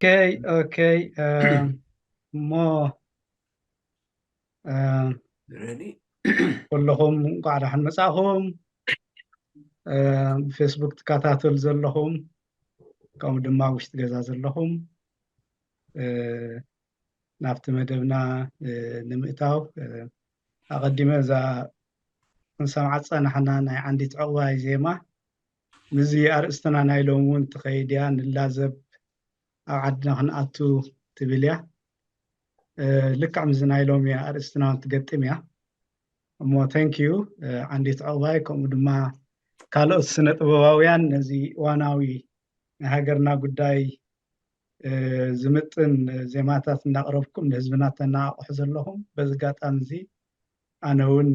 ኦኬ፣ ኦኬ። እሞ ኩልኹም እንኳዕ ደሓን መጻእኹም። ብፌስቡክ ትከታተሉ ዘለኹም፣ ከምኡ ድማ ውሽጢ ገዛ ዘለኹም፣ ናብቲ መደብና ንምእታው፣ ኣቐዲመ እዛ ክንሰምዓ ዝጸናሕና ናይ ዓንዲት ዕቑባይ ዜማ፣ ምስዚ ኣርእስትና ናይ ሎሚ እውን ትኸይድ እያ። ንላዘብ፣ ኣብ ዓድና ክንኣቱ ትብል እያ። ልክዕ ምስዚ ናይ ሎሚ ኣርእስትና እውን ትገጥም እያ። እሞ፣ thank you፣ ዓንዲት ዕቑባይ፣ ከምኡ ድማ ካልኦት ስነ ጥበባውያን፣ ነዚ እዋናዊ ናይ ሃገርና ጉዳይ ዝምጥን ዜማታት እናቕረብኩም ንህዝብና ተነቓቕሑ ዘለኹም፣ በዚ ኣጋጣሚ እዚ ኣነ እውን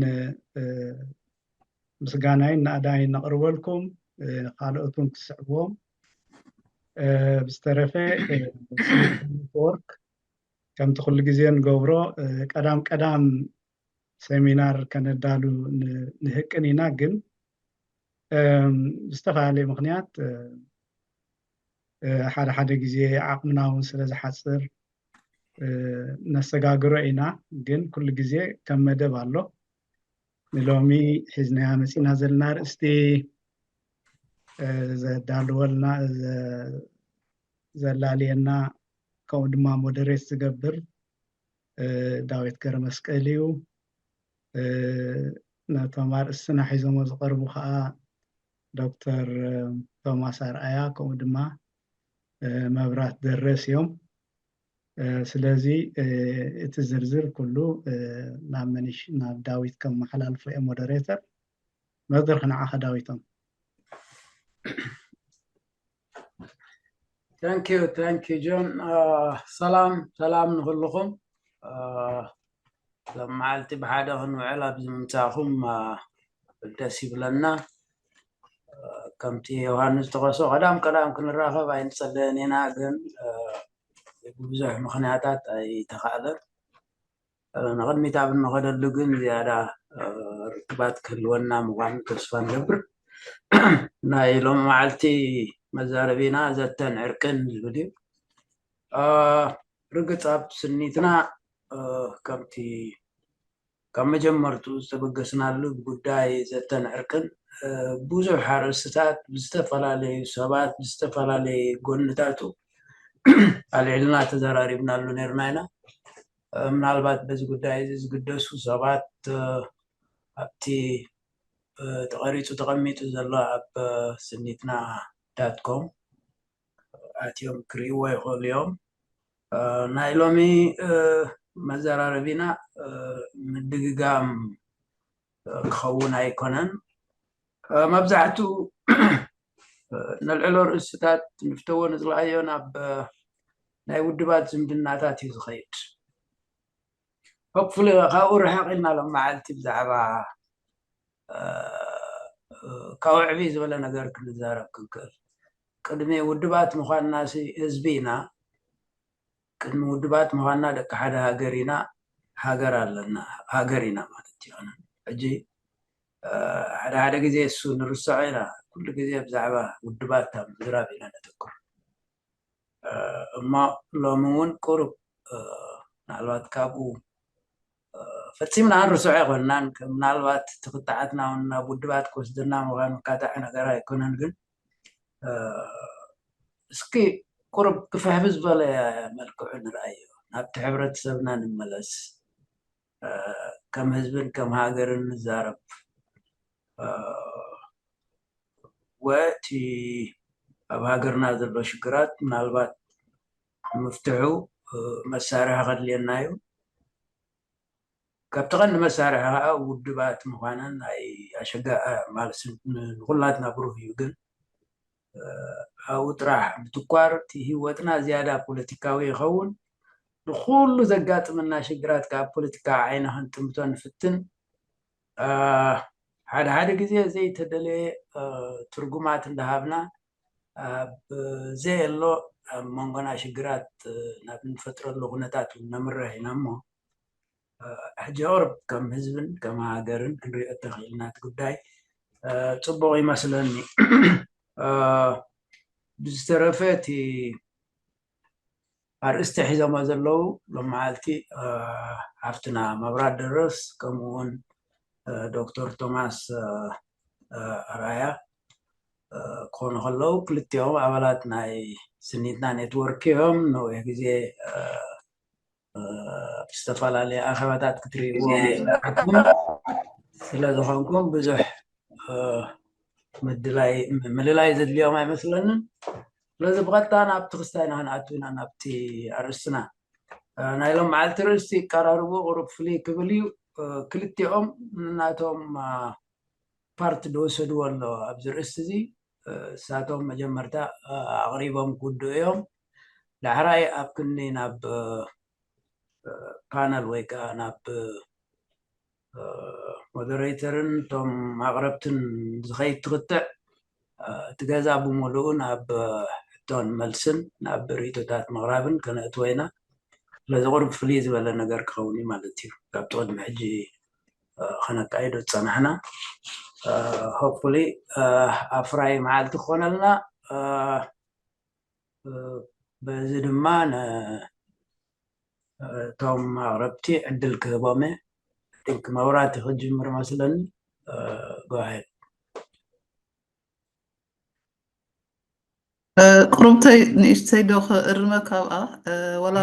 ምስጋናይን ናእዳይን ነቕርበልኩም፣ ካልኦት እውን ክስዕብዎም። ብዝተረፈ፣ ኔትወርክ ከምቲ ኩሉ ግዜ ንገብሮ፣ ቀዳም ቀዳም ሰሚናር ከነዳሉ ንህቅን ኢና። ግን ብዝተፈላለየ ምኽንያት፣ ሓደ ሓደ ግዜ ዓቕምና እውን ስለ ዝሓፅር፣ ነሰጋግሮ ኢና። ግን ኩሉ ግዜ ከም መደብ ኣሎ። ንሎሚ ሒዝናያ መፂና ዘለና ኣርእስቲ፣ ዘዳልወልና፣ ዘላልየና፣ ከምኡ ድማ ሞደሬት ዝገብር ዳዊት ገረመስቀል እዩ። ነቶም ኣርእስትና ሒዞሞ ዝቐርቡ ከዓ ዶክተር ቶማስ ኣርኣያ፣ ከምኡ ድማ መብራት ደረስ እዮም። ስለዚ እቲ ዝርዝር ኩሉ ናብ መኒሽ፣ ናብ ዳዊት ከመሓላልፎ እየ፣ ሞደሬተር። መድረኽ ንዓኻ ዳዊቶም። Thank you, thank you John። ሰላም ሰላም ንኩልኹም። ሎም መዓልቲ ብሓደ ክንውዕል ኣብዚ ምምፃእኹም ደስ ይብለና። ከምቲ ዮሃንስ ዝጠቐሶ፣ ቀዳም ቀዳም ክንራኸብ ኣይንፀለየን ኢና፣ ግን ብብዙሕ ምኽንያታት ኣይተኻእለን። ንቕድሚት ኣብ እንኸደሉ ግን ዝያዳ ርክባት ክህልወና ምዃኑ ተስፋ ንገብር። ናይ ሎሚ መዓልቲ መዛረቢና ዘተን ዕርቅን ዝብል እዩ። ርግፅ ኣብ ስኒትና ከምቲ ካብ መጀመርቱ ዝተበገስናሉ ብጉዳይ ዘተን ዕርቅን ብዙሕ ኣርእስትታት ብዝተፈላለዩ ሰባት ብዝተፈላለየ ጎንታቱ ኣልዒልና ተዘራሪብናሉ ነርና ኢና። ምናልባት በዚ ጉዳይ እዚ ዝግደሱ ሰባት ኣብቲ ተቐሪፁ ተቐሚጡ ዘሎ ኣብ ስኒትና ዳት ኮም ኣትዮም ክርእይዎ ይኽእሉ እዮም። ናይ ሎሚ መዘራረቢና ምድግጋም ክኸውን ኣይኮነን። መብዛሕትኡ ነልዕሎ ርእስታት ንፍተዎ ንፅልኣዮ ናብ ናይ ውድባት ዝምድናታት እዩ ዝኸይድ። ሆፕፉሊ ካብኡ ርሕቕ ኢልና ሎም መዓልቲ ብዛዕባ ካብ ዕብይ ዝበለ ነገር ክንዛረብ ክንክእል። ቅድሚ ውድባት ምዃንና ህዝቢ ኢና። ቅድሚ ውድባት ምዃንና ደቂ ሓደ ሃገር ኢና። ሃገር ኣለና፣ ሃገር ኢና ማለት እዩ። ሕጂ ሓደ ሓደ ግዜ እሱ ንርሰዖ ኢና። ኩሉ ግዜ ብዛዕባ ውድባት ኣብ ምዝራብ ኢና ነተኩር። እሞ ሎሚ እውን ቁሩብ ምናልባት ካብኡ ፈፂምና ንርሰዖ ኣይኮንናን። ምናልባት እቲ ክትዓትና እውን ናብ ውድባት ክወስደና ምዃኑ ካታዒ ነገር ኣይኮነን። ግን እስኪ ቁሩብ ክፍሕፍ ዝበለ መልክዑ ንርኣዮ። ናብቲ ሕብረተሰብና ንመለስ። ከም ህዝብን ከም ሃገርን ንዛረብ። ወቲ ኣብ ሃገርና ዘሎ ሽግራት ምናልባት ንምፍትሑ መሳርሒ ከድልየና እዩ። ካብቲ ቀንዲ መሳርሒ ከዓ ውድባት ምዃነን ናይ ኣሸጋ ማለት ንኩላትና ብሩህ እዩ። ግን ኣብኡ ጥራሕ ምትኳር እቲ ህይወትና ዝያዳ ፖለቲካዊ ይኸውን። ንኩሉ ዘጋጥመና ሽግራት ካብ ፖለቲካ ዓይኒ ክንጥምቶ ንፍትን። ሓደ ሓደ ግዜ ዘይተደለየ ትርጉማት እንዳሃብና ኣብ ዘየሎ ኣብ መንጎና ሽግራት ናብ እንፈጥረሉ ኩነታት እውን ነምርሕ ኢና። እሞ ሕጂ ቁርብ ከም ህዝብን ከም ሃገርን ክንሪኦ እተኽኢልና እቲ ጉዳይ ፅቡቕ ይመስለኒ። ብዝተረፈ እቲ ኣርእስቲ ሒዞሞ ዘለዉ ሎም መዓልቲ ሓፍትና መብራት ደረስ ከምኡ እውን ዶክተር ቶማስ ኣርኣያ ክኾኑ ከለዉ ክልቲኦም ኣባላት ናይ ስኒትና ኔትወርክ እዮም። ነዊሕ ግዜ ኣብ ዝተፈላለየ ኣኼባታት ክትርእይዎም ስለ ዝኾንኩም ብዙሕ ምድላይ ምልላይ ዘድልዮም ኣይመስለንን። ስለዚ ብቐጥታ ናብቲ ክስታይ ንክንኣቱ ኢና ናብቲ ኣርእስትና። ናይ ሎም መዓልቲ ርእስቲ ይቀራርቡ ቁሩብ ፍልይ ክብል እዩ። ክልቲኦም ናቶም ፓርት ዝወሰድዎ ኣሎ ኣብዚ ርእስቲ እዚ። እሳቶም መጀመርታ ኣቕሪቦም ክውድኡ እዮም። ዳሕራይ ኣብ ክንዲ ናብ ፓነል ወይ ከዓ ናብ ሞደሬተርን እቶም ኣቕረብትን ዝኸይድ ትኽትዕ እቲ ገዛ ብምሉኡ ናብ ሕቶን መልስን ናብ ርእቶታት ምቕራብን ከነእትዎ ኢና። ስለዚ ቁሩብ ፍልይ ዝበለ ነገር ክኸውን እዩ ማለት እዩ ካብቲ ቅድሚ ሕጂ ከነካይዶ ዝፀናሕና። ሆፕፉሊ ኣፍራይ መዓልቲ ክኾነልና። በዚ ድማ ነቶም ኣቕረብቲ ዕድል ክህቦም እየ። ቲንክ መብራቲ ክጅምር መስለኒ። ጎሄድ። ቁሩብተይ ንእሽተይ ዶ ክእርመ ካብኣ ወላ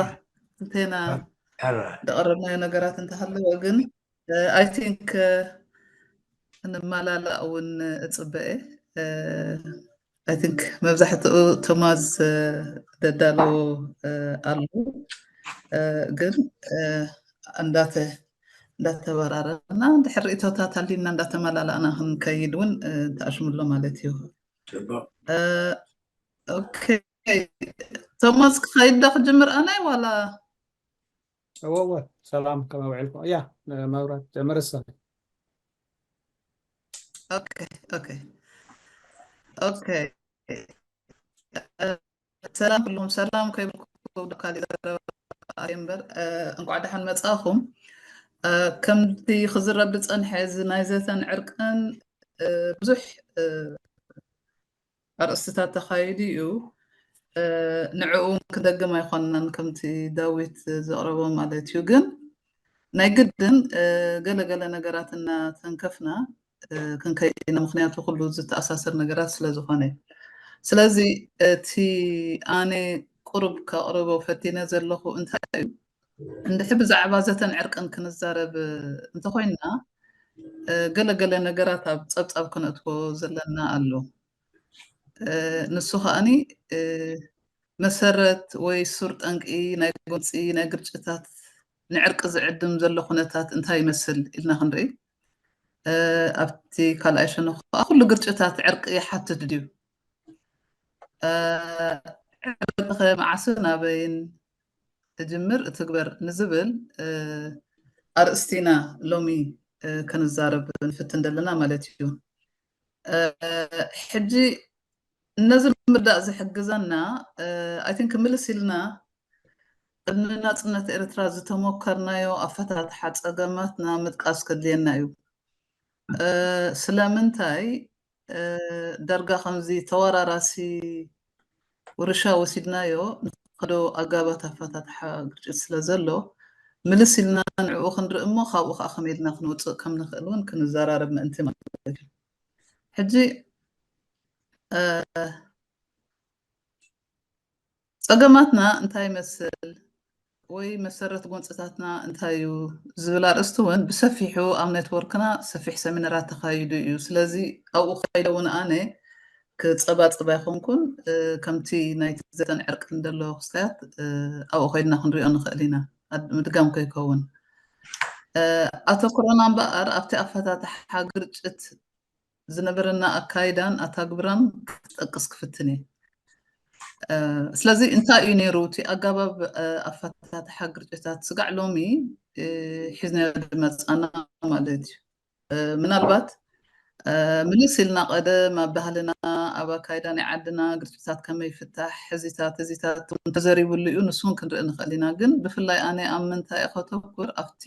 እንተና ደቐረብናዮ ነገራት እንተሃለወ ግን ኣይ ቲንክ ንማላላእ እውን እፅበ ኣይ ቲንክ መብዛሕትኡ ቶማዝ ደዳለዎ ኣሉ ግን እንዳተ እንዳተበራረና እንድሕር ርእቶታት ኣሊና እንዳተመላላእና ክንከይድ እውን ተኣሽምሎ ማለት እዩ። ኦኬ ቶማስ ክኸይድ ዶ ክጅምር ኣናይ ዋላ? እወ እወ ሰላም ከመይ ውዒልኩም? እያ መብራት ጀምር እሳ። ኦኬ ኦኬ ኦኬ ሰላም ኩሉም ሰላም ከይብልኩ ካሊእ ዘረባ እምበር እንኳዕ ደሓን መጻእኹም። ከምቲ ክዝረብ ዝጸንሐ እዚ ናይ ዘተን ዕርቅን ብዙሕ ኣርእስትታት ተኻይዱ እዩ። ንዕኡ ክደግም ኣይኮንናን ከምቲ ዳዊት ዘቕረቦ ማለት እዩ። ግን ናይ ግድን ገለገለ ነገራት እናተንከፍና ክንከይድ ኢና። ምኽንያቱ ኩሉ ዝተኣሳሰር ነገራት ስለ ዝኾነ። ስለዚ እቲ ኣነ ቁሩብ ከቕርቦ ፈቲነ ዘለኹ እንታይ እዩ እንድሕር ብዛዕባ ዘተን ዕርቅን ክንዛረብ እንተኾይንና ገለገለ ነገራት ኣብ ጸብጻብ ክነእትዎ ዘለና ኣሎ። ንሱ ከኣኒ መሰረት ወይ ሱር ጠንቂ ናይ ጎንፂ ናይ ግርጭታት ንዕርቂ ዝዕድም ዘሎ ኩነታት እንታይ ይመስል ኢልና ክንርኢ ኣብቲ ካልኣይ ሸነኹ ከዓ ኩሉ ግርጭታት ዕርቂ ይሓትት ድዩ ዕርቂ ከ መዓስን ኣበይን እጅምር እትግበር ንዝብል ኣርእስቲና ሎሚ ክንዛረብ ንፍትን ዘለና ማለት እዩ ሕጂ ነዚ ንምርዳእ ዝሕግዘና ኣይ ቲንክ ምልስ ኢልና ቅድሚ ናፅነት ኤርትራ ዝተሞከርናዮ ኣፈታትሓ ፀገማትና ምጥቃስ ከድልየና እዩ ስለምንታይ ደርጋ ከምዚ ተወራራሲ ውርሻ ወሲድናዮ ንኸዶ ኣጋባት ኣፈታትሓ ግርጭት ስለ ዘሎ ምልስ ኢልና ንዕኡ ክንርኢ እሞ ካብኡ ከዓ ከመይ ኢልና ክንውፅእ ከም ንኽእል እውን ክንዘራረብ ምእንቲ ማለት እዩ ሕጂ ፀገማትና እንታይ ይመስል ወይ መሰረት ጎንፅታትና እንታይ እዩ ዝብል ኣርእስቲ እውን ብሰፊሑ ኣብ ኔትወርክና ሰፊሕ ሰሚነራት ተኻይዱ እዩ ስለዚ ኣብኡ ከይደ እውን ኣነ ክፀባፅብ ኣይኮንኩን ከምቲ ናይቲ ዘተን ዕርቅን ዘሎ ክስታያት ኣብኡ ከይድና ክንሪኦ ንኽእል ኢና ምድጋም ከይከውን ኣተኩሮና እምበኣር ኣብቲ ኣፈታትሓ ግርጭት ዝነበረና ኣካይዳን ኣታግብራን ክጠቅስ ክፍትን እየ ስለዚ እንታይ እዩ ነይሩ እቲ ኣጋባብ ኣፈታትሓ ግርጭታት ስጋዕ ሎሚ ሒዝናዮ ዝመፃና ማለት እዩ ምናልባት ምልስ ኢልና ቀደም ኣብ ባህልና ኣብ ኣካይዳ ናይ ዓድና ግርጭታት ከመይ ይፍታሕ ሕዚታት እዚታት እውን ተዘሪብሉ እዩ ንሱ እውን ክንርኢ ንኽእል ኢና ግን ብፍላይ ኣነ ኣብ ምንታይ ከተኩር ኣብቲ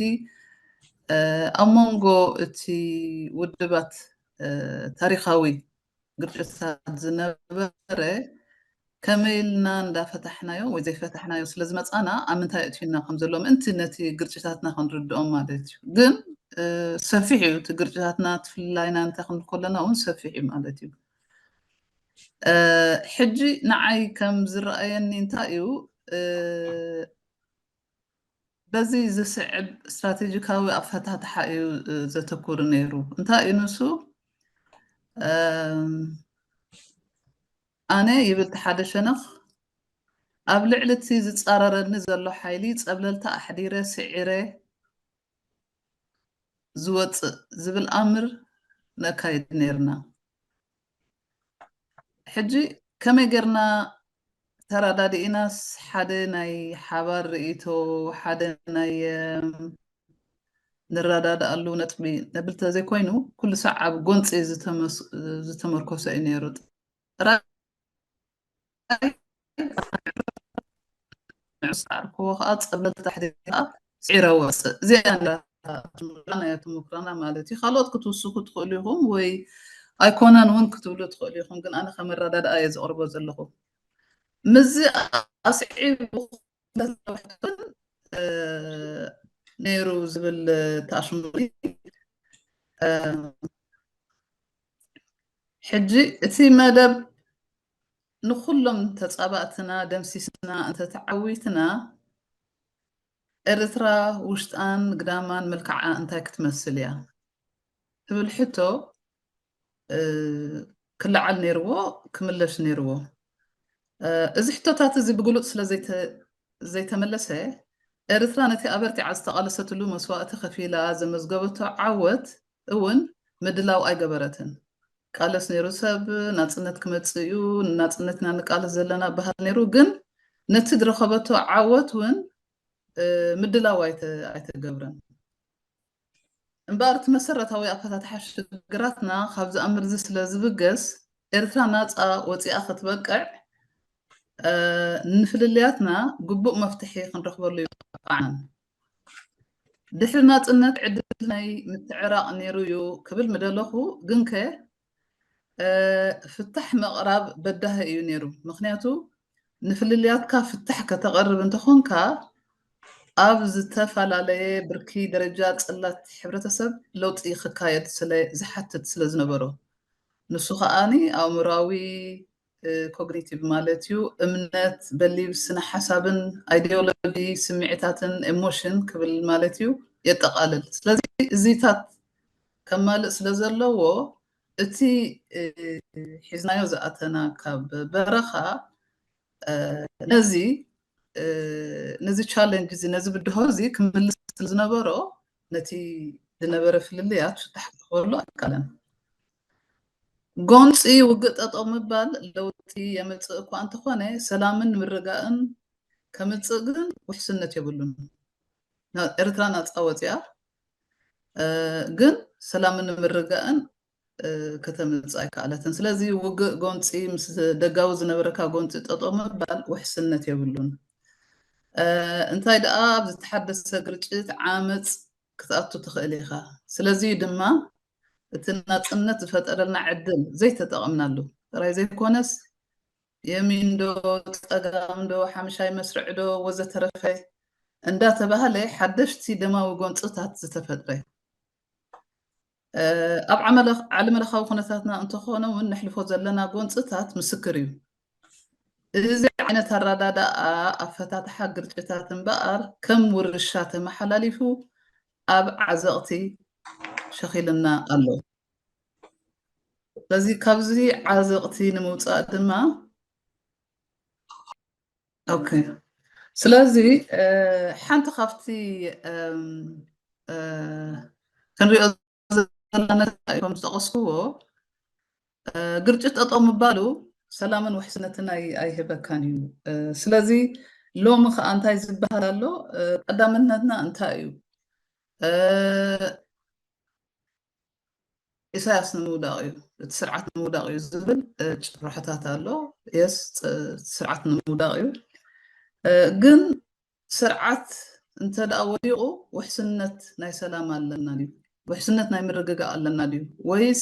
ኣብ መንጎ እቲ ውድባት ታሪኻዊ ግርጭታት ዝነበረ ከመይ ኢልና እንዳፈታሕናዮ ወይ ዘይፈታሕናዮ ስለ ዝመጻና ኣብ ምንታይ ኣእትዩና ከም ዘሎ ምእንቲ ነቲ ግርጭታትና ክንርድኦም ማለት እዩ። ግን ሰፊሕ እዩ እቲ ግርጭታትና፣ እቲ ፍልላይና እንታይ ክንብል ከለና እውን ሰፊሕ እዩ ማለት እዩ። ሕጂ ንዓይ ከም ዝረኣየኒ እንታይ እዩ፣ በዚ ዝስዕብ ስትራቴጂካዊ ኣፈታትሓ እዩ ዘተኩር ነይሩ። እንታይ እዩ ንሱ? ኣነ ይብል እቲ ሓደ ሸነኽ፣ ኣብ ልዕሊ እቲ ዝጻረረኒ ዘሎ ሓይሊ ጸብለልታ ኣሕዲረ ስዒረ ዝወጽእ ዝብል ኣምር ነካይድ ነይርና። ሕጂ ከመይ ጌርና ተረዳዲእናስ ሓደ ናይ ሓባር ርእይቶ፣ ሓደ ናይ ንረዳድኣሉ ነጥቢ ነብል ተዘይኮይኑ ኩሉ ሳዕ ኣብ ጎንፂ ዝተመርኮሰ እዩ ነይሩ። ጥራይ ንዑስ ዓርክዎ ከዓ ፀብለል ታሕቲ ከዓ ስዒረ ወፅእ። እዚኣ ናይ ተመክሮና ማለት እዩ። ካልኦት ክትውስኹ ትኽእሉ ኢኹም ወይ ኣይኮነን እውን ክትብሉ ትኽእሉ ኢኹም፣ ግን ኣነ ከመረዳድኣ እየ ዘቕርቦ ዘለኹ። ምዚ ኣስዒቡ ነይሩ ዝብል ተኣሽሙ። ሕጂ እቲ መደብ ንኩሎም ተፃባእትና ደምሲስና እንተተዓዊትና ኤርትራ ውሽጣን ግዳማን መልክዓ እንታይ ክትመስል እያ ትብል ሕቶ ክለዓል ነይርዎ፣ ክምለሽ ነይርዎ። እዚ ሕቶታት እዚ ብግሉፅ ስለ ዘይተመለሰ ኤርትራ ነቲ ኣበርቲዓ ዝተቓለሰትሉ መስዋእቲ ከፊላ ዘመዝገበቶ ዓወት እውን ምድላው ኣይገበረትን። ቃለስ ነይሩ ሰብ ናፅነት ክመፅእ እዩ፣ ንናፅነትና ንቃለስ ዘለና በሃል ነይሩ። ግን ነቲ ዝረኸበቶ ዓወት እውን ምድላው ኣይተገብረን። እምበኣር እቲ መሰረታዊ ኣፈታትሓ ሽግራትና ካብዚ ኣምር እዚ ስለ ዝብገስ ኤርትራ ናፃ ወፂኣ ክትበቅዕ ንፍልልያትና ግቡእ መፍትሒ ክንረኽበሉ ይበቃዓን። ድሕሪ ናፅነት ዕድል ናይ ምትዕራቕ ነይሩ እዩ ክብል ምደለኹ፣ ግንከ ፍታሕ ምቕራብ በዳሂ እዩ ነይሩ። ምክንያቱ ንፍልልያትካ ፍታሕ ከተቐርብ እንተኾንካ ኣብ ዝተፈላለየ ብርኪ ደረጃ ጽላት ሕብረተሰብ ለውጢ ክካየድ ስለ ዝሓትት ስለ ዝነበሮ፣ ንሱ ከኣኒ ኣእምሮኣዊ ኮግኒቲቭ ማለት እዩ፣ እምነት፣ በሊቭ፣ ስነ ሓሳብን ኣይዲዮሎጂ፣ ስምዒታትን ኤሞሽን ክብል ማለት እዩ የጠቓልል። ስለዚ እዚታት ከማልእ ስለ ዘለዎ እቲ ሒዝናዮ ዝኣተና ካብ በረኻ ነዚ ነዚ ቻለንጅ እዚ ነዚ ብድሆ እዚ ክምልስ ስለ ዝነበሮ ነቲ ዝነበረ ፍልልያት ፍታሕ ክረኽበሉ ኣይከኣለን። ጎንፂ ውግእ ጠጠው ምባል ለውጢ የምፅእ እኳ እንተኾነ ሰላምን ምርጋእን ከምፅእ ግን ውሕስነት የብሉን። ኤርትራ ናፃ ወፂኣ ግን ሰላምን ምርጋእን ከተምፅእ ኣይከኣለትን። ስለዚ ውግእ ጎንፂ ምስ ደጋዊ ዝነበረካ ጎንፂ ጠጠው ምባል ውሕስነት የብሉን። እንታይ ደኣ ኣብ ዝተሓደሰ ግርጭት ዓመፅ ክትኣቱ ትኽእል ኢኻ። ስለዚ ድማ እቲ ናፅነት ዝፈጠረልና ዕድል ዘይተጠቐምናሉ ጥራይ ዘይኮነስ የሚን ዶ ፀጋም ዶ ሓምሻይ መስርዕ ዶ ወዘተረፈ እንዳተባህለ ሓደሽቲ ደማዊ ጎንፅታት ዝተፈጥረ ኣብ ዓለመለኻዊ ኩነታትና እንተኾነ እውን ነሕልፎ ዘለና ጎንፅታት ምስክር እዩ። እዚ ዓይነት ኣረዳድኣ ኣፈታትሓ ግርጭታት እምበኣር ከም ውርሻ ተመሓላሊፉ ኣብ ዓዘቕቲ ሸኺልና ኣሎ። ስለዚ ካብዚ ዓዘቕቲ ንምውፃእ ድማ ኦኬ። ስለዚ ሓንቲ ካብቲ ክንሪኦ ዘለና ነጥቢ ከም ዝጠቐስክዎ ግርጭት ጠጠው ምባሉ ሰላምን ውሕስነትን ኣይህበካን እዩ። ስለዚ ሎሚ ከዓ እንታይ ዝበሃል ኣሎ? ቀዳምነትና እንታይ እዩ? ኢሳያስ ንምውዳቕ እዩ፣ እቲ ስርዓት ንምውዳቕ እዩ ዝብል ጭርሖታት ኣሎ። የስ፣ ስርዓት ንምውዳቕ እዩ። ግን ስርዓት እንተ ደኣ ወዲቑ ውሕስነት ናይ ሰላም ኣለና ድዩ? ውሕስነት ናይ ምርግጋእ ኣለና ድዩ? ወይስ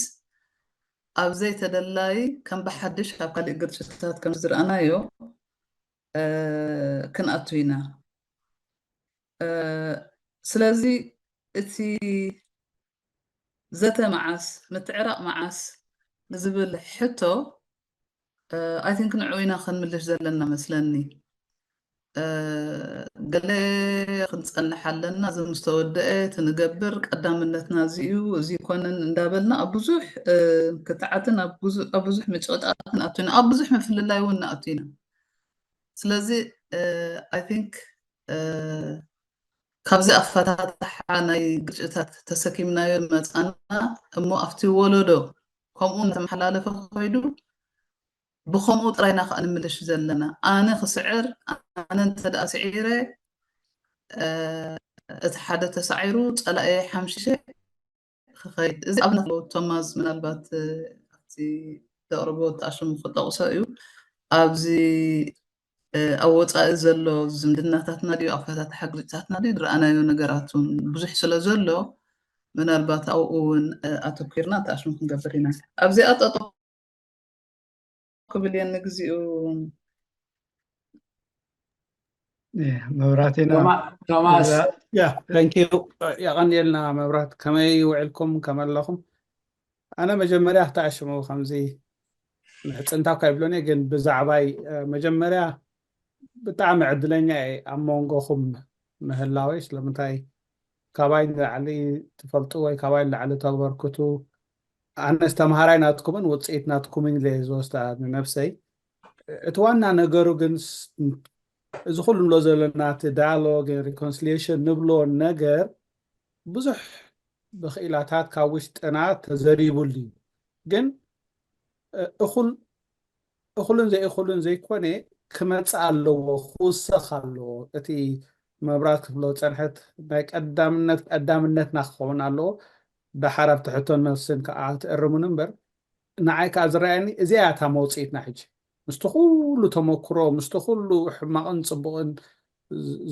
ኣብ ዘይተደላይ ከም ብሓድሽ ኣብ ካሊእ ግርጭታት ከም ዝረኣናዮ ክንኣቱ ኢና። ስለዚ እቲ ዘተ መዓስ፣ ምትዕራቕ መዓስ ንዝብል ሕቶ፣ I think ንዕኡ ኢና ክንምልሽ ዘለና መስለኒ። ገለ ክንጸንሕ ኣለና፣ እዚ ምስ ተወደአ እቲ ንገብር ቀዳምነትና እዚ እዩ፣ እዚ ይኮነን እንዳበልና ኣብ ብዙሕ ክትዓትን ኣብ ብዙሕ ምጭቕጣትን ኣቱና፣ ኣብ ብዙሕ ምፍልላይ እውን ንኣቱ ኢና። ስለዚ I think ካብዚ ኣፈታትሓ ናይ ግጭታት ተሰኪምናዮ መጻና እሞ ኣብቲ ወለዶ ከምኡ እናተመሓላለፈ ከይዱ ብኸምኡ ጥራይና ከዓ ንምልሽ ዘለና። ኣነ ክስዕር፣ ኣነ እንተ ደኣ ስዒረ እቲ ሓደ ተሳዒሩ ጸላኤ ሓምሽሸ ክኸይድ። እዚ ኣብነት ኣለዎ። ቶማዝ ምናልባት ኣብቲ ዘቕርቦ ተኣሽሙ ክጠቕሶ እዩ። ኣብዚ ኣብ ወፃኢ ዘሎ ዝምድናታትና ድዩ ኣፈታትሓ ግጭታትና ድዩ ዝረኣናዮ ነገራትን ብዙሕ ስለ ዘሎ ምናልባት ኣብኡ እውን ኣተኪርና ተኣሽሙ ክንገብር ኢና። ኣብዚኣ ጠጠው ክብል እየ ንግዚኡ። መብራህቲና ቶማስ ያ thank you። የቐንየልና መብራት። ከመይ ውዕልኩም? ከመይ ኣለኹም? ኣነ መጀመርያ ክተኣሽሙ ከምዚ ምሕፅንታ እኳ ይብሎኒ፣ ግን ብዛዕባይ መጀመርያ ብጣዕሚ ዕድለኛ እየ ኣብ መንጎኹም ምህላወይ። ስለምንታይ ካባይ ንላዕሊ ትፈልጡ ወይ ካባይ ንላዕሊ ተበርክቱ። ኣነስ ተምሃራይ ናትኩምን ውፅኢት ናትኩምን ኢለ ዝወስዳ ንነብሰይ። እቲ ዋና ነገሩ ግን እዚ ኩሉ ንብሎ ዘለና እቲ dialogue reconciliation ንብሎ ነገር ብዙሕ ብክኢላታት ካብ ውሽጥና ተዘሪቡሉ እዩ። ግን እኹል እኹልን ዘይእኹልን ዘይኮነ ክመፅእ ኣለዎ፣ ክውሰኽ ኣለዎ። እቲ መብራት ክፍሎ ፀንሐት ናይ ቀዳምነት ቀዳምነትና ክኸውን ኣለዎ። ደሓር ኣብቲ ሕቶን መልስን ከዓ ትእርሙን እምበር ንዓይ ከዓ ዝረኣየኒ እዚኣ እያ እታ መውፅኢትና። ሕጂ ምስቲ ኩሉ ተመክሮ ምስቲ ኩሉ ሕማቕን ፅቡቕን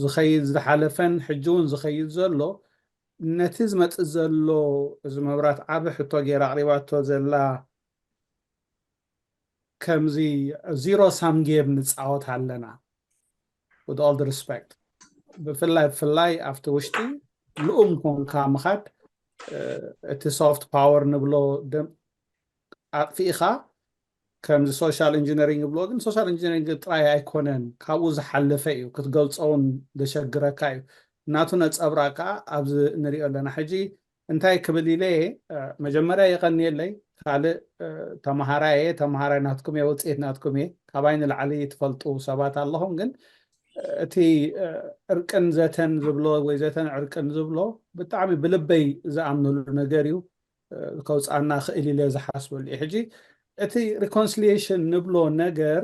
ዝኸይድ ዝሓለፈን ሕጂ እውን ዝኸይድ ዘሎ ነቲ ዝመፅእ ዘሎ እዚ መብራት ዓቢ ሕቶ ገይራ ኣቕሪባቶ ዘላ ከምዚ zero sum game ንፃወት ኣለና። With all the respect ብፍላይ ብፍላይ ኣብቲ ውሽጢ ልኡም ኮንካ ምኻድ እቲ soft power ንብሎ ኣጥፊእኻ ከምዚ social engineering ይብሎ ግን social engineering ጥራይ ኣይኮነን፣ ካብኡ ዝሓለፈ እዩ። ክትገልፆውን ዘሸግረካ እዩ። ናቱ ነፀብራቅ ከዓ ኣብዚ ንሪኦ ኣለና። ሕጂ እንታይ ክብል ኢለ እየ መጀመርያ የቐንየለይ። ካልእ ተምሃራይ እየ፣ ተምሃራይ ናትኩም እየ፣ ውፅኢት ናትኩም እየ። ካባይ ንላዕሊ ትፈልጡ ሰባት ኣለኹም፣ ግን እቲ እርቅን ዘተን ዝብሎ ወይ ዘተን ዕርቅን ዝብሎ ብጣዕሚ ብልበይ ዝኣምነሉ ነገር እዩ። ከውፃና ክእል ኢለ ዝሓስበሉ እዩ። ሕጂ እቲ reconciliation ንብሎ ነገር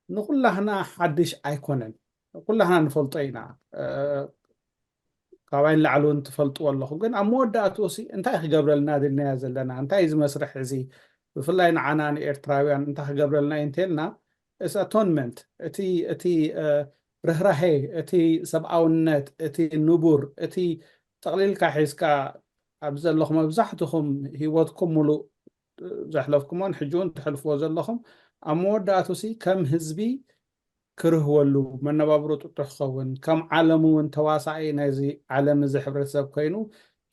ንኩላህና ሓድሽ ኣይኮነን፣ ኩላህና ንፈልጦ ኢና። ካባይ ንላዕሊ እውን ትፈልጥዎ ኣለኹም። ግን ኣብ መወዳእትኡ ሲ እንታይ ክገብረልና ድልናዮ ዘለና? እንታይ እዚ መስርሕ እዚ ብፍላይ ንዓና ንኤርትራውያን እንታይ ክገብረልና እዩ እንተልና፣ it's atonement፣ እቲ እቲ ርህራሄ፣ እቲ ሰብኣውነት፣ እቲ ንቡር፣ እቲ ጠቕሊልካ ሒዝካ ኣብዚ ዘለኹም መብዛሕትኹም ህይወትኩም ሙሉእ ዘሕለፍኩሞን ሕጂ እውን ትሕልፍዎ ዘለኹም ኣብ መወዳእቱ ሲ ከም ህዝቢ ክርህወሉ መነባብሮ ጥጡሕ ክኸውን ከም ዓለም እውን ተዋሳኢ ናይዚ ዓለም እዚ ሕብረተሰብ ኮይኑ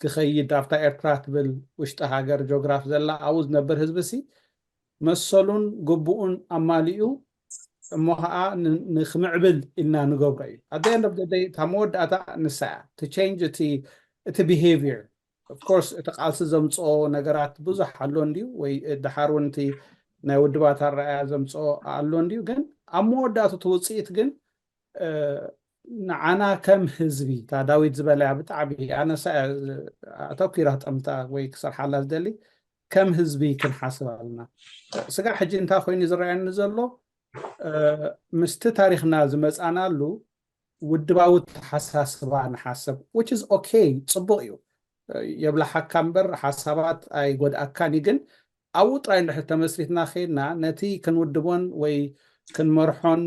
ክኸይድ ኣብታ ኤርትራ ትብል ውሽጢ ሃገር ጆግራፍ ዘላ ኣብኡ ዝነብር ህዝቢ ሲ መሰሉን ግቡኡን ኣማሊኡ እሞ ከዓ ንክምዕብል ኢልና ንገብሮ እዩ። ኣደ ንደይ እታ መወዳእታ ንሳ እያ ትቸንጅ እቲ behavior። Of course እቲ ቃልሲ ዘምፅኦ ነገራት ብዙሕ ኣሎ እንድዩ ወይ ደሓር እውን እቲ ናይ ውድባት ኣረኣያ ዘምፅኦ ኣሎ እንድዩ፣ ግን ኣብ መወዳእቱ እቲ ውፅኢት ግን ንዓና ከም ህዝቢ እታ ዳዊት ዝበለያ ብጣዕሚ ኣነሳ ኣተኪራ ጠምታ ወይ ክሰርሓላ ዝደሊ ከም ህዝቢ ክንሓስብ ኣለና። ስጋ ሕጂ እንታይ ኮይኑ ዝረኣየኒ ዘሎ ምስቲ ታሪክና ዝመፃናሉ ውድባዊ ተሓሳስባ ንሓሰብ which is okay፣ ፅቡቅ እዩ። የብላሓካ እምበር ሓሳባት ኣይጎድኣካን እዩ። ግን ኣብኡ ጥራይ እንድሕር ተመስሪትና ከይድና ነቲ ክንውድቦን ወይ ክንመርሖን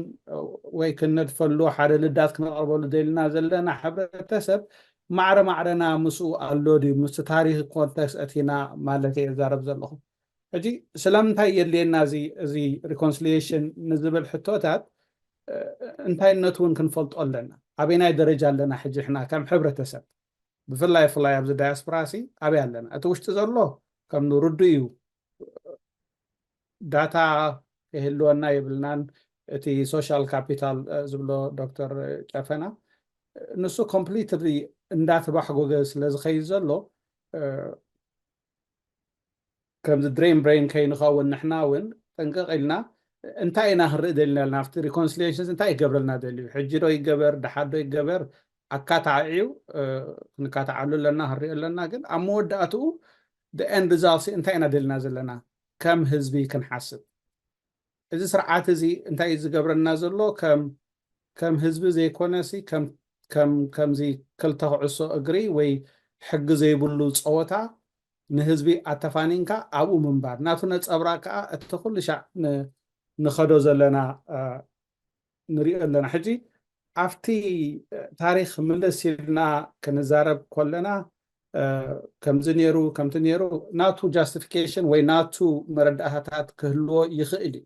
ወይ ክንነድፈሉ ሓደ ልዳት ክነቕርበሉ ደልና ዘለና ሕብረተሰብ ማዕረ ማዕረና ምስኡ ኣሎ ድዩ? ምስቲ ታሪክ ኮንተክስት ኣቲና ማለት እየ ዝዛረብ ዘለኹ። ሕጂ ስለምንታይ የድልየና እዚ እዚ reconciliation ንዝብል ሕቶታት፣ እ፣ እንታይነቱ እውን ክንፈልጦ ኣለና። ኣበናይ ደረጃ ኣለና ሕጂ ሕና ከም ሕብረተሰብ? ብፍላይ ፍላይ ኣብዚ ዳያስፖራ ሲ ኣበይ ኣለና? እቲ ውሽጢ ዘሎ ከም ንርዱ እዩ፣ ዳታ ይህልወና የብልናን። እቲ ሶሻል ካፒታል ዝብሎ ዶክተር ጨፈና፣ ንሱ ኮምፕሊትሊ እንዳተባሕጎገ ስለ ዝኸይድ ዘሎ፣ ከምዚ ድሬን ብሬን ከይንኸውን ንሕና እውን ጥንቅቕ ኢልና እንታይ ኢና ክንርኢ ደሊና? ናብቲ ሪኮንሲሊሽንስ እንታይ ይገብረልና ደልዩ? ሕጂ ዶ ይገበር፣ ደሓር ዶ ይገበር? ኣካታዒው ክንካታዓሉ ኣለና፣ ክንሪኦ ኣለና። ግን ኣብ መወዳእትኡ ኤንድ ሪዛልት እንታይ ኢና ደልና ዘለና? ከም ህዝቢ ክንሓስብ፣ እዚ ስርዓት እዚ እንታይ እዩ ዝገብረና ዘሎ? ከም ከም ህዝቢ ዘይኮነሲ ከም ከም ከምዚ ክልተ ኩዕሶ እግሪ ወይ ሕጊ ዘይብሉ ፀወታ ንህዝቢ ኣተፋኒንካ ኣብኡ ምንባር፣ ናቱ ነፀብራቅ ከዓ እቲ ኩሉ ሻዕ ንኸዶ ዘለና ንሪኦ ኣለና። ሕጂ ኣብቲ ታሪክ ምልስ ኢልና ክንዛረብ ከለና፣ ከምዚ ነይሩ ከምቲ ነይሩ፣ ናቱ ጃስቲፊኬሽን ወይ ናቱ መረዳእታታት ክህልዎ ይኽእል እዩ፣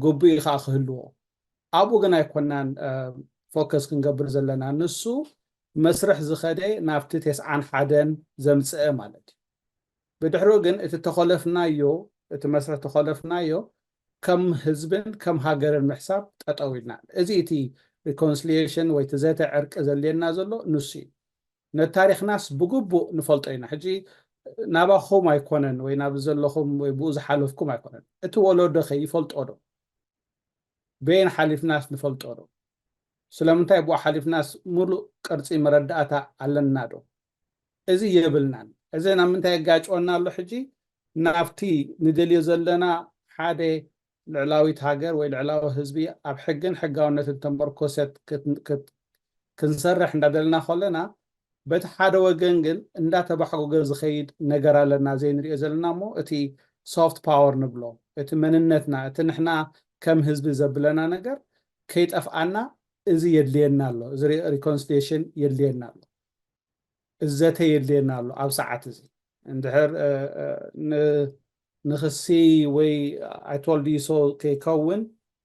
ግቡእ ከዓ ክህልዎ። ኣብኡ ግን ኣይኮናን ፎከስ ክንገብር ዘለና። ንሱ መስርሕ ዝኸደ ናብቲ ተስዓን ሓደን ዘምፅአ ማለት እዩ። ብድሕሪኡ ግን እቲ ተኾለፍናዮ፣ እቲ መስርሕ ተኾለፍናዮ ከም ህዝብን ከም ሃገርን ምሕሳብ ጠጠው ኢልና። እዚ እቲ ሪኮንሲሊየሽን ወይ እቲ ዘተ ዕርቂ ዘልየና ዘሎ ንሱ እዩ። ነቲ ታሪክናስ ብግቡእ ንፈልጦ ኢና። ሕጂ ናባኹም ኣይኮነን ወይ ናብ ዘለኹም ወይ ብኡ ዝሓለፍኩም ኣይኮነን። እቲ ወለዶ ከ ይፈልጦ ዶ? በየን ሓሊፍናስ ንፈልጦ ዶ? ስለምንታይ ብኡ ሓሊፍናስ ሙሉእ ቅርፂ መረዳእታ ኣለና ዶ? እዚ የብልናን። እዚ ናብ ምንታይ የጋጭወና ኣሎ? ሕጂ ናብቲ ንደልዮ ዘለና ሓደ ልዕላዊት ሃገር ወይ ልዕላዊ ህዝቢ ኣብ ሕግን ሕጋውነትን ተመርኮሰት ክንሰርሕ እንዳደለና ከለና፣ በቲ ሓደ ወገን ግን እንዳተባሕጎገ ዝኸይድ ነገር ኣለና ዘይንሪኦ ዘለና እሞ፣ እቲ ሶፍት ፓወር ንብሎ፣ እቲ መንነትና፣ እቲ ንሕና ከም ህዝቢ ዘብለና ነገር ከይጠፍኣና እዚ የድልየና ኣሎ። እዚ ሪኮንሲሊየሽን የድልየና ኣሎ። እዚ ዘተ የድልየና ኣሎ ኣብ ሰዓት እዚ። እንድሕር ንክሲ ወይ I told you so ከይከውን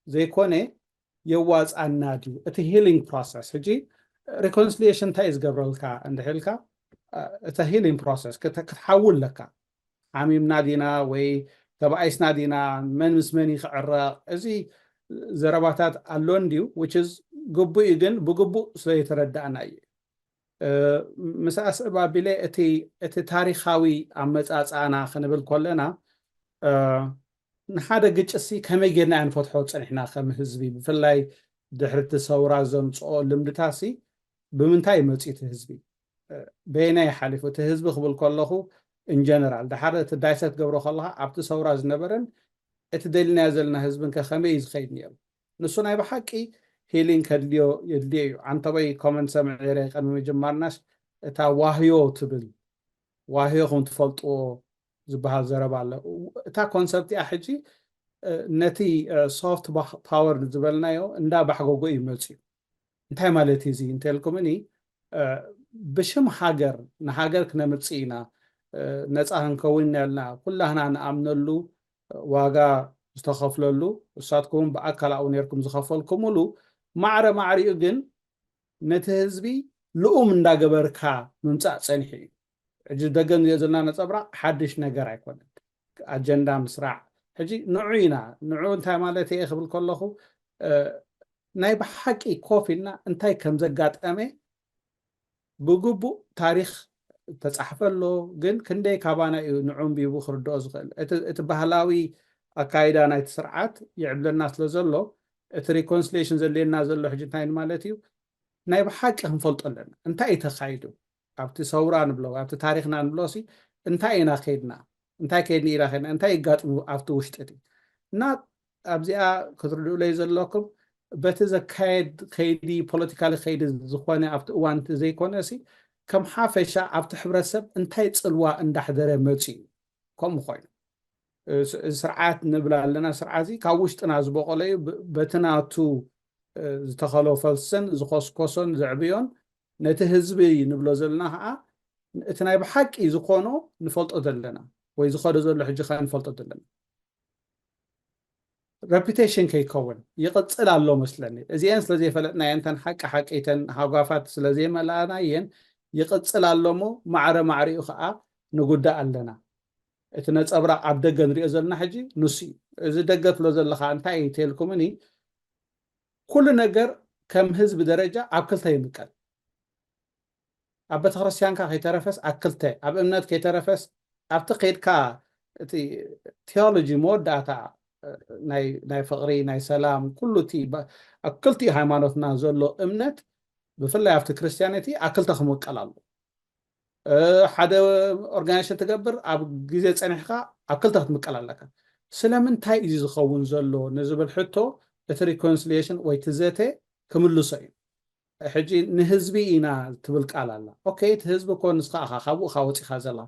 ዘይኮነ፣ የዋፅኣና ድዩ እቲ ሂሊንግ ፕሮሰስ? ሕጂ ሪኮንሲሊየሽን እንታይ እዩ ዝገብረልካ እንድሕልካ፣ እቲ ሂሊንግ ፕሮሰስ ክትሓዊ ኣለካ። ሓሚምና ዲና ወይ ተባኢስና ዲና፣ መን ምስ መን ክዕረቕ፣ እዚ ዘረባታት ኣሎ እንድዩ፣ which is ግቡእ እዩ፣ ግን ብግቡእ ስለ የተረዳእና እዩ። ምስ ኣስዕብ ኣቢለ እቲ እቲ ታሪኻዊ ኣመፃፅኣና ክንብል ከለና፣ ንሓደ ግጭትሲ ከመይ ጌርና ኢና ንፈትሖ ፀኒሕና ከም ህዝቢ? ብፍላይ ድሕሪ እቲ ሰውራ ዘምፅኦ ልምድታሲ ብምንታይ እዩ መፂኡ እቲ ህዝቢ? በየናይ ሓሊፉ? እቲ ህዝቢ ክብል ከለኹ ኢንጀነራል፣ ድሓር እቲ ዳይሰክት ገብሮ ከለካ ኣብቲ ሰውራ ዝነበረን እቲ ደሊናዮ ዘለና ህዝብን ከ ከመይ እዩ ዝኸይድ ነይሩ? ንሱ ናይ ብሓቂ ሂሊንግ ከድልዮ የድልዮ እዩ። ዓንተቦይ ኮመንት ሰምዐ ነይረ ቅድሚ ምጅማርናስ፣ እታ ዋህዮ ትብል፣ ዋህዮ ከም ትፈልጥዎ ዝበሃል ዘረባ ኣሎ። እታ ኮንሰፕት እያ ሕጂ ነቲ ሶፍት ፓወር ዝበልናዮ እንዳ ባሕጎጎ እዩ መፅዩ። እንታይ ማለት እዩ እዚ እንተልኩምኒ፣ ብሽም ሃገር፣ ንሃገር ክነምፅእ ኢና፣ ነፃ ክንከውን ያልና ኩላህና ንኣምነሉ ዋጋ ዝተኸፍለሉ፣ እሳትኩም ብኣካል ኣብኡ ነርኩም ዝኸፈልኩምሉ፣ ማዕረ ማዕሪኡ ግን ነቲ ህዝቢ ልኡም እንዳገበርካ ምምፃእ ፀኒሑ እዩ። ሕጂ ደገ ንሪኦ ዘለና ነፀብራቕ ሓድሽ ነገር ኣይኮነን። ኣጀንዳ ምስራዕ ሕጂ ንዑ ኢና። ንዑ እንታይ ማለት እየ ክብል ከለኹ፣ ናይ ብሓቂ ኮፍ ኢልና እንታይ ከም ዘጋጠመ ብግቡእ ታሪኽ ተፃሕፈ ኣሎ። ግን ክንደይ ካባና እዩ ንዑ ኣንቢቡ ክርድኦ ዝኽእል? እቲ ባህላዊ ኣካይዳ ናይቲ ስርዓት ይዕብለና ስለ ዘሎ፣ እቲ ሪኮንሲሊየሽን ዘድልየና ዘሎ ሕጂ እንታይ ማለት እዩ? ናይ ብሓቂ ክንፈልጦ ኣለና። እንታይ እዩ ተኻይዱ ኣብቲ ሰውራ ንብሎ፣ ኣብቲ ታሪኽና ንብሎ ሲ እንታይ ኢና ከይድና? እንታይ ከይድና ኢና ከይድና? እንታይ ይጋጥሙ ኣብቲ ውሽጢ እቲ? እና ኣብዚኣ ክትርድኡለይ ዘለኩም፣ በቲ ዘካየድ ከይዲ፣ ፖለቲካሊ ከይዲ ዝኾነ ኣብቲ እዋን እቲ ዘይኮነ ሲ፣ ከም ሓፈሻ ኣብቲ ሕብረተሰብ እንታይ ፅልዋ እንዳሕደረ መፅዩ? ከምኡ ኮይኑ ስርዓት ንብል ኣለና። ስርዓት እዚ ካብ ውሽጥና ዝበቆለ እዩ። በቲ ናቱ ዝተኸሎ ፈልሰን ዝኸስኮሶን ዘዕብዮን፣ ነቲ ህዝቢ ንብሎ ዘለና ከዓ እቲ ናይ ብሓቂ ዝኾኖ ንፈልጦ ዘለና። ወይ ዝኸዶ ዘሎ ሕጂ ከንፈልጦ ዘለና። ረፒቴሽን ከይከውን ይቕጽል ኣሎ መስለኒ። እዚአን ስለ ዘይፈለጥናየን፣ እተን ሓቂ ሓቂ፣ እተን ሃጓፋት ስለ ዘይመላእናየን ይቕጽል ኣሎ እሞ፣ ማዕረ ማዕሪኡ ከዓ ንጉዳእ ኣለና። እቲ ነጸብራቕ ኣብ ደገ ንሪኦ ዘለና ሕጂ ንሱ እዩ። እዚ ደገ ትብሎ ዘለኻ እንታይ እዩ ተልኩምኒ? ኩሉ ነገር ከም ህዝቢ ደረጃ ኣብ ክልተ ይምቀል። ኣብ ቤተክርስትያንካ ከይተረፈስ ኣብ ክልተ፣ ኣብ እምነት ከይተረፈስ ኣብቲ ከይድካ፣ እቲ ቴዎሎጂ መወዳእታ፣ ናይ ናይ ፍቕሪ፣ ናይ ሰላም፣ ኩሉ እቲ ባ- ኣብ ክልቲኡ ሃይማኖትና ዘሎ እምነት፣ ብፍላይ ኣብቲ ክርስትያኒቲ ኣብ ክልተ ክምቀል ኣሎ። ሓደ ኦርጋናይዜሽን ትገብር፣ ኣብ ግዜ ጸኒሕካ ኣብ ክልተ ክትምቀል ኣለካ። ስለምንታይ እዩ ዝኸውን ዘሎ ንዝብል ሕቶ እቲ ሪኮንሲሊየሽን ወይ እቲ ዘተ ክምልሶ እዩ። ሕጂ ንህዝቢ ኢና ትብል ቃል ኣላ። ኦኬ፣ እቲ ህዝቢ እኮ ንስኻ ኢኻ፣ ካብኡ ኢኻ ወፂኻ ዘላ።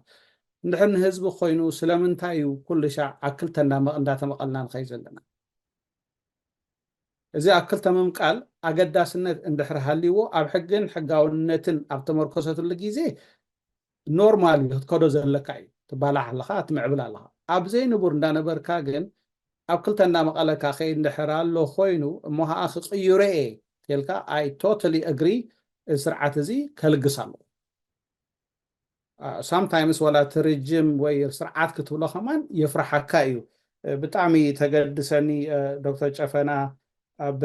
እንድሕር ንህዝቢ ኮይኑ ስለምንታይ እዩ ኩሉ ሻዕ ኣብ ክልተ እንዳመ- እንዳተመቐልና ንኸይድ ዘለና? እዚ ኣብ ክልተ ምምቃል ኣገዳስነት እንድሕር ሃልይዎ፣ ኣብ ሕግን ሕጋውነትን ኣብ ተመርኮሰትሉ ግዜ ኖርማል እዩ፣ ክትከዶ ዘለካ እዩ። ትባላሕ ኣለኻ፣ ትምዕብል ኣለኻ። ኣብ ዘይንቡር እንዳነበርካ ግን ኣብ ክልተ እንዳመቐለካ ከይድ እንድሕር ኣሎ ኮይኑ፣ እሞ ከዓ ክቕይሮ እየ ተልካ፣ I totally agree፣ እዚ ስርዓት እዚ ከልግስ ኣለዎ። ሳምታይምስ ዋላ እቲ ርጅም ወይ ስርዓት ክትብሎ ከማን የፍርሓካ እዩ። ብጣዕሚ ተገድሰኒ። ዶክተር ጨፈና ኣብ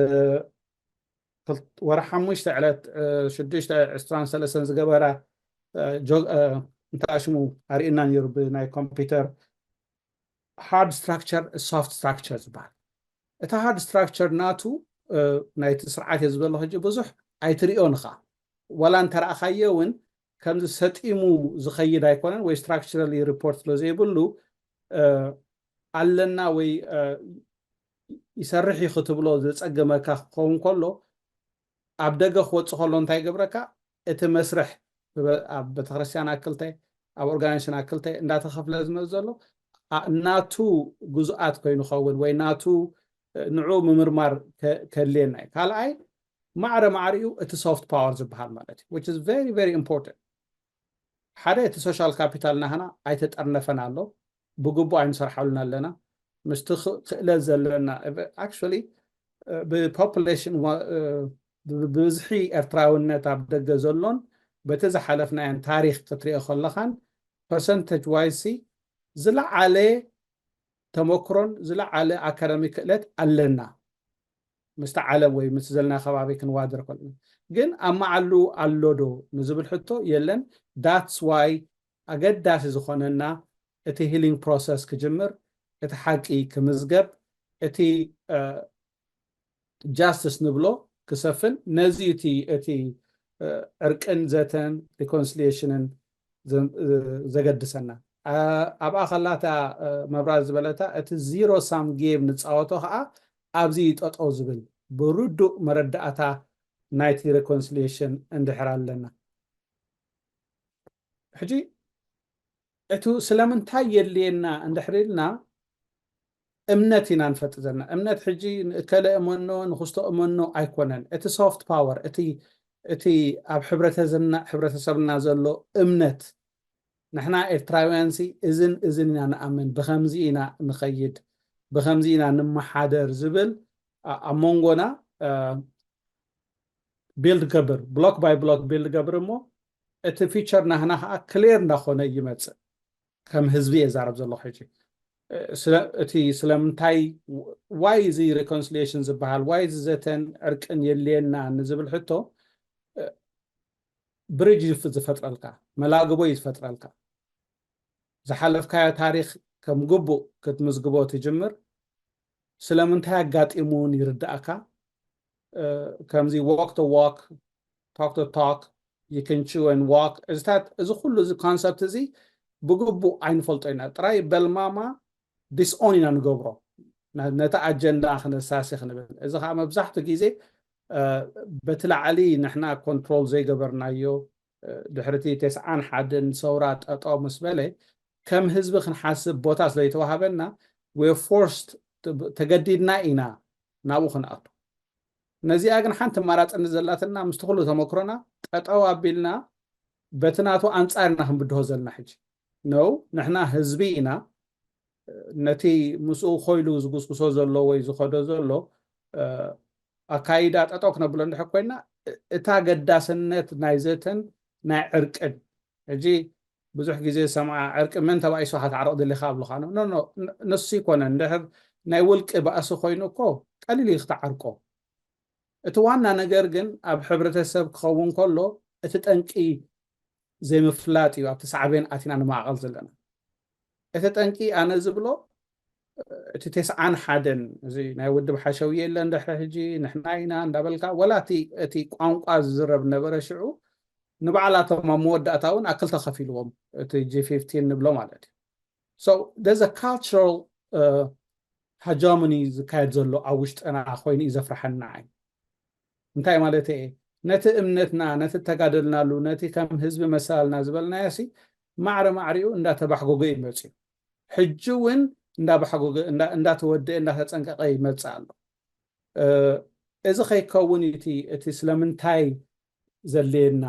ክል- ወርሒ ሓሙሽተ ዕለት ሽዱሽተ ዕስራን ሰለስተን ዝገበራ፣ ጆ- እንታይ ሽሙ፣ ኣርእና ነይሩ ብናይ ኮምፒውተር። ሃርድ ስትራክቸር፣ ሶፍት ስትራክቸር ዝበሃል። እታ ሃርድ ስትራክቸር ናቱ ናይቲ ስርዓት እየ ዝበሎ ሕጂ ብዙሕ ኣይትሪኦን ኢኻ። ዋላ እንተረኣኻዮ እውን ከምዚ ሰጢሙ ዝኸይድ ኣይኮነን፣ ወይ ስትራክቸራሊ ሪፖርት ስለ ዘይብሉ ኣለና ወይ ይሰርሕ እዩ ክትብሎ ዘጸገመካ ክኸውን ከሎ፣ ኣብ ደገ ክወጽእ ከሎ እንታይ ይገብረካ? እቲ መስርሕ ኣብ ቤተክርስትያን ኣክልተ፣ ኣብ ኦርጋናይዜሽን ኣክልተ እንዳተኸፍለ ዝመፅ ዘሎ ናቱ ግዙኣት ኮይኑ ኸውን ወይ ናቱ ንዑ ምምርማር ከድልየና እዩ። ካልኣይ፣ ማዕረ ማዕሪኡ እቲ ሶፍት ፓወር ዝበሃል ማለት እዩ፣ which is very very important። ሓደ፣ እቲ ሶሻል ካፒታል ናህና ኣይተጠርነፈን ኣሎ፣ ብግቡእ ኣይንሰርሓሉን ኣለና። ምስቲ ክእለት ዘለና፣ actually ብፖፑሌሽን፣ ብብዝሒ ኤርትራውነት ኣብ ደገ ዘሎን በቲ ዝሓለፍናዮን ታሪክ ክትሪኦ ከለኻን፣ ፐርሰንተጅ ዋይዝ ዝለዓለ ተመክሮን ዝለዓለ ኣካዳሚ ክእለት ኣለና ምስቲ ዓለም ወይ ምስ ዘለና ከባቢ ክንዋደር ከለና። ግን ኣብ መዓሉ ኣሎ ዶ ንዝብል ሕቶ የለን። That's why ኣገዳሲ ዝኾነና እቲ ሂሊንግ ፕሮሰስ ክጅምር፣ እቲ ሓቂ ክምዝገብ፣ እቲ ጃስትስ ንብሎ ክሰፍን፣ ነዚ እቲ እቲ ዕርቅን ዘተን ሪኮንሲሊየሽንን ዘገድሰና። ኣብኣ ከላታ መብራት ዝበለታ፣ እቲ ዚሮ ሳም ጌም ንፃወቶ ከዓ ኣብዚ ጠጠው ዝብል ብርዱእ መረዳእታ ናይቲ ሪኮንሲሊየሽን እንድሕር ኣለና። ሕጂ እቲ ስለምንታይ የድልየና እንድሕር ኢልና፣ እምነት ኢና ንፈጥር ዘለና። እምነት ሕጂ ንእከለ እመኖ ንክስቶ እመኖ ኣይኮነን። እቲ ሶፍት ፓወር፣ እቲ እቲ ኣብ ሕብረተሰብና፣ ሕብረተሰብና ዘሎ እምነት፣ ንሕና ኤርትራውያንሲ እዝን እዝን ኢና ንኣምን፣ ብኸምዚ ኢና ንኸይድ፣ ብኸምዚ ኢና ንመሓደር ዝብል ኣብ መንጎና ቢልድ ገብር፣ ብሎክ ባይ ብሎክ ቢልድ ገብር እሞ፣ እቲ ፊቸር ናህና ከዓ ክሊር እንዳኾነ ይመፅእ። ከም ህዝቢ እየ ዛረብ ዘለኹ ሕጂ። እቲ ስለምንታይ፣ ዋይ እዚ ሪኮንሲሊየሽን ዝበሃል፣ ዋይ እዚ ዘተን ዕርቅን የድልየና ንዝብል ሕቶ፣ ብሪጅ ዝፈጥረልካ፣ መላግቦ እዩ ዝፈጥረልካ። ዝሓለፍካዮ ታሪክ ከም ግቡእ ክትምዝግቦ ትጅምር። ስለምንታይ ኣጋጢሙ እውን ይርዳእካ። ከምዚ walk the walk, talk the talk, you can chew and walk፣ እዚታት፣ እዚ ኩሉ እዚ ኮንሰፕት እዚ ብግቡእ ኣይንፈልጦ ኢና። ጥራይ በልማማ ዲስኦን ኢና ንገብሮ፣ ነቲ ኣጀንዳ ክነሳሲ ክንብል። እዚ ከዓ መብዛሕትኡ ግዜ በቲ ላዕሊ ንሕና ኮንትሮል ዘይገበርናዮ፣ ድሕርቲ ተስዓን ሓደን ሰውራ ጠጠው ምስ በለ፣ ከም ህዝቢ ክንሓስብ ቦታ ስለይተዋሃበና፣ we're forced፣ ተገዲድና ኢና ናብኡ ክንኣቱ። ነዚኣ ግን ሓንቲ ኣማራፅነት ዘላትና፣ ምስቲ ኩሉ ተመክሮና ጠጠው ኣቢልና በቲ ናቱ ኣንፃር ኢና ክንብድሆ ዘለና። ሕጂ ነው። ንሕና ህዝቢ ኢና። ነቲ ምስኡ ኮይሉ ዝጉስጉሶ ዘሎ ወይ ዝኸዶ ዘሎ ኣካይዳ ጠጠው ክነብሎ እንድሕር ኮይና፣ እታ ገዳስነት ናይ ዘተን ናይ ዕርቅን፣ ሕጂ ብዙሕ ግዜ ሰምዓ፣ ዕርቂ መን ተባኢሱ ክትዓርቕ ደሊኻ ኣብሉኻ። ኖ ኖ፣ ንሱ ይኮነን። እንድሕር ናይ ውልቂ ባእሲ ኮይኑ እኮ ቀሊል እዩ ክትዓርቆ። እቲ ዋና ነገር ግን ኣብ ሕብረተሰብ ክኸውን ከሎ እቲ ጠንቂ ዘይምፍላጥ እዩ ኣብቲ ሳዕቤን ኣቲና ንማዕቐል ዘለና። እቲ ጠንቂ ኣነ ዝብሎ እቲ ተስዓን ሓደን እዚ ናይ ውድብ ሓሸውየ የለ እንድሕሪ ሕጂ ንሕና ኢና እንዳበልካ፣ ወላ እቲ ቋንቋ ዝዝረብ ነበረ ሽዑ ንባዕላቶም ኣብ መወዳእታ እውን ኣክልተ ከፊልዎም፣ እቲ ጂ ፊፍቲን ንብሎ ማለት እዩ። So there's a cultural hegemony ዝካየድ ዘሎ ኣብ ውሽጥና ኮይኑ እዩ ዘፍርሓና። እንታይ ማለት እየ? ነቲ እምነትና፣ ነቲ እተጋደልናሉ፣ ነቲ ከም ህዝቢ መሰላልና ዝበልናዮ ሲ ማዕረ ማዕሪኡ እንዳተባሕጎገ እዩ መፅዩ። ሕጂ እውን እንዳባሕጎገ፣ እንዳተወደአ፣ እንዳተፀንቀቀ ይመፅእ ኣሎ። እዚ ከይከውን እቲ ስለምንታይ ዘድልየና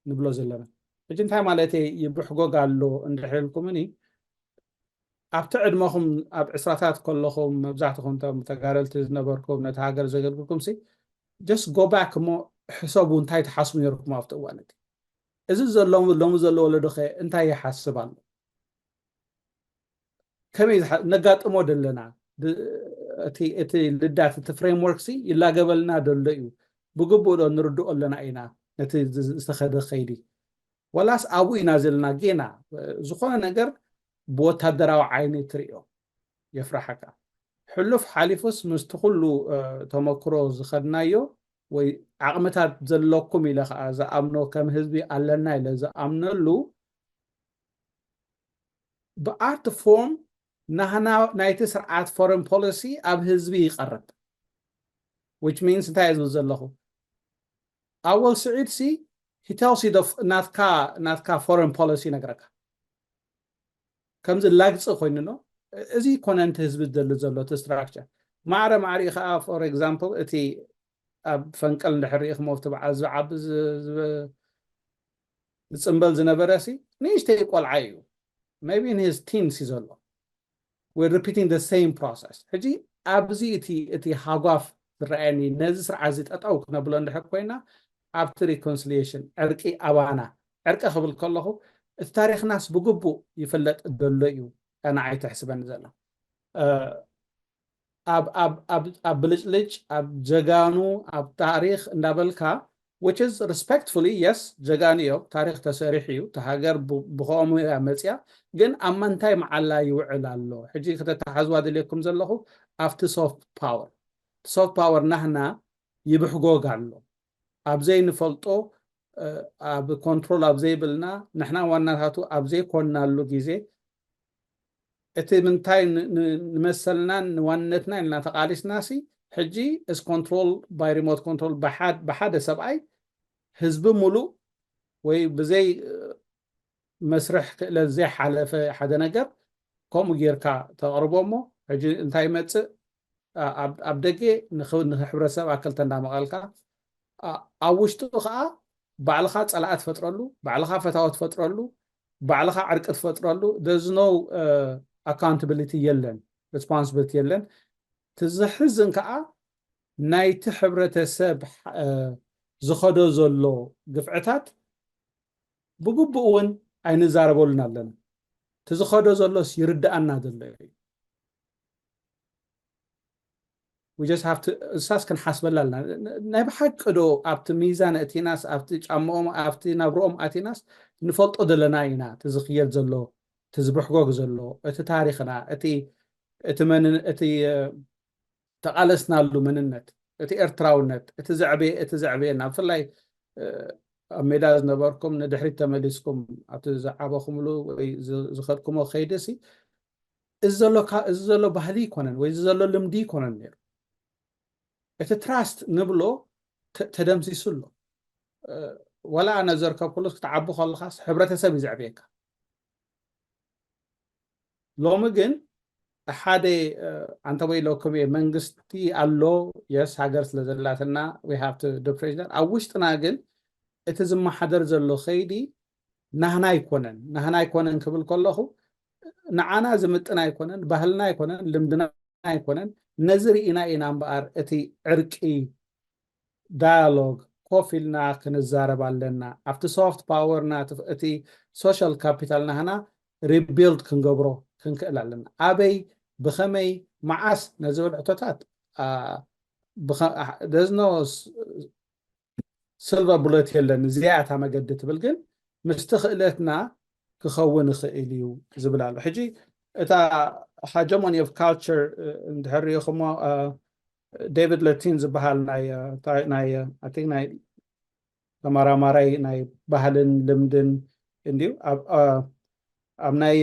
ንብሎ ዘለና። ሕጂ እንታይ ማለት ይብሕጎግ ኣሎ እንድሕር ኢልኩምኒ፣ ኣብቲ ዕድመኹም ኣብ ዕስራታት ከለኹም መብዛሕትኹም እቶም ተጋደልቲ ዝነበርኩም ነቲ ሃገር ዘገልግልኩም ሲ just go back እሞ ሕሰቡ እንታይ ትሓስቡ ነርኩም ኣብቲ እዋን እቲ። እዚ ዘሎ ሎሚ ዘሎ ወለዶ ኸ እንታይ ይሓስብ ኣሎ? ከመይ ነጋጥሞ ደለና? እቲ ልዳት እቲ ፍሬምወርክ ሲ ይላገበልና ደሎ እዩ። ብግቡእ ዶ ንርድኦ ኣለና ኢና ነቲ ዝተኸደ ከይዲ? ወላስ ኣብኡ ኢና ዘለና ጌና? ዝኾነ ነገር ብወታደራዊ ዓይኒ ትርእዮ፣ የፍራሓካ። ሕሉፍ ሓሊፉስ ምስቲ ኩሉ ተመክሮ ዝኸድናዮ ወይ ዓቕምታት ዘለኩም ኢለ ከዓ ዝኣምኖ ከም ህዝቢ ኣለና ኢለ ዝኣምነሉ ብኣርት ፎርም ናህና ናይቲ ስርዓት ፎረን ፖሊሲ ኣብ ህዝቢ ይቐርብ። Which means እንታይ እየ ዝብል ዘለኹ? ኣወል ስዒድ ሲ he tells you ናትካ ናትካ ፎረን ፖሊሲ ይነግረካ። ከምዚ ላግፂ ኮይኑ ኖ። እዚ ኮነ ነቲ ህዝቢ ዝደሊ ዘሎ እቲ ስትራክቸር ማዕረ ማዕሪኡ ከዓ for example እቲ ኣብ ፈንቀል እንድሕር ርኢኽሞ እቲ በዓል ዝዓቢ ዝፅምበል ዝነበረ ሲ ንእሽተይ ቆልዓ እዩ። Maybe in his teens እዩ ዘሎ። We're repeating the same process። ሕጂ ኣብዚ እቲ እቲ ሃጓፍ ዝረኣየኒ ነዚ ስርዓት እዚ ጠጠው ክነብሎ እንድሕር ኮይና ኣብቲ ሪኮንሲሊየሽን ዕርቂ ኣባና ዕርቂ ክብል ከለኹ እቲ ታሪክናስ ብግቡእ ይፍለጥ ዘሎ እዩ። ንዓይ ትሕስበኒ ዘላ ኣብ ብልጭልጭ ኣብ ጀጋኑ ኣብ ታሪክ እንዳበልካ which is respectfully yes ጀጋኑ እዮም። ታሪክ ተሰሪሑ እዩ። እቲ ሃገር ብኸምኡ እያ መፅያ። ግን ኣብ መንታይ መዓላ ይውዕል ኣሎ? ሕጂ ከተተሓዝዋ ደልየኩም ዘለኹ ኣብቲ ሶፍት ፓወር። ሶፍት ፓወር ናህና ይብሕጎግ ኣሎ። ኣብ ዘይንፈልጦ ኣብ ኮንትሮል ኣብ ዘይብልና ንሕና ዋናታቱ ኣብ ዘይኮንናሉ ግዜ እቲ ምንታይ ንመሰልናን ንዋንነትና ኢልና ተቃሊስና ሲ ሕጂ is control by remote control ብሓደ ሰብኣይ ህዝቢ ሙሉእ ወይ ብዘይ መስርሕ ክእለት ዘይሓለፈ ሓደ ነገር ከምኡ ጌርካ ተቕርቦ እሞ ሕጂ እንታይ ይመፅእ? ኣብ ደገ ንሕብረተሰብ ኣክልተ እንዳመቐልካ ኣብ ውሽጡ ከዓ ባዕልኻ ፀላእ ትፈጥረሉ፣ ባዕልኻ ፈታዊ ትፈጥረሉ፣ ባዕልኻ ዕርቂ ትፈጥረሉ there's no accountability የለን፣ responsibility የለን። ትዝሕዝን ከዓ ናይቲ ሕብረተሰብ ዝኸዶ ዘሎ ግፍዕታት ብግቡእ እውን ኣይንዛረበሉን ኣለና። እቲ ዝኸዶ ዘሎስ ይርድኣና ዘሎ እዩ። እሳስ ክንሓስበላ ኣለና። ናይ ብሓቂ ዶ ኣብቲ ሚዛን እቲናስ ኣብቲ ጫማኦም ኣብቲ ናብርኦም ኣቲናስ ንፈልጦ ዘለና ኢና እቲ ዝኽየድ ዘሎ እቲ ዝብሕጎግ ዘሎ እቲ ታሪኽና እቲ እቲ ተቓለስናሉ መንነት እቲ ኤርትራውነት እቲ ዘዕበየ እቲ ዘዕበየና ብፍላይ ኣብ ሜዳ ዝነበርኩም ንድሕሪት ተመሊስኩም ኣብቲ ዝዓበኹምሉ ወይ ዝኸድኩሞ ከይዲ ሲ እዚ ዘሎ ባህሊ ይኮነን ወይ እዚ ዘሎ ልምዲ ይኮነን ነይሩ። እቲ ትራስት ንብሎ ተደምሲሱ ኣሎ። ወላ ኣነ ዘርከብኩሉስ ክትዓቢ ከለኻስ ሕብረተሰብ እዩ ዘዕብየካ። ሎሚ ግን ሓደ ኣንተ ወይ ሎክም መንግስቲ ኣሎ የስ ሃገር ስለ ዘላትና we have to do president ኣብ ውሽጥና ግን እቲ ዝመሓደር ዘሎ ከይዲ ናህና ኣይኮነን። ናህና ኣይኮነን ክብል ከለኹ ንዓና ዝምጥን ኣይኮነን፣ ባህልና ኣይኮነን፣ ልምድና ኣይኮነን። ነዚ ርኢና ኢና እምበኣር እቲ ዕርቂ ዳያሎግ ኮፍ ኢልና ክንዛረብ ኣለና። ኣብቲ ሶፍት ፓወርና እቲ ሶሻል ካፒታል ናህና ሪቢልድ ክንገብሮ ክንክእል ኣለና። ኣበይ፣ ብኸመይ፣ መዓስ ንዝብል ሕቶታት ደዝኖ ስልቨር ቡለት የለን፣ እዚኣ እታ መገዲ ትብል፣ ግን ምስቲ ክእለትና ክኸውን ይኽእል እዩ ዝብል ኣሎ። ሕጂ እታ ሃጀሞኒ ኦፍ ካልቸር እንድሕር ሪኢኹሞ፣ ዴቪድ ለቲን ዝበሃል ናይ ናይ ናይ ተመራማራይ ናይ ባህልን ልምድን እንዲዩ ኣብ ናይ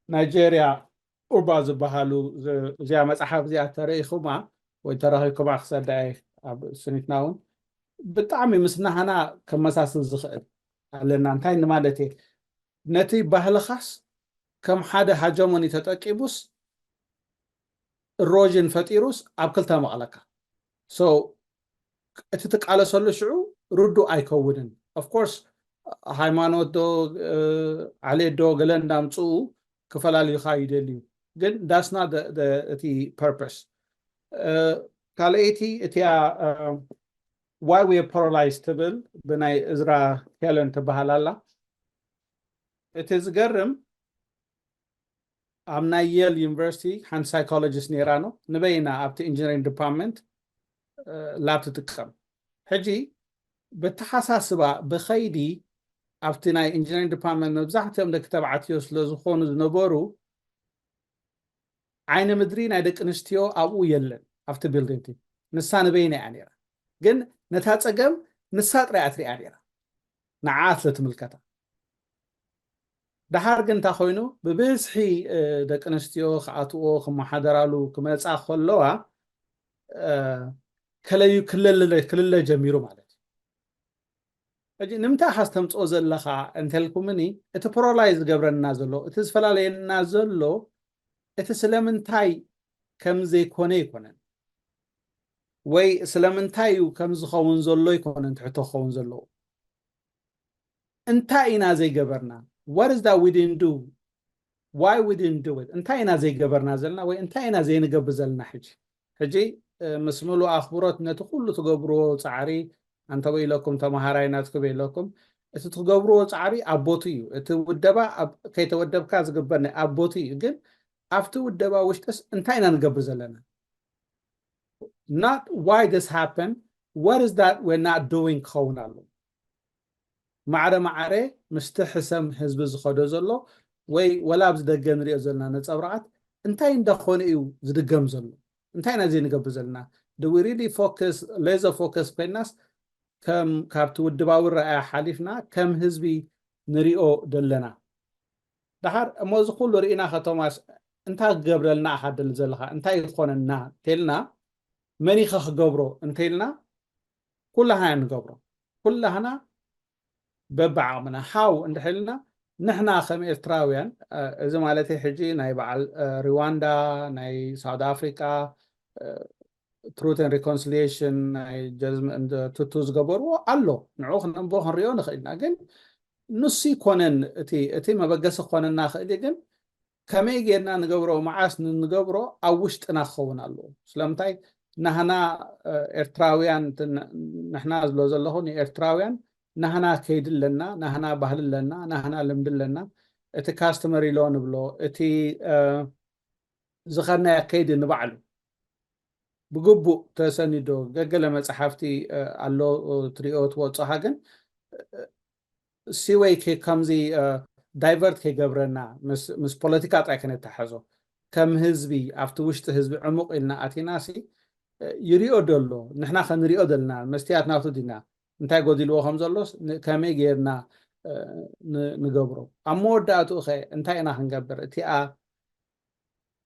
ናይጄርያ ኡርባ ዝበሃሉ፣ እዚኣ መፅሓፍ እዚኣ ተረኢኹማ ወይ ተረኺብኩማ ክሰዳ እየ ኣብ ስኒትና እውን ብጣዕሚ ምስ ናህና ከመሳስል ዝኽእል ኣለና። እንታይ ንማለት እየ? ነቲ ባህልኻስ ከም ሓደ ሃጀሞኒ ተጠቂሙስ እሮዥን ፈጢሩስ ኣብ ክልተ መቕለካ። So እቲ ትቃለሰሉ ሽዑ ርዱእ ኣይከውንን። Of course ሃይማኖት ዶ ዓሌት ዶ ገለ እንዳምፅኡ ክፈላልዩካ ይደልዩ፣ ግን that's not the- the- እቲ purpose። ካልኣይቲ እቲያ why we are polarized ትብል ብናይ እዝራ ሄለን ትበሃል ኣላ። እቲ ዝገርም ኣብ ናይ የል ዩኒቨርሲቲ ሓንቲ ሳይኮሎጂስት ነይራ ነው ንበይና ኣብቲ ኢንጂነሪንግ ዲፓርትመንት ላብ ትጥቀም። ሕጂ ብተሓሳስባ ብኸይዲ ኣብቲ ናይ ኢንጂነሪንግ ዲፓርትመንት መብዛሕትኦም ደቂ ተባዕትዮ ስለ ዝኾኑ ዝነበሩ ዓይኒ ምድሪ ናይ ደቂ ኣንስትዮ ኣብኡ የለን ኣብቲ ቢልዲንግ እቲ። ንሳ ንበይና እያ ነይራ፣ ግን ነታ ፀገም ንሳ ጥራይ እያ ትሪኣ ነይራ፣ ንዓኣ ስለ ትምልከታ። ደሓር ግን እንታይ ኮይኑ ብብዝሒ ደቂ ኣንስትዮ ክኣትዎ ክመሓደራሉ ክመፃ ከለዋ ከለዩ ክልለ ጀሚሩ ማለት እዩ። ሕጂ ንምንታይ ኢኻ ዝተምፅኦ ዘለኻ እንተልኩምኒ እቲ ፖላራይዝ ዝገብረና ዘሎ እቲ ዝፈላለየና ዘሎ እቲ ስለምንታይ ከም ዘይኮነ ኣይኮነን ወይ ስለምንታይ እዩ ከም ዝኸውን ዘሎ ኣይኮነን ትሕቶ ክኸውን ዘለዎ። እንታይ ኢና ዘይገበርና? What is that we didn't do? Why we didn't do it? እንታይ ኢና ዘይገበርና ዘለና ወይ እንታይ ኢና ዘይንገብር ዘለና? ሕጂ ሕጂ ምስ ምሉእ ኣኽብሮት ነቲ ኩሉ ትገብርዎ ፃዕሪ ኣንተ ወይ ኢለኩም ተምሃራይ ናትኩም ኢለኩም እቲ ትገብርዎ ፃዕሪ ኣብ ቦቱ እዩ። እቲ ውደባ ከይተወደብካ ዝግበር ኣብ ቦቱ እዩ። ግን ኣብቲ ውደባ ውሽጥስ እንታይ ኢና ንገብር ዘለና? Not why this happened, what is that we're not doing ክኸውን ኣሎ። ማዕረ ማዕረ ምስቲ ሕሰም ህዝቢ ዝኸዶ ዘሎ ወይ ወላ ኣብዚ ደገ ንሪኦ ዘለና ነፀብራቓት እንታይ እንዳኾነ እዩ ዝድገም ዘሎ? እንታይ ኢና ዘይንገብር ዘለና? Do we really focus, laser focus ኮይናስ ከም ካብቲ ውድባዊ ረኣያ ሓሊፍና ከም ህዝቢ ንሪኦ ደለና? ደሓር እሞ እዚ ኩሉ ርኢና ከ ቶማስ እንታይ ክገብረልና ኢኻ ደሊ ዘለኻ? እንታይ ይኾነና እንተልና መኒኸ ክገብሮ እንተልና ኩላህና ንገብሮ። ኩላህና በብዓቕምና ሃው እንድሕልና ንሕና ከም ኤርትራውያን እዚ ማለት ሕጂ ናይ በዓል ሪዋንዳ ናይ ሳውት ኣፍሪካ ትሩት ን ሪኮንሲሊሽን ናይ ጀዝም ቱቱ ዝገበርዎ ኣሎ። ንዑ ክነንቦ ክንሪኦ ንኽእል ኢና። ግን ንሱ ይኮነን እቲ እቲ መበገሲ ክኾነና ክእል ግን ከመይ ጌርና ንገብሮ መዓስ ንንገብሮ ኣብ ውሽጥና ክኸውን ኣለዎ። ስለምንታይ ናህና ኤርትራውያን ንሕና ዝብሎ ዘለኹ ንኤርትራውያን ናህና ከይዲ ኣለና፣ ናህና ባህሊ ኣለና፣ ናህና ልምዲ ኣለና። እቲ ካስተመሪ ሎ ንብሎ እቲ ዝኸድናዮ ከይዲ ንባዕሉ ብግቡእ ተሰኒዶ ገገለ መፅሓፍቲ ኣሎ ትሪኦ ትወፅኦ ግን ሲወይ ከምዚ ዳይቨርት ከይገብረና ምስ ፖለቲካ ጥራይ ከነተሓዞ ከም ህዝቢ ኣብቲ ውሽጢ ህዝቢ ዕሙቕ ኢልና ኣቲና ሲ ይሪኦ ደሎ ንሕና ከንሪኦ ደልና መስትያት ናቱ ዲና እንታይ ጎዲልዎ ከም ዘሎስ ከመይ ጌርና ንገብሮ ኣብ መወዳእትኡ ኸ እንታይ ኢና ክንገብር እቲኣ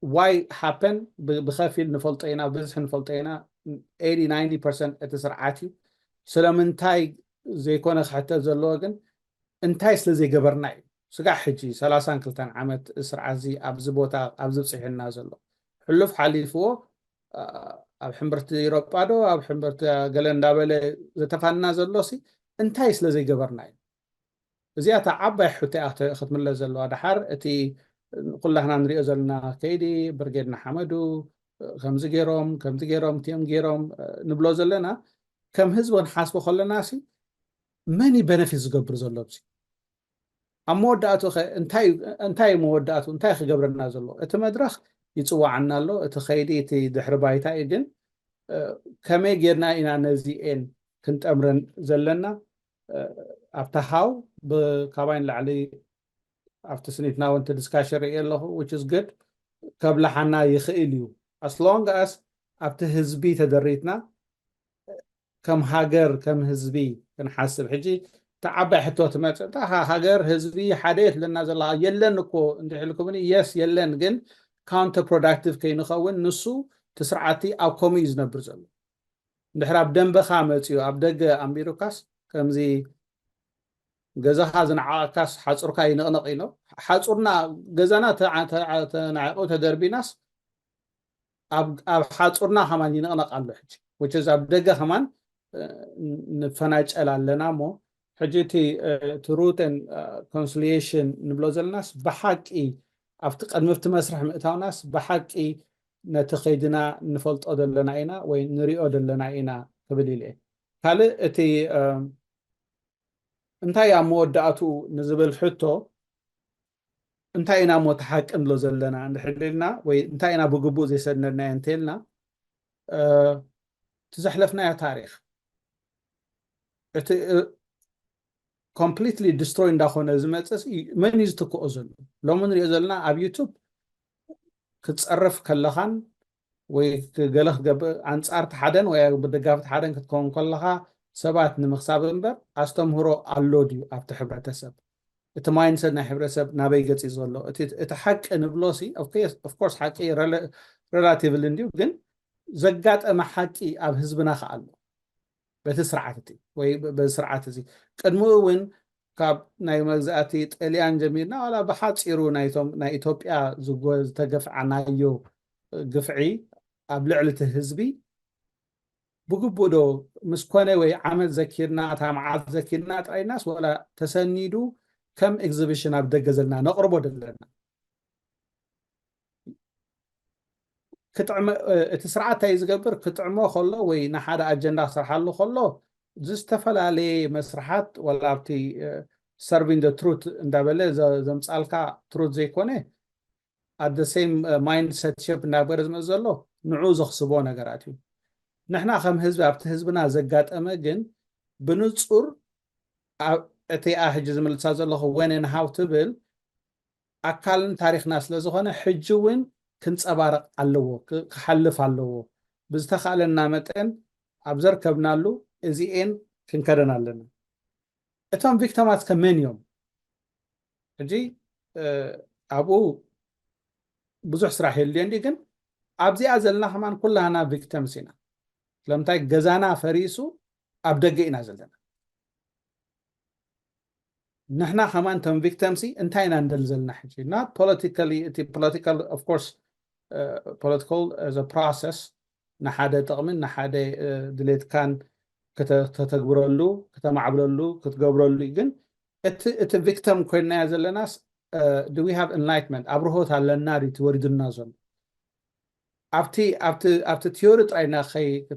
ዋይ ሃፐን ብኸፊል ንፈልጦ ኢና ብዝሒ ንፈልጦ ኢና ኤቲ ናይንቲ ፐርሰንት እቲ ስርዓት እዩ ስለምንታይ ዘይኮነ ክሕተት ዘለዎ ግን እንታይ ስለ ዘይገበርና እዩ ስጋዕ ሕጂ ሰላሳን ክልተን ዓመት ስርዓት እዚ ኣብዚ ቦታ ኣብዚ ብፅሒና ዘሎ ሕሉፍ ሓሊፍዎ ኣብ ሕምብርቲ ኢሮጳ ዶ ኣብ ሕምብርቲ ገለ እንዳበለ ዘተፋንና ዘሎ ሲ እንታይ ስለ ዘይገበርና እዩ? እዚኣ እታ ዓባይ ሕቶ እያ ክተ- ክትምለስ ዘለዋ። ደሓር እቲ ኩላህና ንሪኦ ዘለና ከይዲ ብርጌድ ንሓመዱ ከምዚ ገይሮም ከምዚ ገይሮም እቲኦም ገይሮም ንብሎ ዘለና፣ ከም ህዝቢ ክንሓስቦ ከለና ሲ መን እዩ በነፊት ዝገብር ዘሎ? ኣብዚ ኣብ መወዳእቱ ኸ እንታይ እንታይ እዩ መወዳእቱ? እንታይ ክገብረና ዘሎ? እቲ መድረኽ ይፅዋዓና ኣሎ። እቲ ኸይዲ እቲ ድሕሪ ባይታ እዩ። ግን ከመይ ጌርና ኢና ነዚኤን ክንጠምረን ዘለና? ኣብታ ሃው ብካባይ ንላዕሊ ኣብቲ ስኒትና እውን እቲ ዲስካሽን ርኢ ኣለኹ፣ which is good። ከብልሓና ይኽእል እዩ። As long as ኣብቲ ህዝቢ ተደሪትና ከም ሃገር ከም ህዝቢ ክንሓስብ። ሕጂ እቲ ዓባይ ሕቶ ትመፅእ፣ እታ ሃ- ሃገር ህዝቢ ሓደ እያ ትብለና ዘላ። የለን እኮ እንድሕልኩምኒ፣ የስ የለን፣ ግን counterproductive ከይንኸውን ንሱ እቲ ስርዓቲ ኣብ ከምኡ እዩ ዝነብር ዘሎ። እንድሕር ኣብ ደንበኻ መፅዩ ኣብ ደገ ኣንቢሩካስ ከምዚ ገዛኻ ዝነዓቐካስ ሓፁርካ ይንቕነቕ ኢሎ። ሓፁርና ገዛና ተዓ- ተዓ- ተናዒቑ ተደርቢናስ ኣብ ኣብ ሓፁርና ከማን ይንቕነቕ ኣሎ። ሕጂ which is ኣብ ደገ ከማን ንፈናጨል ኣለና። እሞ ሕጂ እቲ ትሩትን ኮንስሊሽን ንብሎ ዘለናስ ብሓቂ ኣብቲ ቅድሚ ኣብቲ መስርሕ ምእታውናስ ብሓቂ ነቲ ከይድና ንፈልጦ ዘለና ኢና ወይ ንሪኦ ዘለና ኢና ክብል ኢለ። ካልእ እቲ እንታይ ኣብ መወዳእትኡ ንዝብል ሕቶ እንታይ ኢና እሞ እቲ ሓቂ ንብሎ ዘለና እንድሕር ኢልና ወይ እንታይ ኢና ብግቡእ ዘይሰነድናዮ እንተልና እቲ ዘሕለፍናዮ ታሪኽ እቲ ኮምፕሊትሊ ዲስትሮይ እንዳኾነ ዝመፅስ መን እዩ ዝትክኦ ዘሎ? ሎሚ ንሪኦ ዘለና ኣብ ዩቱብ ክትፀርፍ ከለኻን ወይ ገለ ክትገብር ኣንፃርቲ ሓደን ወይ ደጋፍቲ ሓደን ክትከውን ከለኻ ሰባት ንምክሳብ እምበር ኣስተምህሮ ኣሎ ድዩ ኣብቲ ሕብረተሰብ? እቲ ማይንሰት ናይ ሕብረተሰብ ናበይ ገፂ ዘሎ? እቲ ሓቂ ንብሎ ሲ ኦፍኮርስ ሓቂ ረላቲቭሊ እንድዩ፣ ግን ዘጋጠመ ሓቂ ኣብ ህዝብና ከ ኣሎ? በቲ ስርዓት እቲ ወይ በዚ ስርዓት እዚ ቅድሚኡ እውን ካብ ናይ መግዛእቲ ጥልያን ጀሚርና ዋላ ብሓፂሩ ናይቶም ናይ ኢትዮጵያ ዝጎ ዝተገፍዓናዮ ግፍዒ ኣብ ልዕሊ እቲ ህዝቢ ብግቡእ ዶ ምስ ኮነ ወይ ዓመት ዘኪርና እታ መዓልቲ ዘኪርና ጥራይናስ ዋላ ተሰኒዱ ከም ኤግዚቢሽን ኣብ ደገ ዘለና ነቕርቦ ዘለና ክጥዕመ እቲ ስርዓት እንታይ ዝገብር ክጥዕሞ ከሎ ወይ ንሓደ ኣጀንዳ ክሰርሓሉ ከሎ ዝተፈላለየ መስርሓት ዋላ ኣብቲ serving the truth እንዳበለ ዘምፃልካ ትሩት ዘይኮነ at the same mindset ሸፕ እናበረ ዝመፅ ዘሎ ንዑ ዘኽስቦ ነገራት እዩ። ንሕና ከም ህዝቢ ኣብቲ ህዝብና ዘጋጠመ ግን ብንፁር እቲኣ ሕጂ ዝምልሳ ዘለኹ when and how ትብል ኣካልን ታሪኽና ስለ ዝኾነ ሕጂ እውን ክንፀባረቕ ኣለዎ፣ ክሓልፍ ኣለዎ። ብዝተኻእለና መጠን ኣብ ዘርከብናሉ እዚኤን ክንከደን ኣለና። እቶም ቪክተማት ከ መን እዮም? ሕጂ ኣብኡ ብዙሕ ስራሕ የድልዮ እንዲ ግን ኣብዚኣ ዘለና ከማን ኩላህና ቪክተምስ ኢና። ስለምንታይ ገዛና ፈሪሱ ኣብ ደገ ኢና ዘለና። ንሕና ከማን እቶም ቪክተምሲ እንታይ ኢና ንደሊ ዘለና ሕጂ? Not politically፣ እቲ ፖለቲካል ኦፍ ኮርስ ፖለቲካል ፕሮሰስ ንሓደ ጥቕምን ንሓደ ድሌትካን ከተተግብረሉ ከተማዕብለሉ ክትገብረሉ እዩ። ግን እቲ ቪክተም ኮይንናዮ ዘለናስ do we have enlightenment? ኣብርሆት ኣለና ድዩ እቲ ወሪዱና ዘሎ? ኣብቲ ኣብቲ ኣብቲ ቲዮሪ ጥራይና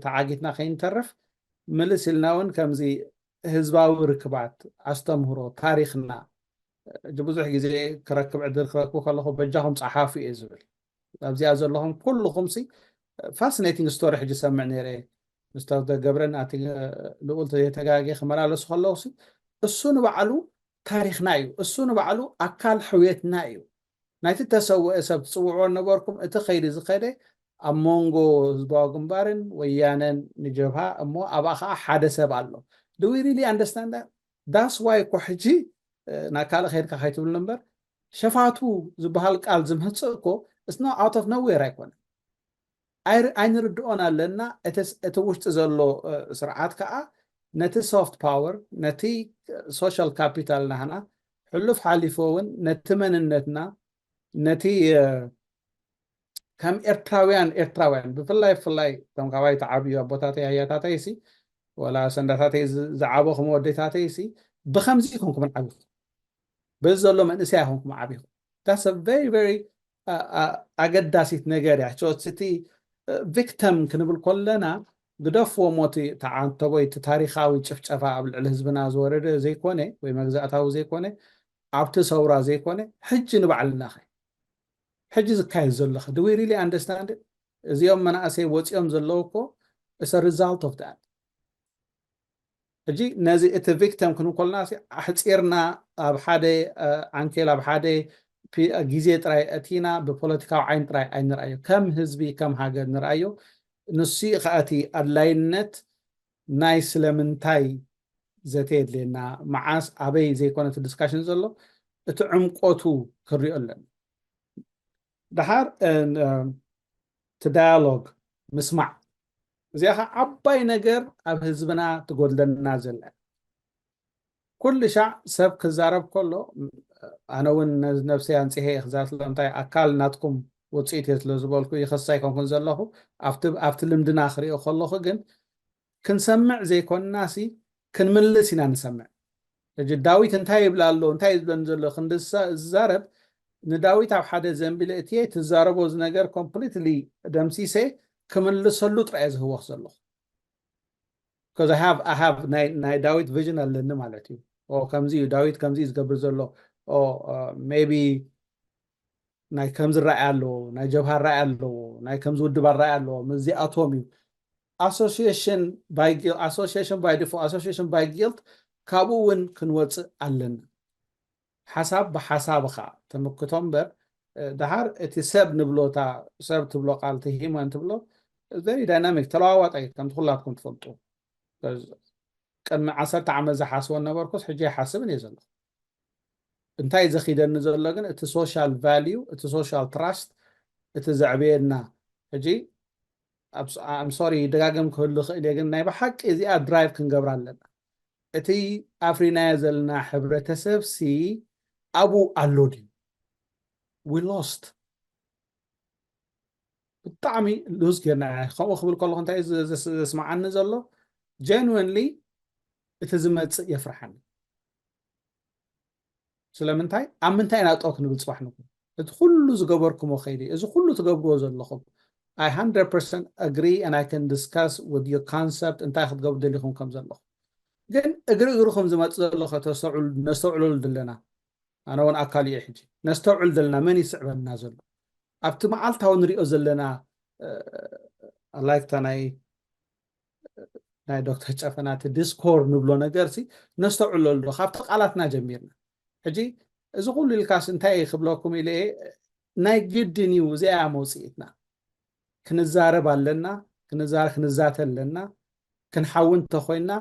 ተዓጊትና ከይንተርፍ ምልስ ኢልና እውን ከምዚ ህዝባዊ ርክባት ኣስተምህሮ ታሪኽና ብዙሕ ግዜ ክረክብ ዕድል ክረክቡ ከለኹ በጃኹም ፀሓፉ እየ ዝብል ኣብዚኣ ዘለኹም ኩልኹም ሲ ፋሲኔቲንግ ስቶሪ ሕጂ ሰምዕ ነይረ ምስታፍ ገብረን ኣቲ ልኡል ተጋጌ ክመላለሱ ከለኹ ሲ እሱ ንባዕሉ ታሪኽና እዩ እሱ ንባዕሉ ኣካል ሕውየትና እዩ ናይቲ ተሰውአ ሰብ ትፅውዕዎ ነበርኩም እቲ ከይዲ ዝኸደ ኣብ መንጎ ህዝባዊ ግንባርን ወያነን ንጀብሃ እሞ ኣብኣ ከዓ ሓደ ሰብ ኣሎ do we really understand that that's why እኮ ሕጂ ናብ ካልእ ከይድካ ከይትብል እምበር ሸፋቱ ዝበሃል ቃል ዝመፅእ እኮ it's not out of nowhere ኣይኮነን ኣይንርድኦን ኣለና እቲ ውሽጢ ዘሎ ስርዓት ከዓ ነቲ soft power ነቲ social capital ናህና ሕሉፍ ሓሊፎ እውን ነቲ መንነትና ነቲ ከም ኤርትራውያን ኤርትራውያን ብፍላይ ብፍላይ እቶም ካባይ ተዓብዩ ኣቦታተይ ኣያታተይ ሲ ወላ ሰንዳታተይ ዝ- ዝዓበኹም ወዴታተይ ሲ ብከምዚ ይኮንኩም ዓቢኹም። በዚ ዘሎ መንእሰይ ኣይኮንኩም ዓቢኹም። That's a very very ኣገዳሲት ነገር እያ። እቲ ቪክተም ክንብል ከለና ግደፍዎ ሞቲ ተዓንተቦይ እቲ ታሪካዊ ጭፍጨፋ ኣብ ልዕሊ ህዝብና ዝወረደ ዘይኮነ ወይ መግዛእታዊ ዘይኮነ ኣብቲ ሰውራ ዘይኮነ ሕጂ ንባዕልናኸ ሕጂ ዝካየድ ዘሎ do we really understand? እዚኦም መናእሰይ ወፂኦም ዘለዉ እኮ it's a result of that። ሕጂ ነዚ እቲ ቪክተም ክንኮልና ኣሕፂርና ኣብ ሓደ ዓንኬል ኣብ ሓደ ግዜ ጥራይ እቲና ብፖለቲካዊ ዓይን ጥራይ ኣይንርኣዮ። ከም ህዝቢ ከም ሃገር ንርኣዮ። ንሱ ከኣቲ ኣድላይነት ናይ ስለምንታይ ዘተ የድልየና መዓስ ኣበይ ዘይኮነ እቲ ዲስካሽን ዘሎ እቲ ዕምቆቱ ክሪኦ ኣለና። ደሓር እቲ ዳያሎግ ምስማዕ እዚኣ ኸ ዓባይ ነገር ኣብ ህዝብና ትጎድለና ዘላ። ኩሉ ሻዕ ሰብ ክዛረብ ከሎ ኣነ እውን ነብሰይ ኣንፅሄ እየ ክዛረብ ስለምንታይ ኣካል ናትኩም ውፅኢት እየ ስለ ዝበልኩ ይኸስ ኣይኮንኩን ዘለኹ። ኣብቲ ልምድና ክሪኦ ከለኹ ግን ክንሰምዕ ዘይኮንናሲ ክንምልስ ኢና ንሰምዕ። ሕጂ ዳዊት እንታይ ይብል ኣሎ እንታይ እዩ ዝብለኒ ዘሎ ክንዲ ዝዛረብ ንዳዊት ኣብ ሓደ ዘንቢለ እትየ ትዛረቦ ዝነገር ኮምፕሊትሊ ደምሲሰ ክምልሰሉ ጥራይ ዝህወኽ ዘለኹ። Because I have, I have ናይ ዳዊት ቪዥን ኣለኒ ማለት እዩ። ከምዚ እዩ ዳዊት ከምዚ እዩ ዝገብር ዘሎ maybe ናይ ከምዚ ራእይ ኣለዎ፣ ናይ ጀብሃ ራእይ ኣለዎ፣ ናይ ከምዚ ውድብ ራእይ ኣለዎ፣ ምስዚኣቶም እዩ association by guilt, association by default, association by guilt። ካብኡ እውን ክንወፅእ ኣለና። ሓሳብ ብሓሳብኻ ተምክቶ እምበር ደሓር እቲ ሰብ ንብሎታ ሰብ ትብሎ ቃል እቲ ሂማን ትብሎ very dynamic ተለዋዋጣ እዩ ከምቲ ኩላትኩም ትፈልጡ። ቅድሚ ዓሰርተ ዓመት ዝሓስቦ ነበርኩስ ሕጂ ይሓስብን እየ ዘለኹ። እንታይ ዘኺደኒ ዘሎ ግን እቲ social value እቲ social trust እቲ ዘዕብየና ሕጂ I'm sorry ደጋግም ክህሉ ክእል እየ ግን ናይ ብሓቂ እዚኣ ድራይቭ ክንገብር ኣለና። እቲ ኣፍሪናዮ ዘለና ሕብረተሰብ ሲ ኣብኡ ኣሎ ድዩ? We lost ብጣዕሚ ሉዝ ጌርና። ከምኡ ክብል ከለኹ እንታይ ዘስማዓኒ ዘሎ genuinely እቲ ዝመፅእ የፍርሓኒ። ስለምንታይ ኣብ ምንታይ ኢና ጠው ክንብል ፅባሕ ንኩ እቲ ኩሉ ዝገበርኩሞ ከይዲ እዚ ኩሉ ትገብርዎ ዘለኹም I hundred percent agree and I can discuss with your concept እንታይ ክትገብሩ ደሊኹም ከም ዘለኹም ግን እግሪ እግርኹም ዝመፅ ዘሎ ከተስተውዕሉ ነስተውዕለሉ ድለና። ኣነ እውን ኣካል እየ ሕጂ ነስተውዕል ዘለና መን ይስዕበና ዘሎ ኣብቲ መዓልታዊ ንሪኦ ዘለና ላይክታ ናይ ናይ ዶክተር ጨፈናቲ ዲስኮር ንብሎ ነገር ሲ ነስተውዕለሉ ዶ ካብቲ ቃላትና ጀሚርና ሕጂ እዚ ኩሉ ኢልካስ እንታይ ክብለኩም ኢለ ናይ ግድን እዩ እዚኣ መውፅኢትና ክንዛረብ ኣለና ክንዛተ ኣለና ክንሓዊ እንተኮይና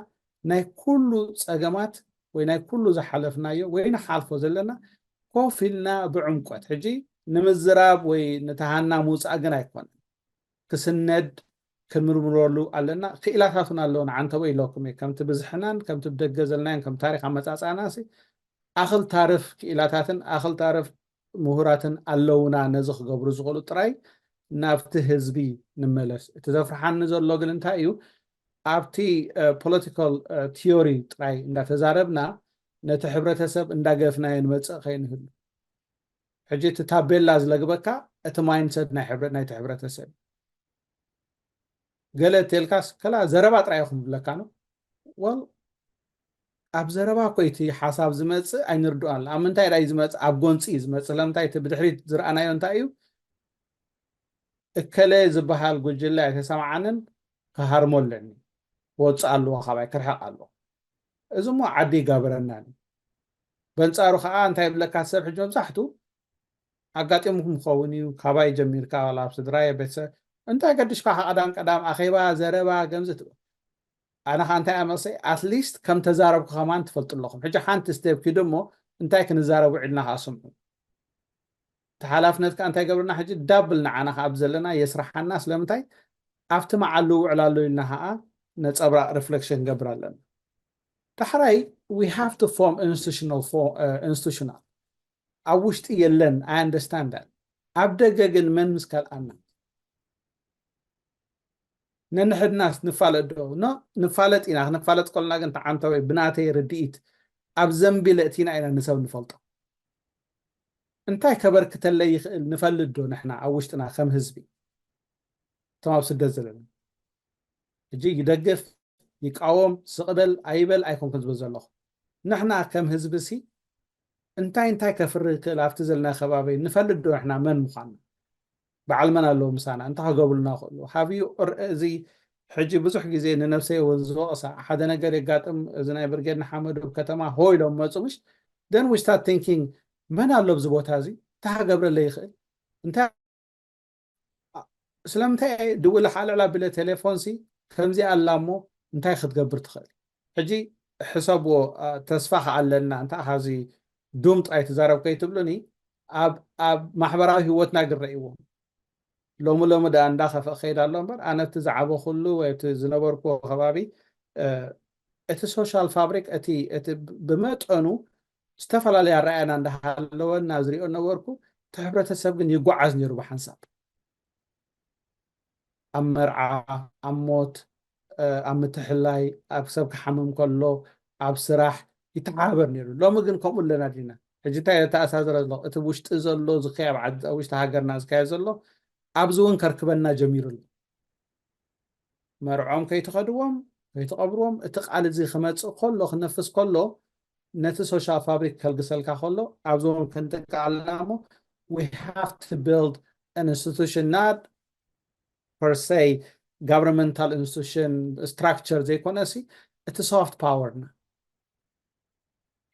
ናይ ኩሉ ፀገማት ወይ ናይ ኩሉ ዝሓለፍናዮ ወይ ንሓልፎ ዘለና ኮፍ ኢልና ብዕምቆት ሕጂ ንምዝራብ ወይ ንተሃና ምውፃእ ግን ኣይኮነን ክስነድ ክንምርምረሉ ኣለና ክኢላታት እውን ኣለዉ ንዓንተቦ ኢለኩም እየ ከምቲ ብዝሕናን ከምቲ ብደገ ዘለናዮን ከም ታሪክ ኣመፃፅኣና ኣኽል ታርፍ ክኢላታትን ኣኽል ታርፍ ምሁራትን ኣለውና ነዚ ክገብሩ ዝኽእሉ ጥራይ ናብቲ ህዝቢ ንመለስ። እቲ ዘፍርሓኒ ዘሎ ግን እንታይ እዩ ኣብቲ ፖለቲካል ቲዮሪ ጥራይ እንዳተዛረብና ነቲ ሕብረተሰብ እንዳገፍናዮ ንመፅእ ከይንህሉ። ሕጂ እቲ ታቤላ ዝለግበካ እቲ ማይንሰት ናይ ናይቲ ሕብረተሰብ ገለ ተልካስ ከላ ዘረባ ጥራይ ኢኹም ዝብለካ ነው ወል ኣብ ዘረባ እኮ እቲ ሓሳብ ዝመፅእ ኣይንርድኦን ኣብ ምንታይ ዳይ ዝመፅእ ኣብ ጎንፂ እዩ ዝመፅእ ስለምንታይ እቲ ብድሕሪት ዝረኣናዮ እንታይ እዩ እከለ ዝበሃል ጉጅለ ኣይተሰማዓንን ክሃርሞ ኣለኒ ክወፅእ ኣለዎ ካባይ ክርሕቕ ኣለዎ እዚ እሞ ዓዲ ይጋብረናን እዩ በንፃሩ ከዓ እንታይ ይብለካ ሰብ ሕጂ መብዛሕቱ ኣጋጢሙኩም ክኸውን እዩ ካባይ ጀሚርካ ዋላ ኣብ ስድራየ ቤተሰብ እንታይ ገድሽካ ቀዳም ቀዳም ኣኼባ ዘረባ ገምዚ ትብል ኣነ ከዓ እንታይ ኣመሰይ ኣትሊስት ከም ተዛረብኩ ከማን ትፈልጡ ኣለኹም ሕጂ ሓንቲ ስቴፕ ኪዱ እሞ እንታይ ክንዛረቡ ዕልና ከዓ ስምዑ ተሓላፍነት ከዓ እንታይ ገብርና ሕጂ ዳብል ንዓና ከዓ ኣብ ዘለና የስራሓና ስለምንታይ ኣብቲ መዓሉ ውዕል ኣሎ ኢልና ከዓ ነፀብራቅ ሪፍሌክሽን ገብር ኣለና ዳሕራይ we have to form institutional ኣብ ውሽጢ የለን I understand that ኣብ ደገ ግን መን ምስ ካልኣና ነንሕድናስ ንፋለጥ ዶ? ኖ፣ ንፋለጥ ኢና። ክንፋለጥ ከለና ግን ተዓንተወይ ብናተይ ርድኢት ኣብ ዘንቢል እቲና ኢና ንሰብ ንፈልጦ። እንታይ ከበርክተለይ ይኽእል ንፈልጥ ዶ ንሕና ኣብ ውሽጥና ከም ህዝቢ? እቶም ኣብ ስደት ዘለና ሕጂ ይደግፍ ይቃወም ስቕበል ኣይበል ኣይኮንኩን ዝብል ዘለኹ። ንሕና ከም ህዝቢ ሲ እንታይ እንታይ ከፍሪ ይኽእል ኣብቲ ዘለና ከባቢ ንፈልጥ ዶ ንሕና መን ምዃንና? በዓል መን ኣለዉ ምሳና እንታይ ከገብሩልና ይኽእሉ? ሃብዩ እዚ ሕጂ ብዙሕ ግዜ ንነብሰይ እውን ዝወቕሳ ሓደ ነገር የጋጥም እዚ ናይ ብርጌድ ንሓመዱ ከተማ ሆ ኢሎም መፁ ምሽ then we start thinking መን ኣሎ ኣብዚ ቦታ እዚ እንታይ ክገብረለይ ይኽእል እንታይ ስለምንታይ ድውል ሓልዕላ ብለ ቴሌፎን ሲ ከምዚ ኣላ እሞ እንታይ ክትገብር ትኽእል ሕጂ ሕሰብዎ ተስፋ ከኣለና እንታ ካዚ ዱም ጥራይ ትዛረብ ከይትብሉኒ ኣብ ኣብ ማሕበራዊ ህይወትና ግረእይዎ ሎሚ ሎሚ ደኣ እንዳኸፍእ ክኸይድ ኣሎ እምበር ኣነ እቲ ዝዓበኹሉ ወይ እቲ ዝነበርኩዎ ከባቢ እቲ social fabric እቲ እቲ ብመጠኑ ዝተፈላለየ ኣረኣእያና እንዳሃለወና ዝሪኦ ነበርኩ እቲ ሕብረተሰብ ግን ይጓዓዝ ነይሩ ብሓንሳብ ኣብ መርዓ ኣብ ሞት ኣብ ምትሕላይ ኣብ ሰብ ክሓምም ከሎ ኣብ ስራሕ ይተሓባበር ነይሩ ሎሚ ግን ከምኡ ኣለና ዲና ሕጂ እንታይ ተኣሳስረ ኣሎ እቲ ውሽጢ ዘሎ ዝካየ ኣብ ውሽጢ ሃገርና ዝካየ ዘሎ ኣብዚ እውን ከርክበና ጀሚሩ ኣሎ መርዖም ከይትኸድዎም ከይትቐብርዎም እቲ ቃል እዚ ክመፅእ ከሎ ክነፍስ ከሎ ነቲ social fabric ከልግሰልካ ከሎ ኣብዚ እውን ክንጥቃ ኣለና እሞ we have to build an institution not per se governmental institution structure ዘይኮነ ሲ እቲ soft power ና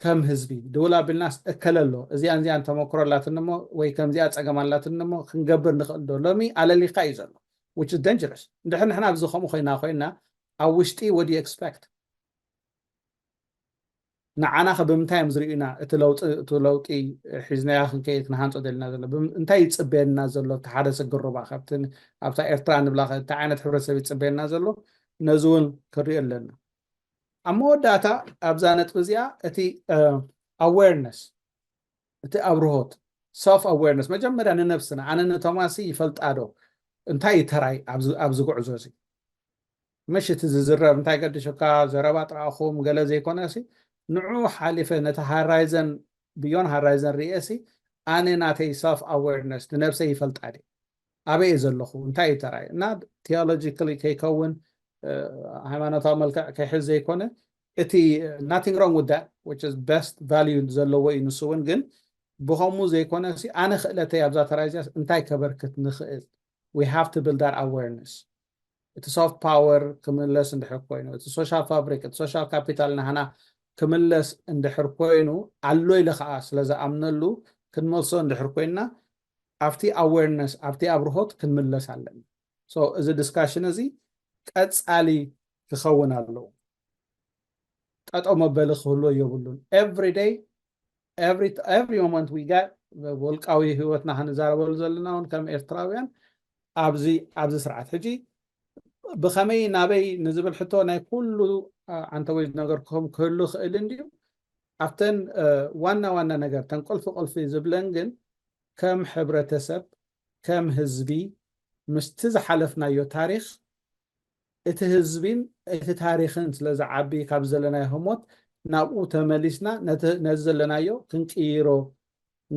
ከም ህዝቢ ድውል ኣቢልናስ እከለ ኣሎ እዚኣን እዚኣን ተመክሮ ኣላትኒ እሞ ወይ ከምዚኣ ፀገም ኣላትኒ እሞ ክንገብር ንኽእል ዶ ሎሚ ኣለሊካ እዩ ዘሎ which is dangerous እንድሕር ንሕና ኣብዚ ከምኡ ኮይና ኮይና ኣብ ውሽጢ what do you expect ንዓና ከ ብምንታይ እዮም ዝርእዩና እቲ ለውጢ እቲ ለውጢ ሒዝናዮ ክንከይድ ክንሃንፆ ደልና ዘሎ እንታይ ይፅበየና ዘሎ እቲ ሓደ ስግር ሩባ ካብቲ ኣብታ ኤርትራ ንብላ እንታይ ዓይነት ሕብረተሰብ ይፅበየና ዘሎ ነዚ እውን ክሪኦ ኣለና ኣብ መወዳእታ ኣብዛ ነጥቢ እዚኣ እቲ awareness እቲ ኣብርሆት self awareness መጀመርያ ንነብስና ኣነ ንቶማሲ ይፈልጣ ዶ እንታይ እዩ ተራይ ኣብዚ ጉዕዞ እዚ ምሽ እቲ ዝዝረብ እንታይ ገድሽካ ዘረባ ጥራኹም ገለ ዘይኮነ ሲ ንዑ ሓሊፈ ነቲ ሃራይዘን ብዮን ሃራይዘን ርእየ ሲ ኣነ ናተይ self awareness ንነብሰይ ይፈልጣ ዲ ኣበይ እየ ዘለኹ እንታይ እዩ ተራይ እና theologically ከይከውን ሃይማኖታዊ መልክዕ ከይሕዝ ዘይኮነ እቲ nothing wrong with that which is best value ዘለዎ እዩ ንሱ እውን ግን ብኸምኡ ዘይኮነ ሲ ኣነ ክእለተይ ኣብዛ ተራይ እዚያስ እንታይ ከበርክት ንኽእል we have to build that awareness እቲ soft power ክምለስ እንድሕር ኮይኑ እቲ social fabric እቲ social capital ናህና ክምለስ እንድሕር ኮይኑ ኣሎ ኢለ ከዓ ስለ ዝኣምነሉ ክንመልሶ እንድሕር ኮይንና ኣብቲ awareness ኣብቲ ኣብርሆት ክንምለስ ኣለና so እዚ discussion እዚ ቀፃሊ ክኸውን ኣለዎ ጠጠው መበሊ ክህልዎ የብሉን every day every every moment we get ውልቃዊ ህይወትና ክንዛረበሉ ዘለና እውን ከም ኤርትራውያን ኣብዚ ኣብዚ ስርዓት ሕጂ ብኸመይ ናበይ ንዝብል ሕቶ ናይ ኩሉ ዓንተወይ ዝነገርኩም ክህሉ ክእል እንድዩ ኣብተን ዋና ዋና ነገር ተን ቁልፊ ቁልፊ ዝብለን ግን ከም ሕብረተሰብ ከም ህዝቢ ምስቲ ዝሓለፍናዮ ታሪኽ እቲ ህዝቢን እቲ ታሪኽን ስለ ዝዓቢ ካብ ዘለናዮ ህሞት ናብኡ ተመሊስና ነዚ ዘለናዮ ክንቅይሮ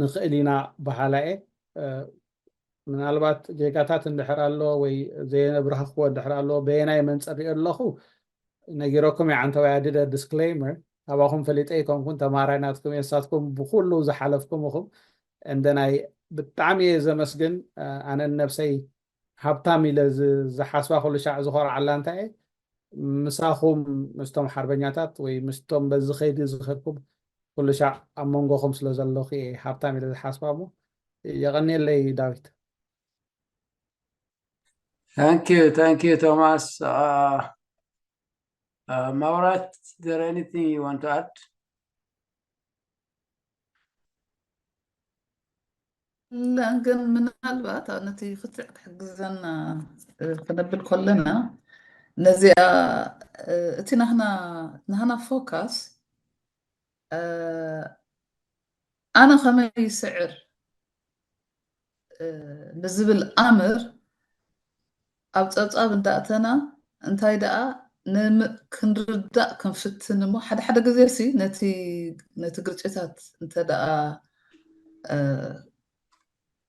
ንኽእል ኢና በሃላ እየ ምናልባት ጌጋታት እንድሕር ኣሎ ወይ ዘየነብርሃኽዎ እንድሕር ኣሎ በየናይ መንፅር ሪኦ ኣለኹ ነጊረኩም እየ ዓንተዋይ ኣዲደ disclaimer ካባኹም ፈሊጠ ይኮንኩን ተማራይ ናትኩም እየ ንሳትኩም ብኩሉ ዝሓለፍኩም ኢኹም እንደናይ ብጣዕሚ እየ ዘመስግን ኣነ ነብሰይ ሃብታም ኢለ ዝሓስባ ኩሉ ሻዕ ዝኾርዓላ እንታይ ምሳኹም ምስቶም ሓርበኛታት ወይ ምስቶም በዚ ከይዲ ዝኸድኩም ኩሉ ሻዕ ኣብ መንጎኹም ስለ ዘለኹ እየ ሃብታም ኢለ ዝሓስባ እሞ የቐንየለይ ዳዊት Thank you, thank you, Thomas. Uh, uh, Maurat, is there anything you want to add? لا ግን ምናልባት ነቲ ክትዕ ክሕግዘና ክነብል ከለና ነዚኣ እቲ ናህና ናህና ፎካስ ኣነ ከመይ ይስዕር ንዝብል ኣምር ኣብ ጸብጻብ እንዳእተና እንታይ ደኣ ክንርዳእ ክንፍትን እሞ ሓደ ሓደ ግዜ ሲ ነቲ ነቲ ግርጭታት እንተ ደኣ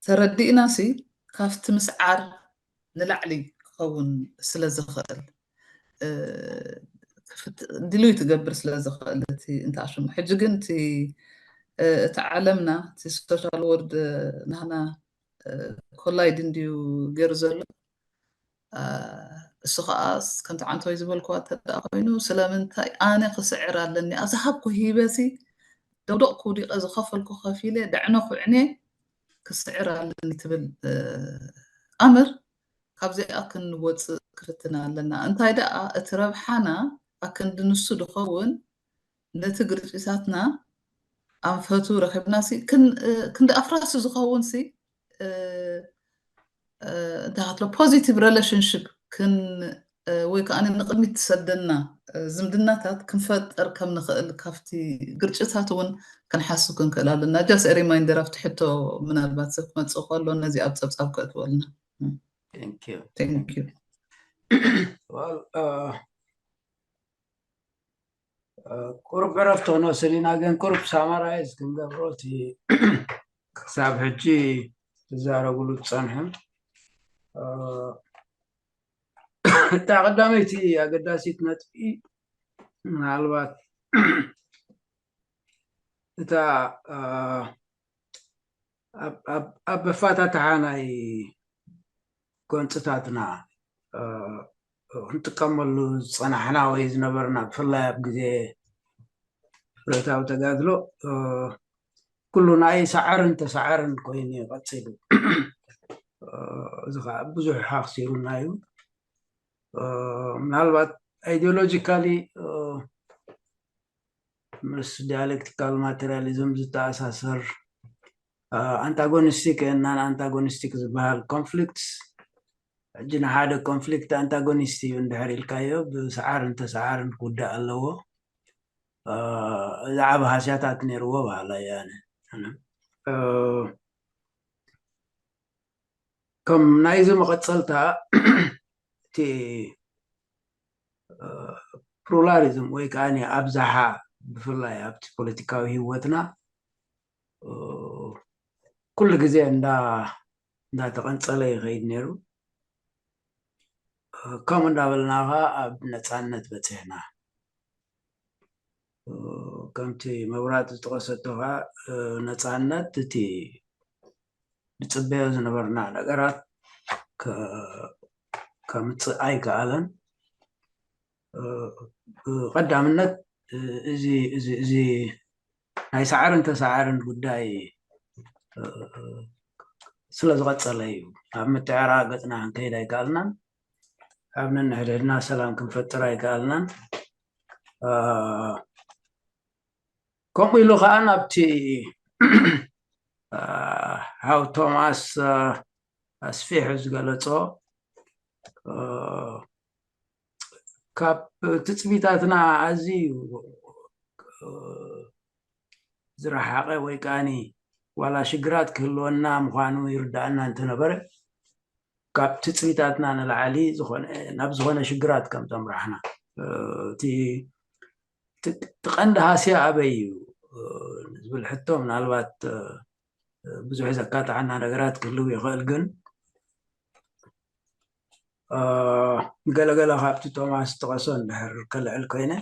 ተረዲእና ሲ ካብቲ ምስዓር ንላዕሊ ክኸውን ስለ ዝኽእል ድልዩ ትገብር ስለ ዝኽእል እቲ እንተኣሽሙ ሕጂ ግን እቲ እቲ ዓለምና እቲ social world ናህና ኮላይድ እንድዩ ገይሩ ዘሎ እሱ ከዓ ከምቲ ዓንተወይ ዝበልክዋ እንተ ኮይኑ ስለምንታይ ኣነ ክስዕር ኣለኒ ኣዝሃብኩ ሂበሲ ደውደቕኩ ውዲቐ ዝኸፈልኩ ከፊለ ደዕነ ኩዕኔ ክስዕር ኣለኒ ትብል ኣምር ካብዚኣ ክንወፅእ ክፍትና ኣለና እንታይ ደኣ እቲ ረብሓና ኣክንዲ ንሱ ድኸውን ነቲ ግርጭታትና ኣንፈቱ ረኺብና ክንዲ ኣፍራሲ ዝኸውን እንታይ ክትሎ positive relationship ክን ወይ ከዓ ንቅድሚት ትሰደና ዝምድናታት ክንፈጠር ከም ንኽእል ካብቲ ግርጭታት እውን ክንሓስብ ክንክእል ኣለና just reminder ኣብቲ ሕቶ ምናልባት ሰብ ክመፅእ ከሎ ነዚ ኣብ ፀብፃብ ከእትወልና ቁሩብ ዕረፍቲ ክንወስድ ኢና ግን ቁሩብ summarize ክንገብሮ እቲ ክሳብ ሕጂ ትዛረብሉ ትፀንሑ እታ ቀዳመይቲ ኣገዳሲት ነጥቢ ምናልባት እታ ኣብ ኣፈታትሓ ናይ ጎንፅታትና ክንጥቀመሉ ዝፀናሕና ወይ ዝነበርና ብፍላይ ኣብ ግዜ ብረታዊ ተጋድሎ ኩሉ ናይ ሰዓርን ተሰዓርን ኮይኑ እዩ ቀፂሉ እዚ ከዓ ብዙሕ ሓክሲሩና እዩ ምናልባት ideologically ምስ dialectical materialism ዝተኣሳሰር antagonistic and non antagonistic ዝበሃል conflicts ሕጂ ንሓደ conflict antagonist እዩ እንድሕር ኢልካዮ ብሰዓርን ተሰዓርን ክውዳእ ኣለዎ ዝዓበ ሃስያታት ነይርዎ በሃላይ ኣነ ከም ናይዚ መቐፀልታ እቲ pluralism ወይ ከዓ ኣብዝሓ ብፍላይ ኣብቲ ፖለቲካዊ ህይወትና ኩሉ ግዜ እንዳተቐንፀለ ይኸይድ ነይሩ ከምኡ እንዳበልና ከዓ ኣብ ነፃነት በፂሕና ከምቲ መብራት ዝጠቐሰቶ ከዓ ነፃነት እቲ ንፅበዮ ዝነበርና ነገራት ከምፅእ ኣይከኣለን ብቀዳምነት እዚ እዚ እዚ ናይ ሰዓርን ተሰዓርን ጉዳይ ስለ ዝቐፀለ እዩ ኣብ ምትዕራ ገፅና ክንከይድ ኣይከኣልናን ኣብ ነንሕድሕድና ሰላም ክንፈጥር ኣይከኣልናን ከምኡ ኢሉ ከዓ ናብቲ ሃው ቶማስ ኣስፊሑ ዝገለፆ ካብ ትፅቢታትና ኣዝዩ ዝረሓቐ ወይ ከዓኒ ዋላ ሽግራት ክህልወና ምዃኑ ይርዳእና እንተነበረ ካብ ትፅቢታትና ንላዕሊ ዝኾነ ናብ ዝኾነ ሽግራት ከም ዘምራሕና እቲ ትቀንዲ ሃስያ ኣበይ እዩ ዝብል ሕቶ ምናልባት ብዙሕ ዘካትዓና ነገራት ክህልው ይኽእል ግን ገለገለ ካብቲ ቶማስ ጠቐሶ እንድሕር ከልዕል ኮይነ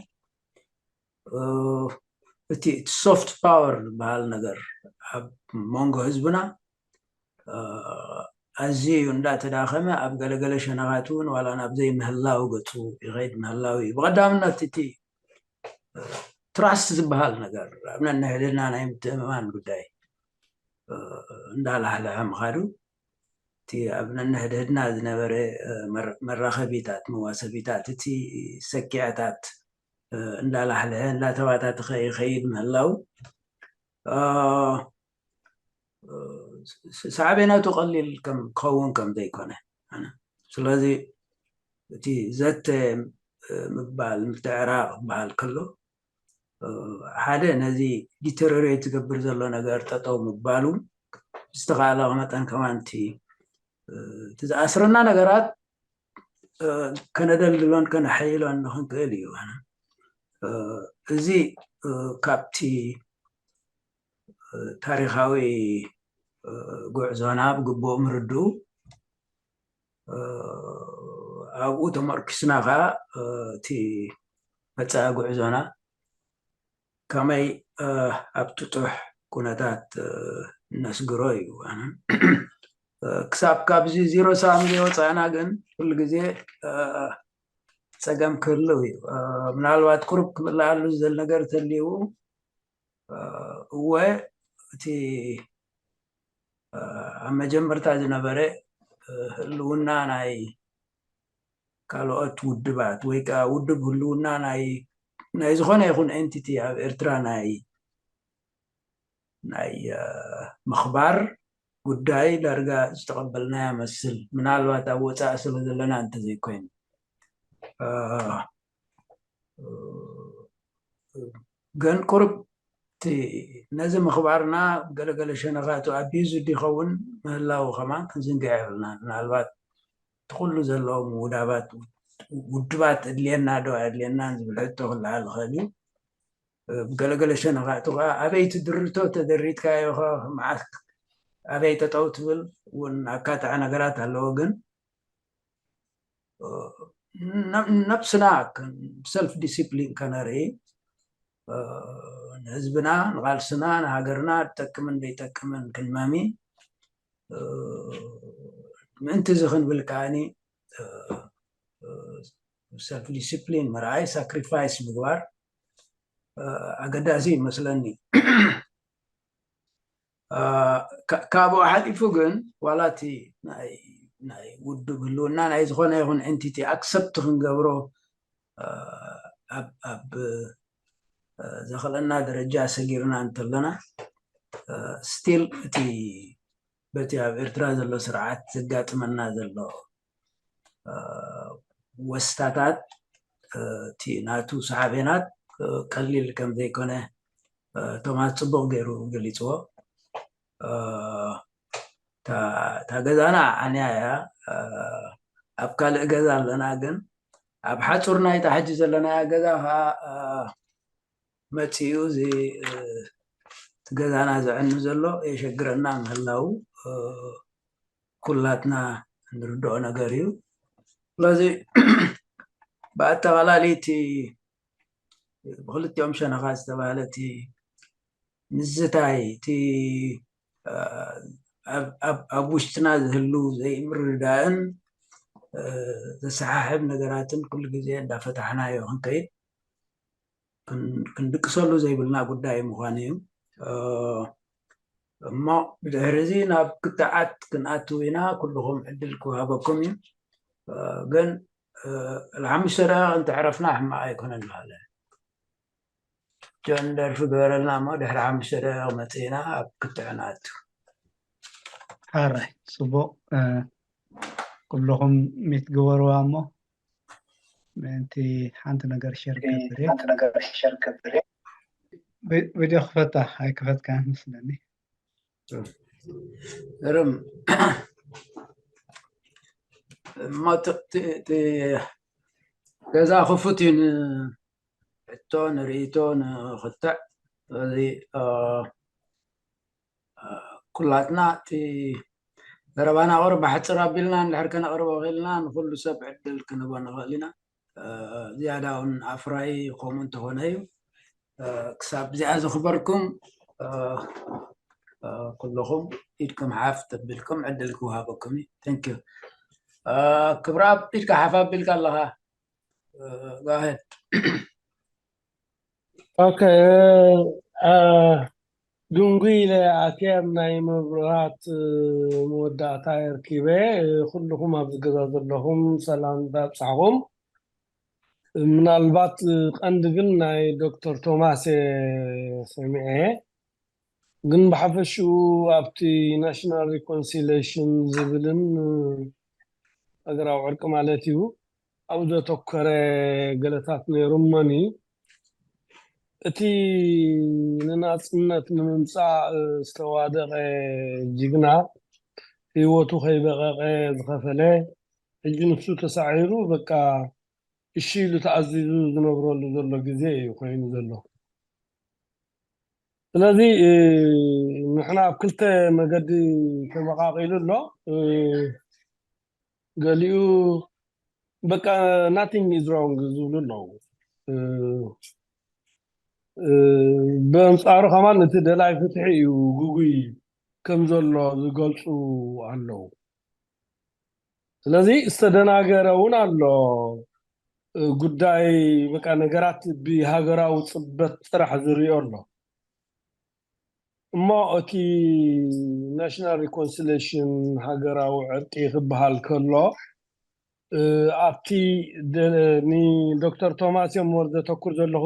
እቲ soft power ዝበሃል ነገር ኣብ መንጎ ህዝብና ኣዝዩ እንዳተዳኸመ ኣብ ገለገለ ሸነኻት እውን ዋላ ናብ ዘይምህላው ገፁ ይኸይድ ምህላው እዩ ብቐዳምነት እቲ trust ዝበሃል ነገር ኣብ ነንሕድና ናይ ምትእምማን ጉዳይ እንዳላሕለሐ ምኻዱ እቲ ኣብ ነንሕድህድና ዝነበረ መራኸቢታት መዋሰቢታት እቲ ሰኪዐታት እንዳላሕልሐ እንዳተባታተኸ ይኸይድ ምህላው ሳዕቤናቱ ቀሊል ከም ክኸውን ከም ዘይኮነ ስለዚ እቲ ዘተ ምባል ምትዕራቕ ክበሃል ከሎ ሓደ ነዚ deteriorate ዝገብር ዘሎ ነገር ጠጠው ምባሉ ዝተኻእለ መጠን ከማን እቲ ዝኣስረና ነገራት ከነደልድሎን ከነሐይሎን ንክንክእል እዩ። እዚ ካብቲ ታሪካዊ ጉዕዞና ብግቡእ ምርድኡ፣ ኣብኡ ተመርኪስና ከዓ እቲ መፃኢ ጉዕዞና ከመይ ኣብ ጥጡሕ ኩነታት እነስግሮ እዩ። ክሳብ ካብዚ ዚሮ ሳም ዘይወፃእና ግን ኩሉ ግዜ ፀገም ክህልው እዩ። ምናልባት ቁሩብ ክምልኣሉ ዝደሊ ነገር ተልዩ፣ እወ እቲ ኣብ መጀመርታ ዝነበረ ህልውና ናይ ካልኦት ውድባት ወይ ከዓ ውድብ ህልውና ናይ ዝኾነ ይኹን ኤንቲቲ ኣብ ኤርትራ ናይ ናይ ምኽባር ጉዳይ ዳርጋ ዝተቐበልናያ መስል፣ ምናልባት ኣብ ወፃኢ ስለ ዘለና እንተዘይኮይኑ፣ ግን ቁርብ ነዚ ምኽባርና ገለገለ ሸነኻቱ ኣቢዩዝ እንዲኸውን ምህላው ከማን ክንዝንግዕ የብልና። ምናልባት እቲ ኩሉ ዘለዎም ውዳባት ውድባት እድልየና ዶ ኣድልየናን ዝብል ሕቶ ክለዓል ይኽእል እዩ። ብገለገለ ሸነኻቱ ከዓ ኣበይ ትድርቶ ተደሪትካዮ ኸ መዓት ኣበይ ጠጠው ትብል እውን ኣካትዐ ነገራት ኣለዎ። ግን ነብስና ሰልፍ ዲሲፕሊን ከነርኢ፣ ንህዝብና፣ ንቃልስና፣ ንሃገርና ዝጠቅምን ዘይጠቅምን ክንመሚ፣ ምእንቲ እዚ ክንብል ከዓኒ ሰልፍ ዲሲፕሊን ምርኣይ፣ ሳክሪፋይስ ምግባር ኣገዳሲ ይመስለኒ። ካብኡ ሓሊፉ ግን ዋላ እቲ ናይ ውድብ ህልውና ናይ ዝኾነ ይኹን ኤንቲቲ ኣክሰፕት ክንገብሮ ኣብ ዘኽእለና ደረጃ ሰጊርና እንተለና፣ ስቲል እቲ በቲ ኣብ ኤርትራ ዘሎ ስርዓት ዘጋጥመና ዘሎ ወስታታት፣ እቲ ናቱ ሳዕቤናት ቀሊል ከም ዘይኮነ ቶማስ ጽቡቕ ገይሩ ገሊጽዎ። እታ ገዛና ዓንያ እያ። ኣብ ካልእ ገዛ ኣለና፣ ግን ኣብ ሓጹር ናይታ ሕጂ ዘለናያ ገዛ ከዓ መጺኡ እዚ እቲ ገዛና ዘዕኑ ዘሎ የሸግረና ምህላው ኩላትና እንርድኦ ነገር እዩ። ስለዚ ብኣጠቓላሊ እቲ ብክልቲኦም ሸነኻ ዝተባህለ እቲ ምዝታይ፣ እቲ ኣብ ውሽጥና ዝህሉ ዘይምርድዳእን ዘሰሓሕብ ነገራትን ኩሉ ግዜ እንዳፈታሕናዮ ክንከይድ ክንድቅሰሉ ዘይብልና ጉዳይ ምዃኑ እዩ። እሞ ብድሕሪ እዚ ናብ ክትዓት ክንኣትው ኢና። ኩልኹም ዕድል ክወሃበኩም እዩ። ግን ንሓሙሽተ ደቂቕ እንተዕረፍና ሕማቕ ኣይኮነን በሃለ። ጆን ደርፊ ግበረልና እሞ ድሕሪ ሓሙሽተ ደቂቕ መፂእና ኣብ ክትዕ ንኣቱ። ሓራይ ጽቡቕ። ኩልኹም ሚት ግበርዋ እሞ ምእንቲ ሓንቲ ነገር ሸር ገብር እየ። ቪድዮ ክፈታ ኣይከፈትካን መስለኒ። እርም እሞ እቲ ገዛ ክፉት እዩ ንሕቶ ንርእይቶ ንክትዕ። ስለዚ ኩላትና እቲ ዘረባና ቁሩብ ብሓፅር ኣቢልና እንድሕር ከነቕርቦ ክኢልና ንኩሉ ሰብ ዕድል ክንህቦ ንኽእል ኢና። ዝያዳ እውን ኣፍራይ ከምኡ እንተኾነ እዩ። ክሳብ እዚኣ ዘኽበርኩም ኩልኹም ኢድኩም ሓፍ ተቢልኩም ዕድል ክወሃበኩም እዩ። Thank you። ክብረኣብ ኢድካ ሓፍ ኣቢልካ ኣለኻ። Go ahead። ኦኬ። ድንጉ ኢለ ኣትየ ኣብ ናይ መብርሃት መወዳእታ የርኪበ። ኩልኹም ኣብዚ ገዛ ዘለኹም ሰላም ዳብፃሕኹም። ምናልባት ቀንዲ ግን ናይ ዶክተር ቶማስ ሰሚዐ፣ ግን ብሓፈሽኡ ኣብቲ ናሽናል ሪኮንሲሌሽን ዝብልን ሃገራዊ ዕርቂ ማለት እዩ ኣብኡ ዘተኮረ ገለታት ነይሩ። እሞኒ እቲ ንናፅነት ንምምፃእ ዝተዋደቐ ጅግና፣ ህይወቱ ከይበቐቐ ዝኸፈለ፣ ሕጂ ንሱ ተሳዒሩ በቃ እሺ ኢሉ ተኣዚዙ ዝነብረሉ ዘሎ ግዜ እዩ ኮይኑ ዘሎ። ስለዚ ንሕና ኣብ ክልተ መገዲ ተመቓቒሉ ኣሎ። ገሊኡ በቃ nothing is wrong ዝብሉ ኣለዉ። ብኣንፃሩ ከማን እቲ ደላይ ፍትሒ እዩ ግጉይ ከም ዘሎ ዝገልፁ ኣለዉ። ስለዚ ዝተደናገረ እውን ኣሎ። ጉዳይ በቃ ነገራት ብሃገራዊ ፅበት ጥራሕ ዝሪኦ ኣሎ። እሞ እቲ ናሽናል ሪኮንሲሌሽን ሃገራዊ ዕርቂ ክበሃል ከሎ ኣብቲ ንዶክተር ቶማስ እዮም ወር ዘተኩር ዘለኹ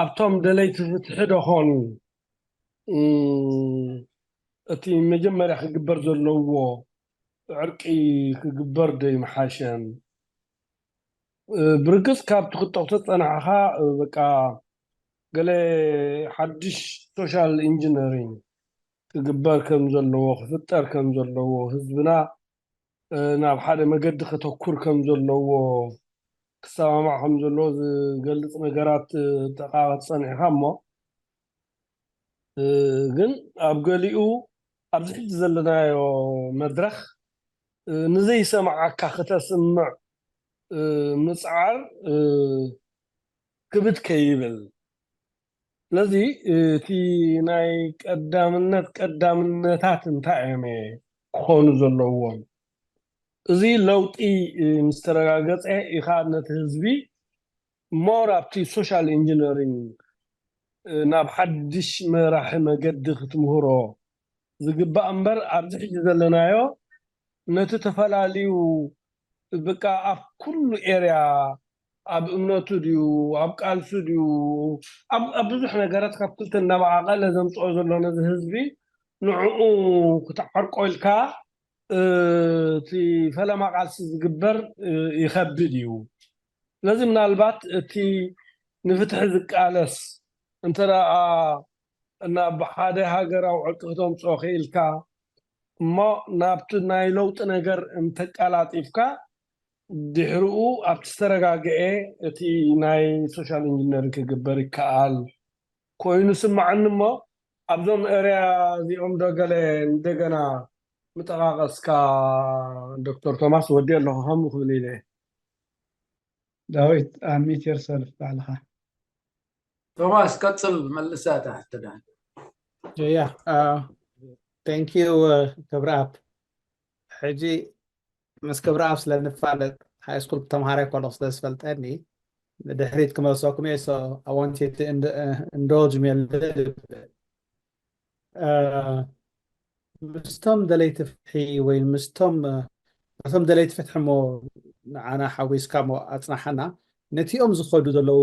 ኣብቶም ደለይቲ ፍትሒ ደኾን እቲ መጀመርያ ክግበር ዘለዎ ዕርቂ ክግበር ዶ ይምሓሸን? ብርግፅ ካብ ትክተው ተፀናሕኻ በቃ ገለ ሓድሽ ሶሻል ኢንጂነሪንግ ክግበር ከም ዘለዎ ክፍጠር ከም ዘለዎ ህዝብና ናብ ሓደ መገዲ ከተኩር ከም ዘለዎ ክሰማማዕ ከም ዘለዎ ዝገልፅ ነገራት ጠቃቐት ፀኒሕኻ እሞ ግን ኣብ ገሊኡ ኣብዚ ሕጂ ዘለናዮ መድረኽ ንዘይሰማዓካ ክተስምዕ ምፅዓር ክብድ ከይብል ስለዚ እቲ ናይ ቀዳምነት ቀዳምነታት እንታይ እዮም ክኾኑ ዘለዎም? እዚ ለውጢ ምስ ተረጋገፀ ኢኻ ነቲ ህዝቢ more ኣብቲ ሶሻል ኢንጂነሪንግ ናብ ሓድሽ መራሒ መገዲ ክትምህሮ ዝግባእ እምበር ኣብዚ ሕጂ ዘለናዮ ነቲ ተፈላለዩ በቃ ኣብ ኩሉ ኤርያ ኣብ እምነቱ ድዩ ኣብ ቃልሱ ድዩ ኣብ ብዙሕ ነገራት ካብ ክልተ እናመዓቐለ ዘምፅኦ ዘሎ ነዚ ህዝቢ ንዕኡ ክትዓርቆ ኢልካ እቲ ፈለማ ቃልሲ ዝግበር ይኸብድ እዩ። ስለዚ ምናልባት እቲ ንፍትሒ ዝቃለስ እንተ ደኣ ናብ ሓደ ሃገራዊ ዕርቂ ክተምፅኦ ክኢልካ እሞ ናብቲ ናይ ለውጢ ነገር እንተቀላጢፍካ ድሕርኡ ኣብቲ ዝተረጋግአ እቲ ናይ ሶሻል ኢንጂነሪንግ ክግበር ይከኣል ኮይኑ ስማዓኒ እሞ ኣብዞም ኤርያ እዚኦም ዶ ገለ እንደገና ምጠቃቀስካ ዶክተር ቶማስ ወዲ ኣለኹ ከምኡ ክብል ኢለ ዳዊት ኣሚት የርሰልፍ ባዕልኻ ቶማስ ቀፅል መልሳ እታ ሕቶ ዳ yeah uh, thank you uh, ክብረኣብ ሕጂ ምስ ክብረኣብ ስለ ንፋለጥ ሃይ ስኩል ተምሃራይ ከለኹ ስለ ዝፈልጠኒ ንድሕሪት ክመልሰኩም እየ so I want you to indulge me a little bit ምስቶም ደለይቲ ፍትሒ ወይ ምስቶም እቶም ደለይቲ ፍትሒ እሞ ንዓና ሓዊስካ እሞ ኣፅናሓና ነቲኦም ዝኸዱ ዘለዉ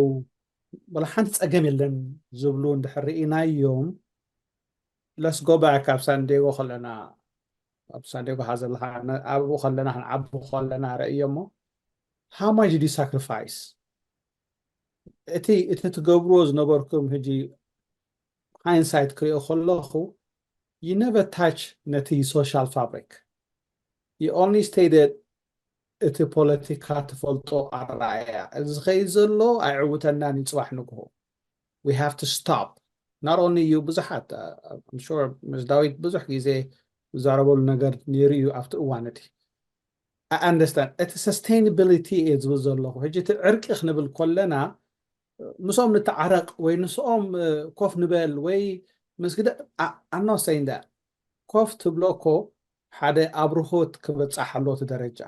ወላ ሓንቲ ፀገም የለን ዝብሉ እንድሕር ርኢናዮም let's go back ኣብ ሳንዲጎ ከለና ኣብ ሳንዲጎ ካ ዘለካ ኣብኡ ከለና ክንዓቢ ከለና ርእዮ እሞ how much did you sacrifice እቲ እቲ ትገብርዎ ዝነበርኩም ሕጂ hindsight ክሪኦ ከለኹ you never touch ነቲ social fabric you only stated እቲ ፖለቲካ ትፈልጦ ኣረኣእያ እዚ ዝኸይድ ዘሎ ኣይዕውተናን እዩ ፅባሕ ንግሆ we have to stop not only you ብዙሓት I'm sure ምስ ዳዊት ብዙሕ ግዜ ዝዛረበሉ ነገር ነይሩ እዩ ኣብቲ እዋን እቲ I understand እቲ sustainability እየ ዝብል ዘለኹ ሕጂ እቲ ዕርቂ ክንብል ከለና ምስኦም ንተዓረቕ ወይ ንስኦም ኮፍ ንበል ወይ ምስ ግደ I'm not saying that ኮፍ ትብሎ እኮ ሓደ ኣብርሆት ክበፃሕ ኣሎ እቲ ደረጃ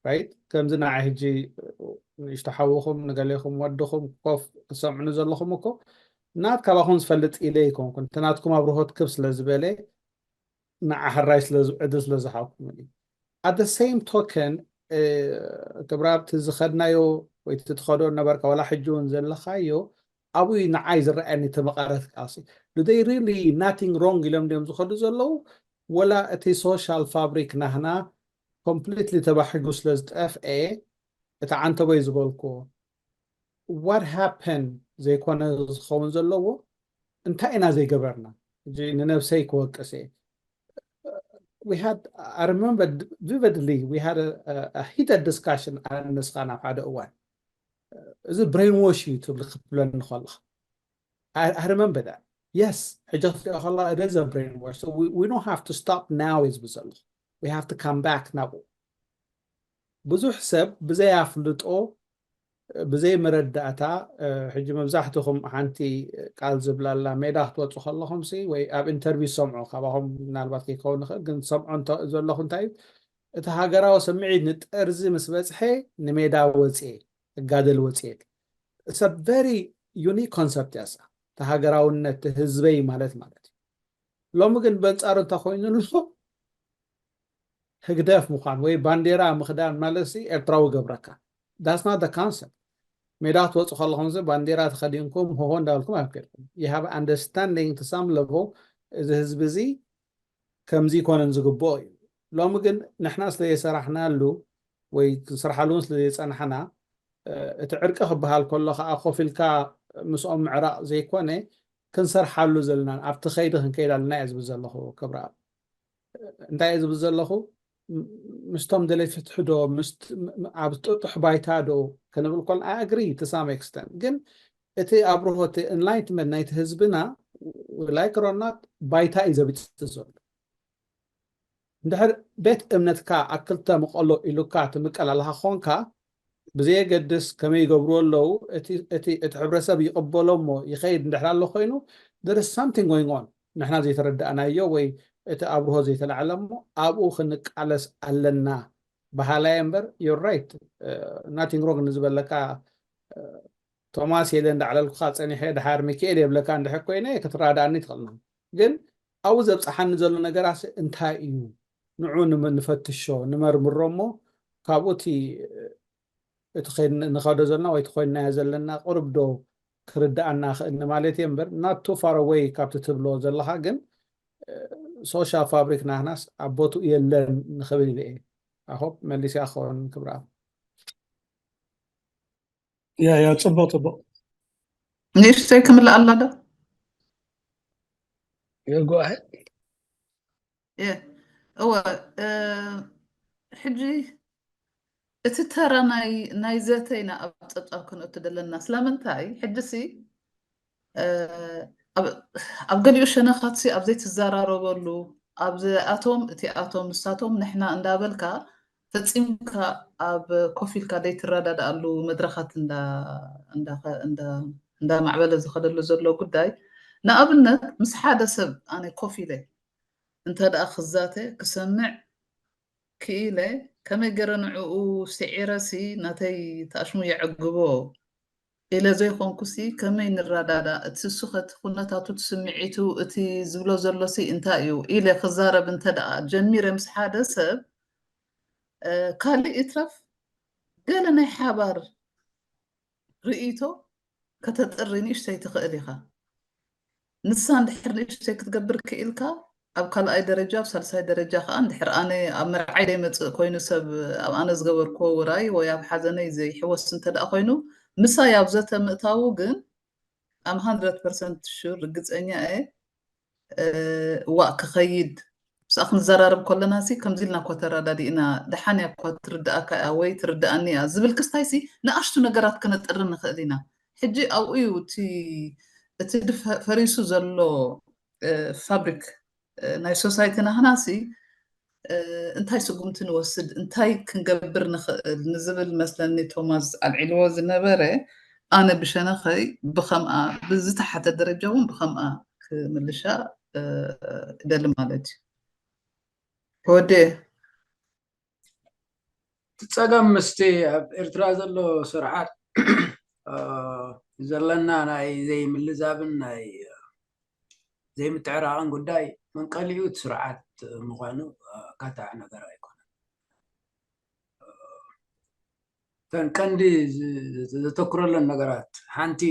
right ከምዚ ንዓይ ሕጂ ንእሽቶ ሓውኹም ንገሌኹም ወድኹም ኮፍ ትሰምዑኒ ዘለኹም እኮ ናት ካባኹም ዝፈልጥ ኢለ ይኮንኩን እቲ ናትኩም ኣብርሆት ክብ ስለ ዝበለ ንዓ ሕራይ ዕድል ስለ ዝሃብኩም እዩ at the same token ክብራብቲ ዝኸድናዮ ወይ ትኸዶ ነበርካ ዋላ ሕጂ እውን ዘለኻዮ ኣብኡ ንዓይ ዝረኣየኒ እቲ መቐረት ቃልሲ do they really nothing wrong ኢሎም ድዮም ዝኸዱ ዘለዉ ወላ እቲ social fabric ናህና completely ተባሒጉ ስለ ዝጠፍኤ እቲ ዓንተቦይ ዝበልኩዎ what happened ዘይኮነ ዝኸውን ዘለዎ እንታይ ኢና ዘይገበርና ሕጂ ንነብሰይ ክወቅስ እየ we had, I remember vividly, we had a, a, a heated discussion ኣነ ንስኻ ናብ ሓደ እዋን። እዚ brainwash እዩ ትብል ክትብለኒ ከለኻ። I, I remember that. Yes, ሕጂ ክትሪኦ ከለኻ it is a brainwash. So we, we don't have to stop now is ብዘለኹ. We have to come back ናብኡ። ብዙሕ ሰብ ብዘይ ኣፍልጦ፣ ብዘይ መረዳእታ፣ ሕጂ መብዛሕትኹም ሓንቲ ቃል ዝብላላ ሜዳ ክትወፁ ከለኹም ሲ ወይ ኣብ ኢንተርቪው ዝሰምዑ ካባኹም ምናልባት ከይከውን ንኽእል፣ ግን ዝሰምዖ እንተ- ዘለኹ እንታይ እዩ፣ እቲ ሃገራዊ ስምዒት ንጠርዚ ምስ በፅሐ ንሜዳ ወፅኤ እጋደል ወፅኤ it's a very unique concept ያሳ እቲ ሃገራውነት እቲ ህዝበይ ማለት ማለት እዩ። ሎሚ ግን በንፃሩ እንታይ ኮይኑ ኣሎ? ህግደፍ ምዃን ወይ ባንዴራ ምኽዳን ማለት ሲ ኤርትራዊ ገብረካ። That's not the concept. ሜዳ ክትወፁ ከለኹም ሲ ባንዴራ ተኸዲንኩም ሆሆ እንዳበልኩም ኣይከድኩም። You have understanding to some level። እዚ ህዝቢ እዚ ከምዚ ይኮነን ዝግብኦ እዩ። ሎሚ ግን ንሕና ስለ ዘይሰራሕናሉ ወይ ክንሰርሓሉ እውን ስለ ዘይፀናሕና፣ እቲ ዕርቂ ክበሃል ከሎ ከዓ ኮፍ ኢልካ ምስኦም ምዕራቕ ዘይኮነ ክንሰርሓሉ ዘለና ኣብቲ ከይዲ ክንከይድ ኣለና እየ ዝብል ዘለኹ። ክብረኣብ እንታይ እየ ዝብል ዘለኹ? ምስቶም ደለይቲ ፍትሒ ዶ ኣብ ጥጡሕ ባይታ ዶ ክንብል ኮን ኣግሪ to some extent፣ ግን እቲ ኣብርሆ እቲ enlightenment ናይቲ ህዝብና like or not ባይታ እዩ ዘቢጥ ዘሎ። እንድሕር ቤት እምነትካ ኣብ ክልተ መቐሎ ኢሉካ ትምቀል ኣለኻ ኮንካ ብዘየገድስ ከመይ ይገብርዎ ኣለዉ እቲ እቲ እቲ ሕብረተሰብ ይቕበሎ እሞ ይኸይድ እንድሕር ኣሎ ኮይኑ there is something going on ንሕና ዘይተረዳእናዮ ወይ እቲ ኣብርሆ ዘይተላዕለ እሞ ኣብኡ ክንቃለስ ኣለና በሃላይ እምበር you're right nothing wrong ንዝበለካ ቶማስ የለ እንዳዕለልኩኻ ፀኒሐ ድሓር ሚካኤል የብለካ እንድሕር ኮይነ ክትረዳእኒ ትኽእልና ግን ኣብኡ ዘብፅሓኒ ዘሎ ነገራት እንታይ እዩ ንዑ ንፈትሾ ንመርምሮ እሞ ካብኡ እቲ እቲ ንኸዶ ዘለና ወይ ትኮይናዮ ዘለና ቅርብ ዶ ክርዳኣና ክእል ማለት እየ እምበር not too far away ካብቲ ትብሎ ዘለካ ግን social fabric ናህናስ ኣብ ቦትኡ የለን ንክብል ኢለ እየ ኣሆብ መሊስያ ክኸውን ክብራ ያ ያ ፅቡቅ ፅቡቅ ንእሽተይ ክምልእ ኣላ ዶ ይጓሄ እወ ሕጂ እቲ ተራ ናይ ዘተ ኢና ኣብ ፀብፃብ ክንእቱ ዘለና ስለምንታይ ሕጂ ሲ ኣብ ገሊኡ ሸነኻት ሲ ኣብ ዘይትዘራረበሉ ኣብዚ ኣቶም እቲ ኣቶም ንሳቶም ንሕና እንዳበልካ ፈፂምካ ኣብ ኮፍ ኢልካ ዘይትረዳድኣሉ መድረኻት እንዳማዕበለ ዝኸደሉ ዘሎ ጉዳይ ንኣብነት ምስ ሓደ ሰብ ኣነ ኮፍ ኢለ እንተ ደኣ ክዛተ ክሰምዕ ክኢለ ከመይ ገረ ንዕኡ ስዒረሲ ናተይ ተኣሽሙ የዕግቦ ኢለ ዘይኮንኩሲ ከመይ ንረዳዳእ እቲ እሱ ከቲ ኩነታቱ እቲ ስምዒቱ እቲ ዝብሎ ዘሎሲ እንታይ እዩ ኢለ ክዛረብ እንተ ደኣ ጀሚረ ምስ ሓደ ሰብ ካልእ ይትረፍ ገለ ናይ ሓባር ርእይቶ ከተጥሪ ንእሽተይ ትኽእል ኢኻ። ንሳ እንድሕር ንእሽተይ ክትገብር ክኢልካ ኣብ ካልኣይ ደረጃ ኣብ ሳልሳይ ደረጃ ከዓ እንድሕር ኣነ ኣብ መርዓይ ዘይመፅእ ኮይኑ ሰብ ኣብ ኣነ ዝገበርክዎ ውራይ ወይ ኣብ ሓዘነይ ዘይሕወስ እንተ ደኣ ኮይኑ ምሳይ ኣብ ዘተ ምእታዉ ግን I'm hundred percent sure ርግፀኛ እየ ዋእ ክኸይድ ምስኣ ክንዘራረብ ከለና ሲ ከምዚ ኢልና እኳ ተረዳዲእና ደሓን እያ እኳ ትርድኣካ እያ ወይ ትርድኣኒ እያ ዝብል ክስታይ ሲ ንኣሽቱ ነገራት ከነጥሪ ንኽእል ኢና ሕጂ ኣብኡ እዩ እቲ እቲ ፈሪሱ ዘሎ ፋብሪክ ናይ ሶሳይቲ ናህና ሲ እንታይ ስጉምቲ ንወስድ እንታይ ክንገብር ንኽእል ንዝብል መስለኒ ቶማስ ኣልዒልዎ ዝነበረ ኣነ ብሸነኸይ ብኸምኣ ብዝተሓተ ደረጃ እውን ብኸምኣ ክምልሻ እደሊ ማለት እዩ ወዴ እቲ ፀገም ምስቲ ኣብ ኤርትራ ዘሎ ስርዓት ዘለና ናይ ዘይምልዛብን ናይ ዘይምትዕራቕን ጉዳይ መንቀሊኡ እቲ ስርዓት ምዃኑ ኣካታዕ ነገር ኣይኮነን። እተን ቀንዲ ዘተኩረለን ነገራት ሓንቲ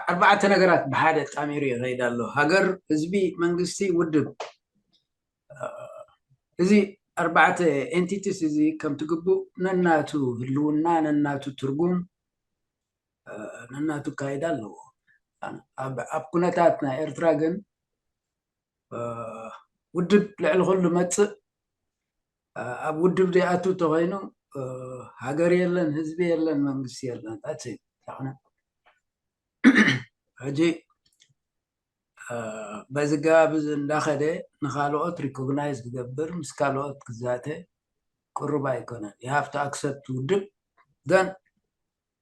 ኣርባዕተ ነገራት ብሓደ ጣሚሩ ይኸይድ ኣሎ። ሃገር፣ ህዝቢ፣ መንግስቲ፣ ውድብ። እዚ ኣርባዕተ ኤንቲቲስ እዚ ከምቲ ግቡእ ነናቱ ህልውና፣ ነናቱ ትርጉም፣ ነናቱ ካይዳ ኣለዎ። ኣብ ኩነታት ናይ ኤርትራ ግን ውድብ ልዕሊ ኩሉ መፅእ። ኣብ ውድብ ዘይኣቱ ተኮይኑ ሃገር የለን፣ ህዝቢ የለን፣ መንግስቲ የለን። ሕጂ በዚ ገባብ እዚ እንዳኸደ ንካልኦት ሪኮግናይዝ ክገብር፣ ምስ ካልኦት ክዛተ ቅሩብ ኣይኮነን። You have to accept ውድብ፣ ግን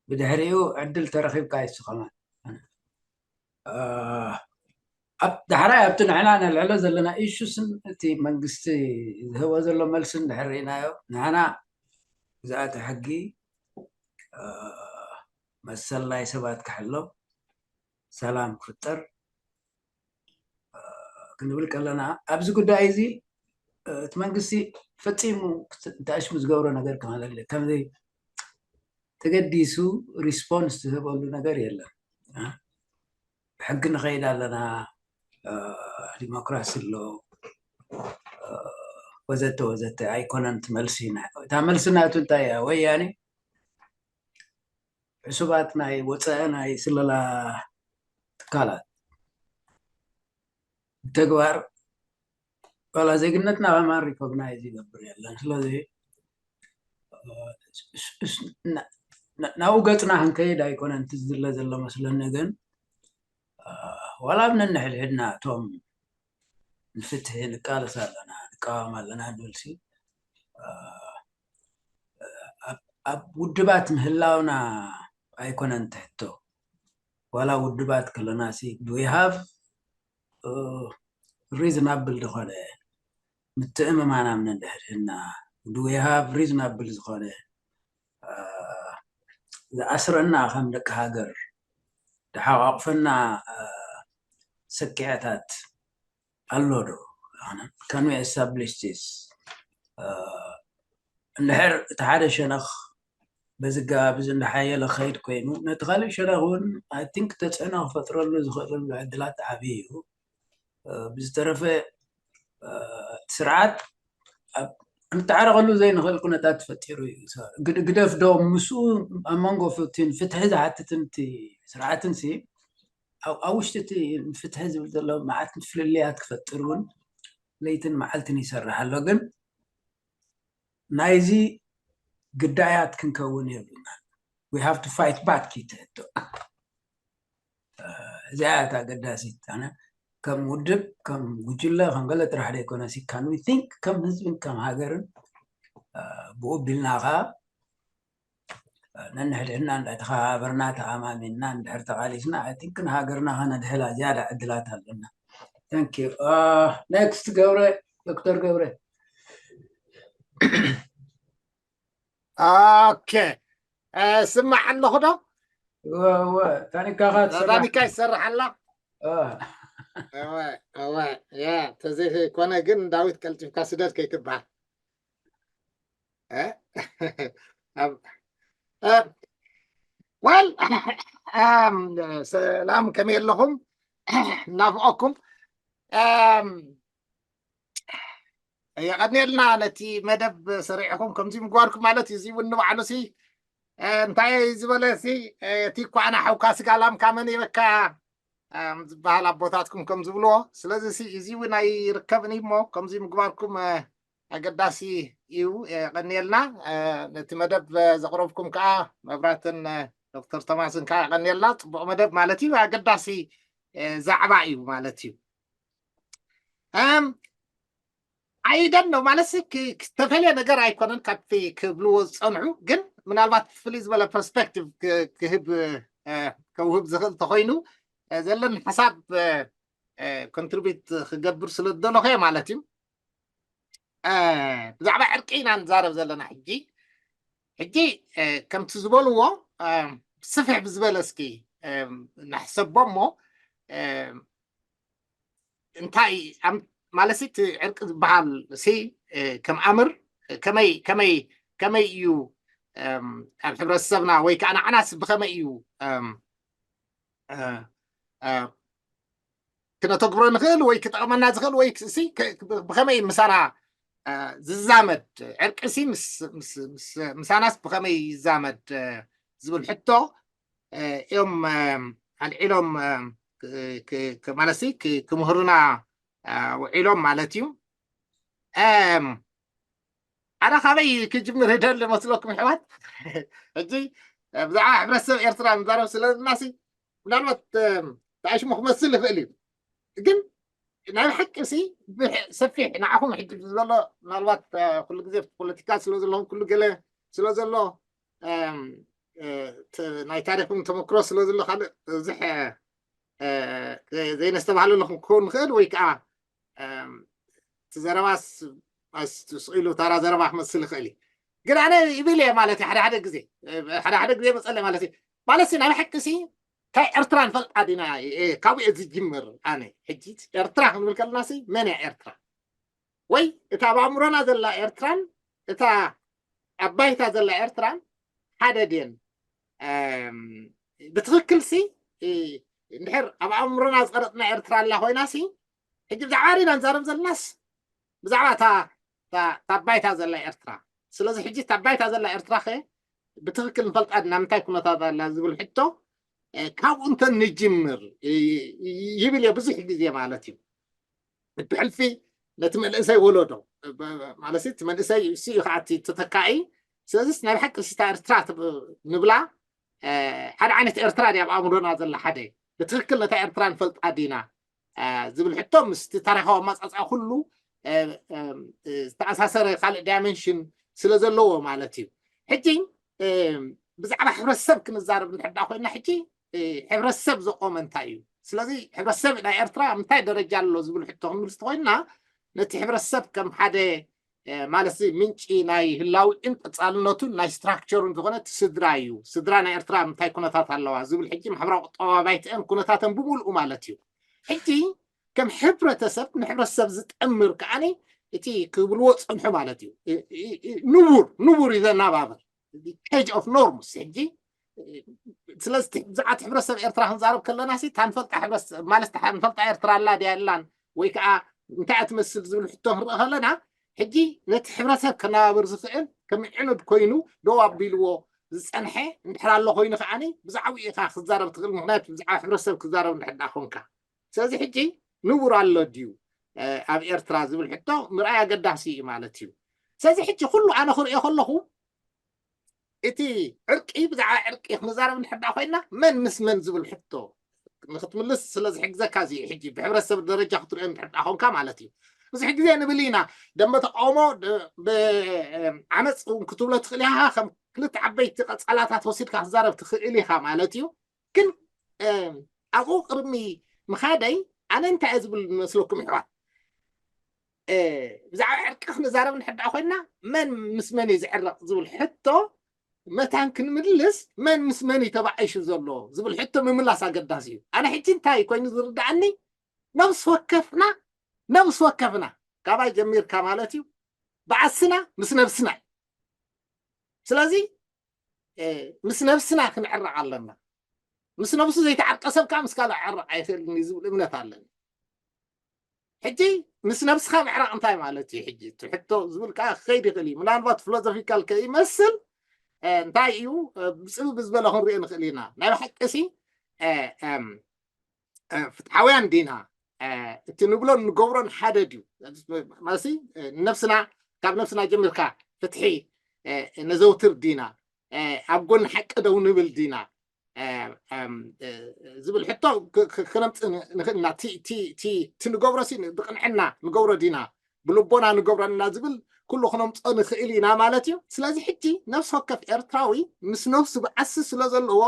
ብድሕሪኡ ዕድል ተረኺብካ ይስኸማል። ኣብ ዳሕራይ ኣብቲ ንሕና ነልዕሎ ዘለና ኢሹስን እቲ መንግስቲ ዝህቦ ዘሎ መልስን ድሕር ርኢናዮ፣ ንሕና ግዝኣተ ሕጊ መሰል ናይ ሰባት ክሕሎ፣ ሰላም ክፍጠር ክንብል ከለና፣ ኣብዚ ጉዳይ እዚ እቲ መንግስቲ ፈፂሙ ተኣሽሙ ዝገብሮ ነገር ክመለለ ከምዚ ተገዲሱ ሪስፖንስ ዝህበሉ ነገር የለን። ብሕጊ ንኸይድ ኣለና፣ ዲሞክራሲ ኣሎ፣ ወዘተ ወዘተ ኣይኮነን። እቲ መልሲ እታ መልሲ ናቱ እንታይ እያ? ወያኔ ዕሱባት ናይ ወፀአ ናይ ስለላ ትካላት ብተግባር ዋላ ዜግነትና ከማን ሪኮግናይዝ ይገብር የለን። ስለዚ ናብኡ ገፅና ክንከይድ ኣይኮነን እቲ ዝድለ ዘሎ መስለኒ። ግን ዋላ ኣብ ነንሕድሕድና እቶም ንፍትሒ ንቃለስ ኣለና፣ ንቃወም ኣለና ንብልሲ ኣብ ውድባት ምህላውና ኣይኮነን ትሕቶ። ዋላ ውድባት ከለና ሲ do we have reasonable ዝኾነ ምትእምማን ኣብ ነንሕድሕድና? Do we have reasonable ዝኾነ ዝኣስረና ከም ደቂ ሃገር፣ ዝሓቋቑፈና ስክዕታት ኣሎ ዶ? Can we establish this? እንድሕር እቲ ሓደ ሸነኽ በዚ ገባብ እዚ እንዳሓየለ ክኸይድ ኮይኑ፣ ነቲ ካልእ ሸነኽ እውን I think ተፅዕኖ ክፈጥረሉ ዝኽእለሉ ዕድላት ዓብዪ እዩ። ብዝተረፈ እቲ ስርዓት ኣብ ክንተዓረቐሉ ዘይንኽእል ኩነታት ተፈጢሩ እዩ። ግደፍ ዶ ምስኡ ኣብ መንጎ ፍትሒ ዝሓትትን እቲ ስርዓትን ሲ ኣብ ውሽጢ እቲ ፍትሒ ዝብል ዘሎ መዓት ፍልልያት ክፈጥር እውን ለይትን መዓልትን ይሰርሕ ኣሎ። ግን ናይዚ ግዳያት ክንከውን የብልና። We have to fight back ይትህቶ። እዚኣ እታ ኣገዳሲት። ኣነ ከም ውድብ፣ ከም ጉጅለ፣ ከም ገለ ጥራሕ ዘይኮነ ሲ can we think ከም ህዝብን ከም ሃገርን ብኡ ቢልና ከዓ ነንሕድሕድና እንዳተኸባበርና ተኣማሚንና እንድሕር ተቓሊስና I think ንሃገርና ከነድሕላ ዝያዳ ዕድላት ኣለና። Thank you። Next ገብረ፣ ዶክተር ገብረ። ኦኬ፣ ስማዕ ኣለኹ ዶ? ታኒካኻ ታኒካ ይሰርሕ ኣላ። እወ እወ፣ ያ ተዘይኮነ ግን ዳዊት ቀልጢፍካ ስደድ ከይትበሃል። ወል ሰላም፣ ከመይ ኣለኹም? ናፍቆኩም። የቐንየልና ነቲ መደብ ሰሪዕኹም ከምዚ ምግባርኩም ማለት እዩ። እዚ እውን ንባዕሉ ሲ እንታይ ዝበለ ሲ እቲ እኳ ኣና ሓውካ ስጋ ላምካ መን ይበካ ዝበሃል ኣቦታትኩም ከም ዝብልዎ። ስለዚ ሲ እዚ እውን ኣይርከብን እዩ እሞ ከምዚ ምግባርኩም ኣገዳሲ እዩ። የቐንየልና። ነቲ መደብ ዘቕረብኩም ከዓ መብራትን ዶክተር ቶማስን ከዓ የቐንየልና። ፅቡቕ መደብ ማለት እዩ። ኣገዳሲ ዛዕባ እዩ ማለት እዩ። ኣይደን ነው ማለት ዝተፈለየ ነገር ኣይኮነን ካብቲ ክብልዎ ዝፀንሑ፣ ግን ምናልባት ፍልይ ዝበለ ፐርስፔክቲቭ ክህብ ከውህብ ዝኽእል ተኮይኑ ዘለኒ ሓሳብ ኮንትሪቢት ክገብር ስለ ዝደለኹ ማለት እዩ። ብዛዕባ ዕርቂ ኢና ንዛረብ ዘለና ሕጂ። ሕጂ ከምቲ ዝበልዎ ስፍሕ ብዝበለ እስኪ ንሕሰቦ እሞ እንታይ ማለት እቲ ዕርቂ ዝበሃል ሲ ከም ኣምር ከመይ ከመይ ከመይ እዩ ኣብ ሕብረተሰብና ወይ ከዓ ንዓናስ ብኸመይ እዩ ክነተግብሮ ንኽእል ወይ ክጠቕመና ዝኽእል ወይ ሲ ብኸመይ ምሳና ዝዛመድ ዕርቂ ሲ ምሳናስ ብኸመይ ይዛመድ ዝብል ሕቶ እዮም ኣልዒሎም ማለት ክምህሩና ውዒሎም ማለት እዩ። ኣነ ካበይ ክጅምር ይደሊ መስለኩም ኣሕዋት? ሕጂ ብዛዕባ ሕብረተሰብ ኤርትራ ንዛረብ ስለናሲ ምናልባት ተኣሽሙ ክመስል ይኽእል እዩ፣ ግን ናይ ብሓቂ ሲ ሰፊሕ ንዓኹም ሕጂ ዘሎ ምናልባት ኩሉ ግዜ ፖለቲካ ስለ ዘለኹም ኩሉ ገለ ስለ ዘሎ ናይ ታሪኽኩም ተመክሮ ስለ ዘሎ ካልእ ብዙሕ ዘይነስተባህለሉ ክንከውን ንኽእል ወይ ከዓ እቲ ዘረባስ ስቕ ኢሉ ታራ ዘረባ ክመስል ይኽእል እዩ። ግን ኣነ ይብል እየ ማለት ሓደ ሓደ ግዜ ሓደ ሓደ ግዜ መፀለ ማለት እዩ። ማለት ናይ ብሓቂ ሲ እንታይ ኤርትራ ንፈልጣ ዲና? ካብኡ እየ ዝጅምር ኣነ። ሕጂ ኤርትራ ክንብል ከለና ሲ መን እያ ኤርትራ? ወይ እታ ኣብ ኣእምሮና ዘላ ኤርትራን እታ ኣብ ባይታ ዘላ ኤርትራን ሓደ ድየን? ብትኽክል ሲ እንድሕር ኣብ ኣእምሮና ዝቐረፅና ኤርትራ ኣላ ኮይና ሲ ሕጂ ብዛዕባ ዲና ንዛረብ ዘለናስ ብዛዕባ እታ ኣብ ባይታ ዘላ ኤርትራ። ስለዚ ሕጂ እታ ባይታ ዘላ ኤርትራ ከ ብትኽክል ንፈልጣ ድና? ምንታይ ኩነታት ኣላ ዝብል ሕቶ ካብኡ እንተ ንጅምር ይብል እየ ብዙሕ ግዜ ማለት እዩ። ብሕልፊ ነቲ መንእሰይ ወለዶ ማለት እቲ መንእሰይ እሱ እዩ ከዓ እቲ ተተካኢ። ስለዚስ ናይ ብሓቂ ስታ ኤርትራ ንብላ ሓደ ዓይነት ኤርትራ ድያ ኣብ ኣእምሮና ዘላ ሓደ ብትክክል ነታ ኤርትራ ንፈልጣ ዲና ዝብል ሕቶ ምስቲ ታሪካዊ ኣማፃፅኣ ኩሉ ዝተኣሳሰረ ካልእ ዳይመንሽን ስለ ዘለዎ ማለት እዩ። ሕጂ ብዛዕባ ሕብረተሰብ ክንዛረብ እንድሕር ኮይና ሕጂ ሕብረተሰብ ዘቆመ እንታይ እዩ? ስለዚ ሕብረተሰብ ናይ ኤርትራ ኣብ ምንታይ ደረጃ ኣሎ ዝብል ሕቶ ክንምልስ ተኮይንና ነቲ ሕብረተሰብ ከም ሓደ ማለት ምንጪ ናይ ህላዊን ቀፃልነቱን ናይ ስትራክቸሩን ዝኾነ እቲ ስድራ እዩ። ስድራ ናይ ኤርትራ ምንታይ ኩነታት ኣለዋ ዝብል ሕጂ ማሕበራዊ ቁጠባዊ ባይትአን ኩነታተን ብምሉኡ ማለት እዩ። ሕጂ ከም ሕብረተሰብ ንሕብረተሰብ ዝጠምር ከዓኒ እቲ ክብልዎ ፀንሑ ማለት እዩ። ንቡር ንቡር እዩ ዘናባብር cage of norms። ሕጂ ስለዚ ብዛዕባ ሕብረተሰብ ኤርትራ ክንዛረብ ከለና ሲ ታንፈልጣ ሕብረተሰብ ማለት ታንፈልጣ ኤርትራ ኣላ ድያ የላን ወይ ከዓ እንታይ እያ ትመስል ዝብል ሕቶ ክንርኢ ከለና ሕጂ ነቲ ሕብረተሰብ ከነባብር ዝኽእል ከም ዕኑድ ኮይኑ ደው ኣቢልዎ ዝፀንሐ እንድሕር ኣሎ ኮይኑ ከዓኒ ብዛዕባኡ ኢኻ ክዛረብ ትኽእል። ምክንያቱ ብዛዕባ ሕብረተሰብ ክዛረብ እንድሕር ደኣ ኮንካ ስለዚ ሕጂ ንቡር ኣሎ ድዩ ኣብ ኤርትራ ዝብል ሕቶ ምርኣይ ኣገዳሲ እዩ ማለት እዩ። ስለዚ ሕጂ ኩሉ ኣነ ክርእዮ ከለኹ እቲ ዕርቂ ብዛዕባ ዕርቂ ክንዛረብ እንድሕር ኮይና መን ምስ መን ዝብል ሕቶ ንክትምልስ ስለዝሕግዘካ እዚ ሕጂ ብሕብረተሰብ ደረጃ ክትሪኦ እንድሕር ኮንካ ማለት እዩ። ብዙሕ ግዜ ንብል ኢና ደንበ ተቃውሞ ዓመፅ እውን ክትብሎ ትኽእል ኢኻ። ከም ክልተ ዓበይቲ ቀፃላታት ወሲድካ ክትዛረብ ትኽእል ኢኻ ማለት እዩ። ግን ኣብኡ ቅድሚ ምኻደይ ኣነ እንታይ እየ ዝብል መስለኩም ኣሕዋት? ብዛዕባ ዕርቂ ክንዛረብ ንሕዳ ኮይና መን ምስ መን እዩ ዝዕረቕ ዝብል ሕቶ መታን ክንምልስ መን ምስ መን እዩ ተባዒሹ ዘሎ ዝብል ሕቶ ምምላስ ኣገዳሲ እዩ። ኣነ ሕጂ እንታይ ኮይኑ ዝርድኣኒ ነብስ ወከፍና ነብስ ወከፍና ካባይ ጀሚርካ ማለት እዩ በዓስና ምስ ነብስና እዩ። ስለዚ ምስ ነብስና ክንዕረቕ ኣለና። ምስ ነብሱ ዘይተዓርቀ ሰብ ከዓ ምስ ካልእ ክዕረቕ ኣይኽእልን እዩ ዝብል እምነት ኣለኒ። ሕጂ ምስ ነብስኻ ምዕራቕ እንታይ ማለት እዩ? ሕጂ እቲ ሕቶ ዝብል ከዓ ክኸይድ ይኽእል እዩ። ምናልባት ፊሎዞፊካል ከይመስል እንታይ እዩ ብፅብብ ዝበለ ክንሪኦ ንኽእል ኢና። ናይ ብሓቂ ሲ ፍትሓውያን ዲና? እቲ ንብሎን ንገብሮን ሓደ ድዩ? ማለት ነብስና ካብ ነብስና ጀሚርካ ፍትሒ ነዘውትር ዲና? ኣብ ጎኒ ሓቂ ደው ንብል ዲና ዝብል ሕቶ ክነምፅእ ንኽእል ኢና። እቲ ንገብሮ ብቅንዕና ንገብሮ ዲና ብልቦና ንገብሮ ዲና ዝብል ኩሉ ክነምፅኦ ንኽእል ኢና ማለት እዩ። ስለዚ ሕጂ ነብሲ ወከፍ ኤርትራዊ ምስ ነብሱ ብዓሲ ስለ ዘለዎ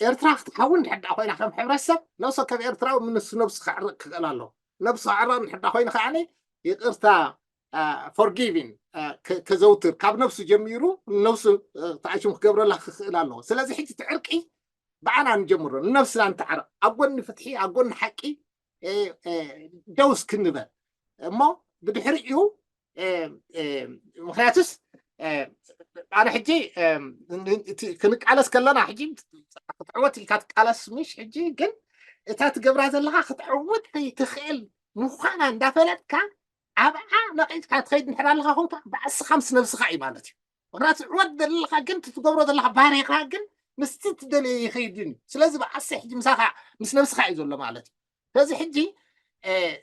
ኤርትራ ክትሓውን ድሕዳ ኮይና ከም ሕብረተሰብ ነብሲ ወከፍ ኤርትራዊ ምስ ነብሱ ክዕርቕ ክኽእል ኣለዎ። ነብሱ ክዕርቕ ድሕዳ ኮይኑ ከዓ ይቅርታ ፎርጊቪን ከዘውትር ካብ ነብሱ ጀሚሩ ነብሱ ተኣሽሙ ክገብረላ ክኽእል ኣለዎ። ስለዚ ሕጂ እቲ ዕርቂ ብዓና ንጀምሮ፣ ንነብስና ንተዓረቕ፣ ኣብ ጎኒ ፍትሒ ኣብ ጎኒ ሓቂ ደው እስክንበል እሞ ብድሕሪኡ ምክንያቱስ ኣነ ሕጂ ክንቃለስ ከለና ሕጂ ክትዕወት ኢልካ ትቃለስ ምሽ ሕጂ ግን እታ ትገብራ ዘለካ ክትዕውት ትኽእል ምዃና እንዳፈለጥካ ኣብዓ ነቒልካ ትኸይድ እንድሕር ኣለካ ኮንካ ብዓስኻ ምስ ነብስኻ እዩ ማለት እዩ። ምክንያቱ ዕወት ዘለካ ግን ትትገብሮ ዘለካ ባህሪኻ ግን ምስቲ ትደልዮ ይኸይድን እዩ። ስለዚ ብዓሲ ሕጂ ምሳኻ ምስ ነብስኻ እዩ ዘሎ ማለት እዩ። ስለዚ ሕጂ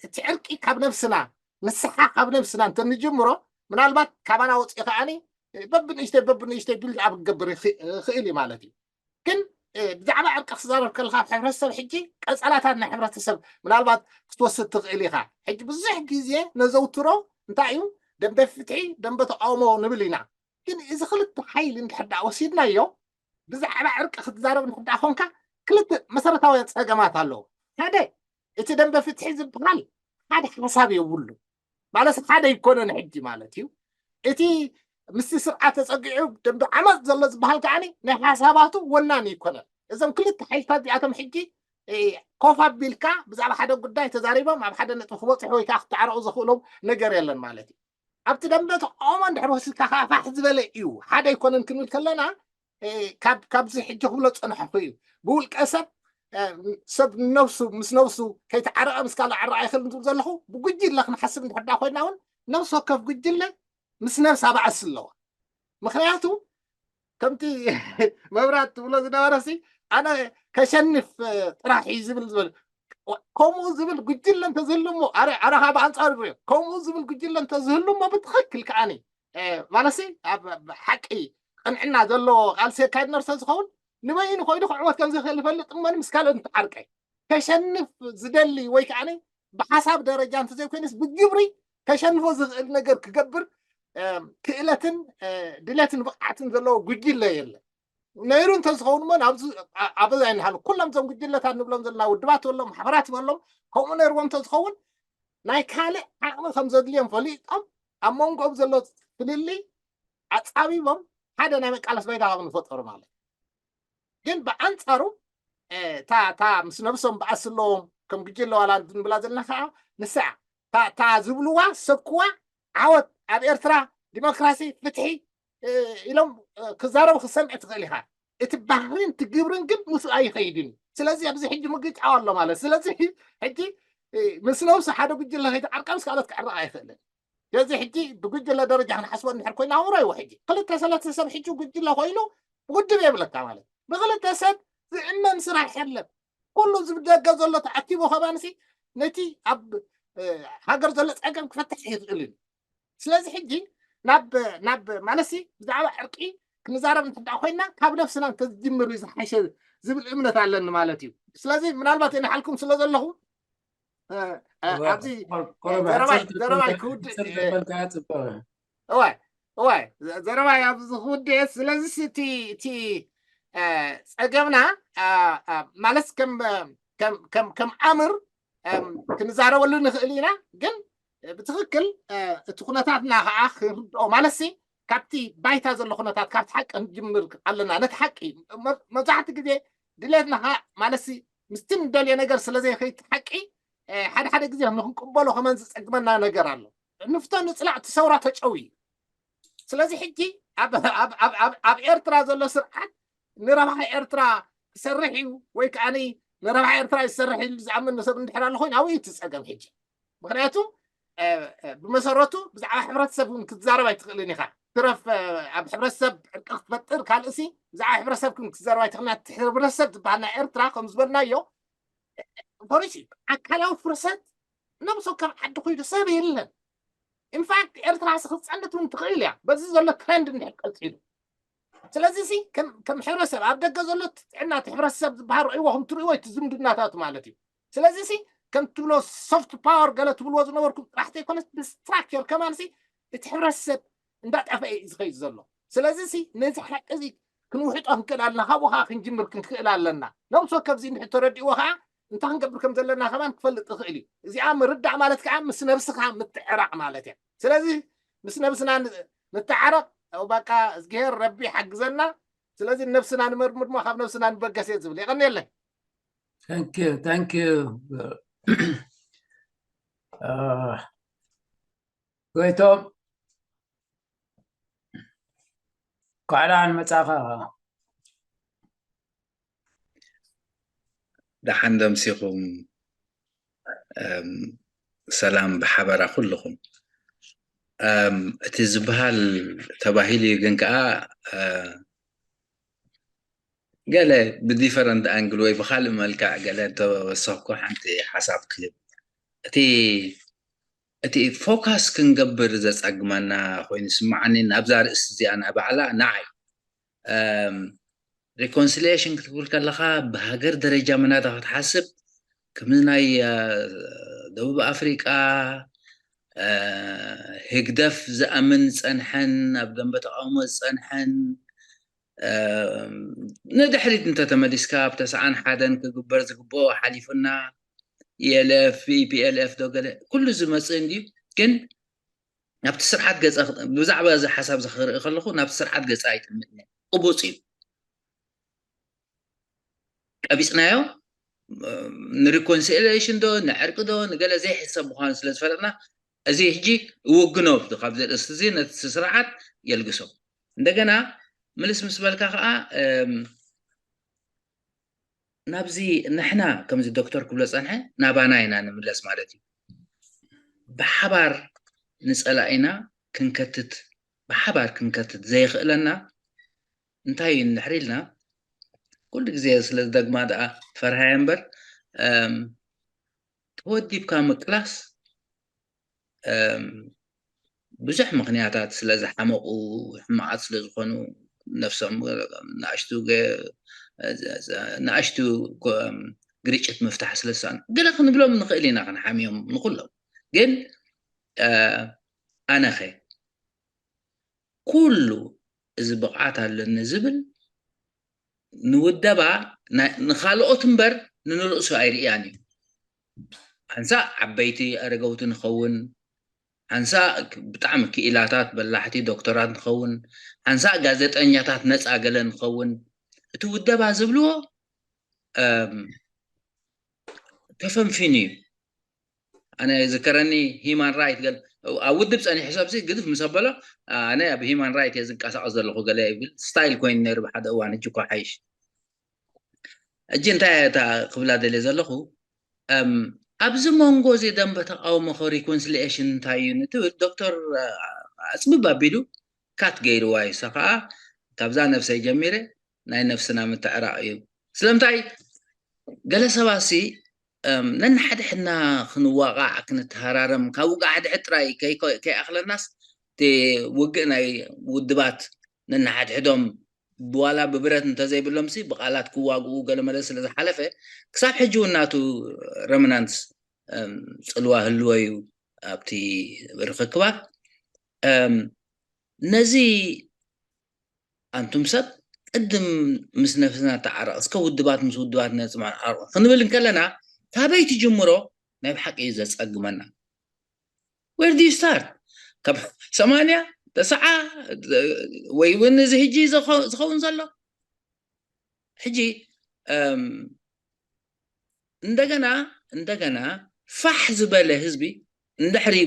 እቲ ዕርቂ ካብ ነብስና፣ ንስሓ ካብ ነብስና እንተንጅምሮ፣ ምናልባት ካባና ወፂኡ ከዓኒ በብንእሽተይ በብንእሽተይ ቢልድ ኣብ ክገብር ይኽእል እዩ ማለት እዩ። ግን ብዛዕባ ዕርቂ ክትዛረብ ከለካ ኣብ ሕብረተሰብ ሕጂ ቀፀላታት ናይ ሕብረተሰብ ምናልባት ክትወስድ ትኽእል ኢኻ። ሕጂ ብዙሕ ግዜ ነዘውትሮ እንታይ እዩ፣ ደንበ ፍትሒ፣ ደንበ ተቃውሞ ንብል ኢና። ግን እዚ ክልተ ሓይሊ እንድሕር ደኣ ወሲድናዮ፣ ብዛዕባ ዕርቂ ክትዛረብ እንድሕር ደኣ ኮንካ፣ ክልተ መሰረታውያን ፀገማት ኣለዉ። ሓደ፣ እቲ ደንበ ፍትሒ ዝበሃል ሓደ ሓሳብ የብሉ ማለት ሓደ ይኮነን ሕጂ ማለት እዩ። እቲ ምስቲ ስርዓት ተፀጊዑ ደንበ ዓመፅ ዘሎ ዝበሃል ከዓኒ ናይ ሓሳባቱ ወናን ይኮነን። እዞም ክልተ ሓይልታት እዚኣቶም ሕጂ ኮፍ ኣቢልካ ብዛዕባ ሓደ ጉዳይ ተዛሪቦም ኣብ ሓደ ነጥቢ ክበፅሑ ወይ ከዓ ክተዓረቑ ዘኽእሎም ነገር የለን ማለት እዩ። ኣብቲ ደንበ ተቃውሞ እንድሕር ወሲድካ ከዓ ፋሕ ዝበለ እዩ። ሓደ ኣይኮነን ክንብል ከለና፣ እ፣ ካብ፣ ካብዚ ሕጂ ክብሎ ዝጸንሐኹ እዩ። ብውልቀ ሰብ፣ እ፣ ሰብ ነብሱ፣ ምስ ነብሱ ከይተዓረቐ ምስ ካልእ ዓረቕ ኣይኽእልን ዝብል ዘለኹ፣ ብጉጅለ ክንሓስብ እንድሕር ደኣ ኮይና እውን ነብሲ ወከፍ ጉጅለ ምስ ነብሳ ባእሲ ኣለዋ። ምኽንያቱ ከምቲ መብራት ትብሎ ዝነበረሲ፣ ኣነ ከሸንፍ ጥራሕ እዩ ዝብል ዝበል። ከምኡ ዝብል ጉጅለ እንተዝህሉ እሞ፣ ኣረ፣ ኣረ፣ ካብ ኣንጻሩ ይብሎ። ከምኡ ዝብል ጉጅለ እንተዝህሉ እሞ ብትኽክል ከዓኒ፣ እ፣ ማለትሲ ኣብ፣ ኣብ ሓቂ ቅንዕና ዘለዎ ቃልሲ የካይድ ነርሰ ዝኸውን ንበይኑ ኮይኑ ክዕወት ከም ዝኽእል ይፈልጥ እሞ ምስ ካልኦት እንተዓርቀ። ከሸንፍ ዝደሊ ወይ ከዓኒ ብሓሳብ ደረጃ እንተዘይኮይንስ ብግብሪ ከሸንፎ ዝኽእል ነገር ክገብር፣ እ፣ ክእለትን፣ እ፣ ድሌትን ብቕዓትን ዘለዎ ጉጅለ የለን። ነይሩ እንተዝኸውን እሞ ናብዚ ኣ-፣ ኣብዚ ኣይንሃሉ። ኩሎም እዞም ጉጅለታት ንብሎም ዘለና ውድባት በሎም፣ ማሕበራት በሎም፣ ከምኡ ነይርዎም እንተዝኸውን ናይ ካልእ ዓቕሚ ከም ዘድልዮም ፈሊጦም ኣብ መንጎኦም ዘሎ ፍልልይ ኣጻቢቦም ሓደ ናይ መቃለስ ባይታ ከም ዝፈጠሩ ማለት። ግን ብኣንጻሩ፣ እ፣ እታ፣ እታ ምስ ነብሶም ባእሲ ኣለዎም ከም ጉጅለ ዋላ እንብላ ዘለና ከዓ ንሳ እያ። እታ፣ እታ ዝብልዋ ሰብክዋ ዓወት ኣብ ኤርትራ ዲሞክራሲ፣ ፍትሒ፣ እ፣ ኢሎም፣ እ፣ ክዛረቡ ክሰምዕ ትኽእል ኢኻ። እቲ ባህሪን እቲ ግብርን ግን ምስኡ ኣይኸይድን እዩ። ስለዚ ኣብዚ ሕጂ ምግጫው ኣሎ ማለት። ስለዚ ሕጂ፣ እ፣ ምስ ነብሱ ሓደ ጉጅለ ከይተዓርቀ ምስ ካልኦት ክዕረቕ ኣይኽእልን። ስለዚ ሕጂ ብጉጅለ ደረጃ ክንሓስቦ እንድሕር ኮይና ኣምሮ ይዎ ሕጂ ክልተ ሰለስተ ሰብ ሕጂ ጉጅለ ኮይኑ ውድብ የብለካ ማለት። ብክልተ ሰብ ዝእመን ስራሕ የለን። ኩሉ ዝብደገ ዘሎ ተኣኪቡ ከባንሲ ነቲ ኣብ፣ እ፣ ሃገር ዘሎ ጸገም ክፈትሕ ይኽእል እዩ። ስለዚ ሕጂ ናብ፣ ናብ ማለትሲ ብዛዕባ ዕርቂ ክንዛረብ እንተ ደኣ ኮይና ካብ ነብስና እንተዝጅምር እዩ ዝሓሸ ዝብል እምነት ኣለኒ ማለት እዩ። ስለዚ ምናልባት የንሓልኩም ስለ ዘለኹ፣ እ፣ እ፣ እወ፣ ኣብዚ፣ እ፣ ቆረባ ዘረባይ፣ ሕጽር ዘረባይ ተበልካ፣ ክውድእ፣ ሕጽር እ፣ ተበልካ ጽቡቕ። እወ፣ እወ፣ ዘ-፣ ዘረባይ ኣብዚ ክውድእ፣ ስለዚ እቲ፣ እቲ፣ እ፣ ጸገምና፣ እ፣ እ፣ ማለት ከም፣ ከም፣ ከም፣ ከም ኣምር፣ እም፣ ክንዛረበሉ ንኽእል ኢና፣ ግን ብትኽክል፣ እ፣ እቲ ኩነታትና ከዓ ክንርድኦ፣ ማለትሲ ካብቲ ባይታ ዘሎ ኩነታት፣ ካብቲ ሓቂ ክንጅምር ኣለና። ነቲ ሓቂ መ-፣ መብዛሕትኡ ግዜ ድሌትና ከዓ፣ ማለትሲ ምስቲ ንደልዮ ነገር ስለ ዘይኸይድ ሓቂ፣ እ፣ ሓደ ሓደ ግዜ ንክንቅበሎ ከመን ዝጸግመና ነገር ኣሎ። ንፍቶ ንጽላእ እቲ ሰውራ ተጨውዩ። ስለዚ ሕጂ ኣብ፣ ኣብ፣ ኣብ፣ ኣብ፣ ኣብ ኤርትራ ዘሎ ስርዓት ንረብሓ ኤርትራ ክሰርሕ እዩ ወይ ከዓኒ ንረብሓ ኤርትራ እዩ ዝሰርሕ ኢሉ ዝኣምን ሰብ እንድሕር ኣሎ ኮይኑ፣ ኣብኡ እዩ እቲ ጸገም ሕጂ። ምኽንያቱ፣ እ፣ እ፣ ብመሰረቱ ብዛዕባ ሕብረተሰብ እውን ክትዛረብ ኣይትኽእልን ኢኻ። ትረፍ፣ እ፣ ኣብ ሕብረተሰብ ዕርቂ ክትፈጥር ካልእሲ ብዛዕባ ሕብረተሰብ ግን ክትዛረብ ኣይትኽእልን። እቲ ሕብረተሰብ ዝበሃል ናይ ኤርትራ ከም ዝበልናዮ፣ ፈሪሱ እዩ። ኣካላዊ ፍርሰት ነብሲ ወከፍ ዓዲ ኮይኑ ሰብ የለን። ኢንፋክት ኤርትራ ሲ ክትጸንት እውን ትኽእል እያ፣ በዚ ዘሎ ትረንድ እንድሕር ቀጺሉ። ስለዚ ሲ ከም፣ ከም ሕብረተሰብ ኣብ ደገ ዘሎ እቲ ጥዕና እቲ ሕብረተሰብ ዝበሃል ርእይዎ ከም ትርእይዎ እቲ ዝምድናታት ማለት እዩ። ስለዚ ሲ ከም ትብሎ ሶፍት ፓወር ገለ ትብልዎ ዝነበርኩም ጥራሕ ዘይኮነስ ብስትራክቸር ከማን ሲ እቲ ሕብረተሰብ እንዳጠፍአ እዩ ዝኸይድ ዘሎ። ስለዚ ሲ ነዚ ሓቂ እዚ ክንውሕጦ ክንክእል ኣለና፣ ካብኡ ከዓ ክንጅምር ክንክእል ኣለና። ነብሲ ወከፍ እዚ እንድሕር ተረዲእዎ ከዓ እንታይ ክንገብር ከም ዘለና ከማን ክፈልጥ ይኽእል እዩ። እዚኣ ምርዳእ ማለት ከዓ ምስ ነብስኻ ምትዕራቕ ማለት እያ። ስለዚ ምስ ነብስና ን-፣ ንተዓረቕ፣ በቃ እዝግሄር ረቢ ይሓግዘና። ስለዚ ነብስና ንመርምር እሞ ካብ ነብስና ንበገስ እየ ዝብል። የቐንየለይ። Thank you, thank you. እ፣ ጎይቶም፣ እንኳዕ ደሓን መጻኻ። ደሓን ደምሲኹም። እም፣ ሰላም ብሓበራ ኩልኹም። እም፣ እቲ ዝበሃል ተባሂሉ እዩ፣ ግን ከኣ፣ እ፣ ገለ ብዲፈረንት ኣንግል ወይ ብኻልእ መልክዕ ገለ እንተወሰኽኩ ሓንቲ ሓሳብ ክህብ። እቲ እቲ ፎካስ ክንገብር ዘጸግመና ኮይኑ ስምዓኒ ናብዛ ርእሲ እዚኣ ናይ ባዕላ ንዓይ ሪኮንሲሊሽን ክትብል ከለኻ ብሃገር ደረጃ መናዳ ክትሓስብ ከምዚ ናይ ደቡብ ኣፍሪቃ ህግደፍ ዝኣምን ዝጸንሐን ኣብ ደንበ ተቃውሞ ዝጸንሐን ንድሕሪት እንተተመሊስካ ኣብ ተስዓን ሓደን ክግበር ዝግብኦ ሓሊፉና ኢኤልኤፍ ኢፒኤልኤፍ ዶ ገለ ኩሉ ዝመፅእ እንድዩ። ግን ናብቲ ስርዓት ገፃ ብዛዕባ እዚ ሓሳብ ዝክርኢ ከለኩ ናብቲ ስርዓት ገፃ ኣይጥምጥን እየ። ቅቡፅ እዩ። ቀቢፅናዮ ንሪኮንሲሌሽን ዶ ንዕርቂ ዶ ንገለ ዘይሕሰብ ምኳኑ ስለ ዝፈለጥና እዚ ሕጂ እውግኖ ካብዚ ርእስቲ እዚ ነቲ ስርዓት የልግሶ። እንደገና ምልስ ምስ በልካ ከዓ ናብዚ ንሕና ከምዚ ዶክተር ክብሎ ፀንሐ ናባና ኢና ንምለስ ማለት እዩ። ብሓባር ንፀላኢና ክንከትት ብሓባር ክንከትት ዘየኽእለና እንታይ እዩ እንድሕር ኢልና ኩሉ ግዜ ስለ ዝደግማ ደኣ ፈርሃያ እምበር ተወዲብካ ምቅላስ ብዙሕ ምክንያታት ስለ ዝሓመቁ ሕማቃት ስለ ዝኾኑ ነፍሶም ንኣሽቱ ንኣሽቱ ግርጭት ምፍታሕ ስለ ዝሰኣኑ ገለ ክንብሎም ንኽእል ኢና ክንሓምዮም ንኩሎም ግን ኣነኸ ኩሉ እዚ ብቕዓት ኣለኒ ዝብል ንውደባ ንኻልኦት እምበር ንንርእሱ ኣይርእያን እዩ። ሓንሳእ ዓበይቲ ኣረገውቲ ንኸውን፣ ሓንሳእ ብጣዕሚ ክኢላታት በላሕቲ ዶክተራት ንኸውን፣ ሓንሳእ ጋዜጠኛታት ነፃ ገለ ንኸውን፣ እቲ ውደባ ዝብልዎ ተፈንፊኑ እዩ። ኣነ ዝከረኒ ሂማን ራይት ገል ኣብ ውድብ ፀኒሑ ሰብሲ ግድፍ ምስ ኣበሎ ኣነ ኣብ ሂማን ራይት እየ ዝንቀሳቀስ ዘለኹ ገለ ይብል ስታይል ኮይኑ ነይሩ ብሓደ እዋን። ሕጂ እኳ ሓይሽ እጂ እንታይ እታ ክብላ ደልየ ዘለኹ ኣብዚ መንጎ እዚ ደንበ ተቃውሞ ሪኮንሲሊሽን እንታይ እዩ ንትብል ዶክተር ኣፅብብ ኣቢሉ ካት ገይርዋ እዩ። እሳ ከዓ ካብዛ ነብሰይ ጀሚረ ናይ ነፍስና ምትዕራቕ እዩ። ስለምንታይ ገለ ሰባት ሲ ነንሓድሕድና ክንዋቃዕ ክንተሃራረም ካብ ውግእ ሓድሕድ ጥራይ ከይኣኽለናስ እቲ ውግእ ናይ ውድባት ነንሓድሕዶም ብዋላ ብብረት እንተዘይብሎም ሲ ብቃላት ክዋግኡ ገለመለ ስለ ዝሓለፈ ክሳብ ሕጂ እውን ናቱ ረምናንስ ፅልዋ ህልወ እዩ ኣብቲ ርክክባት ነዚ ኣንቱም ሰብ ቅድም ምስ ነፍስና ተዓረቕ እስከ ውድባት ምስ ውድባት ነፅማን ዓርቑ ክንብል እንከለና ካበይ ትጅምሮ ናይ ብሓቂ እዩ ዘፀግመና። Where do you start? ካብ ሰማንያ ተስዓ ወይ እውን እዚ ሕጂ ዝኸውን ዘሎ ሕጂ እንደገና እንደገና ፋሕ ዝበለ ህዝቢ እንድሕሪ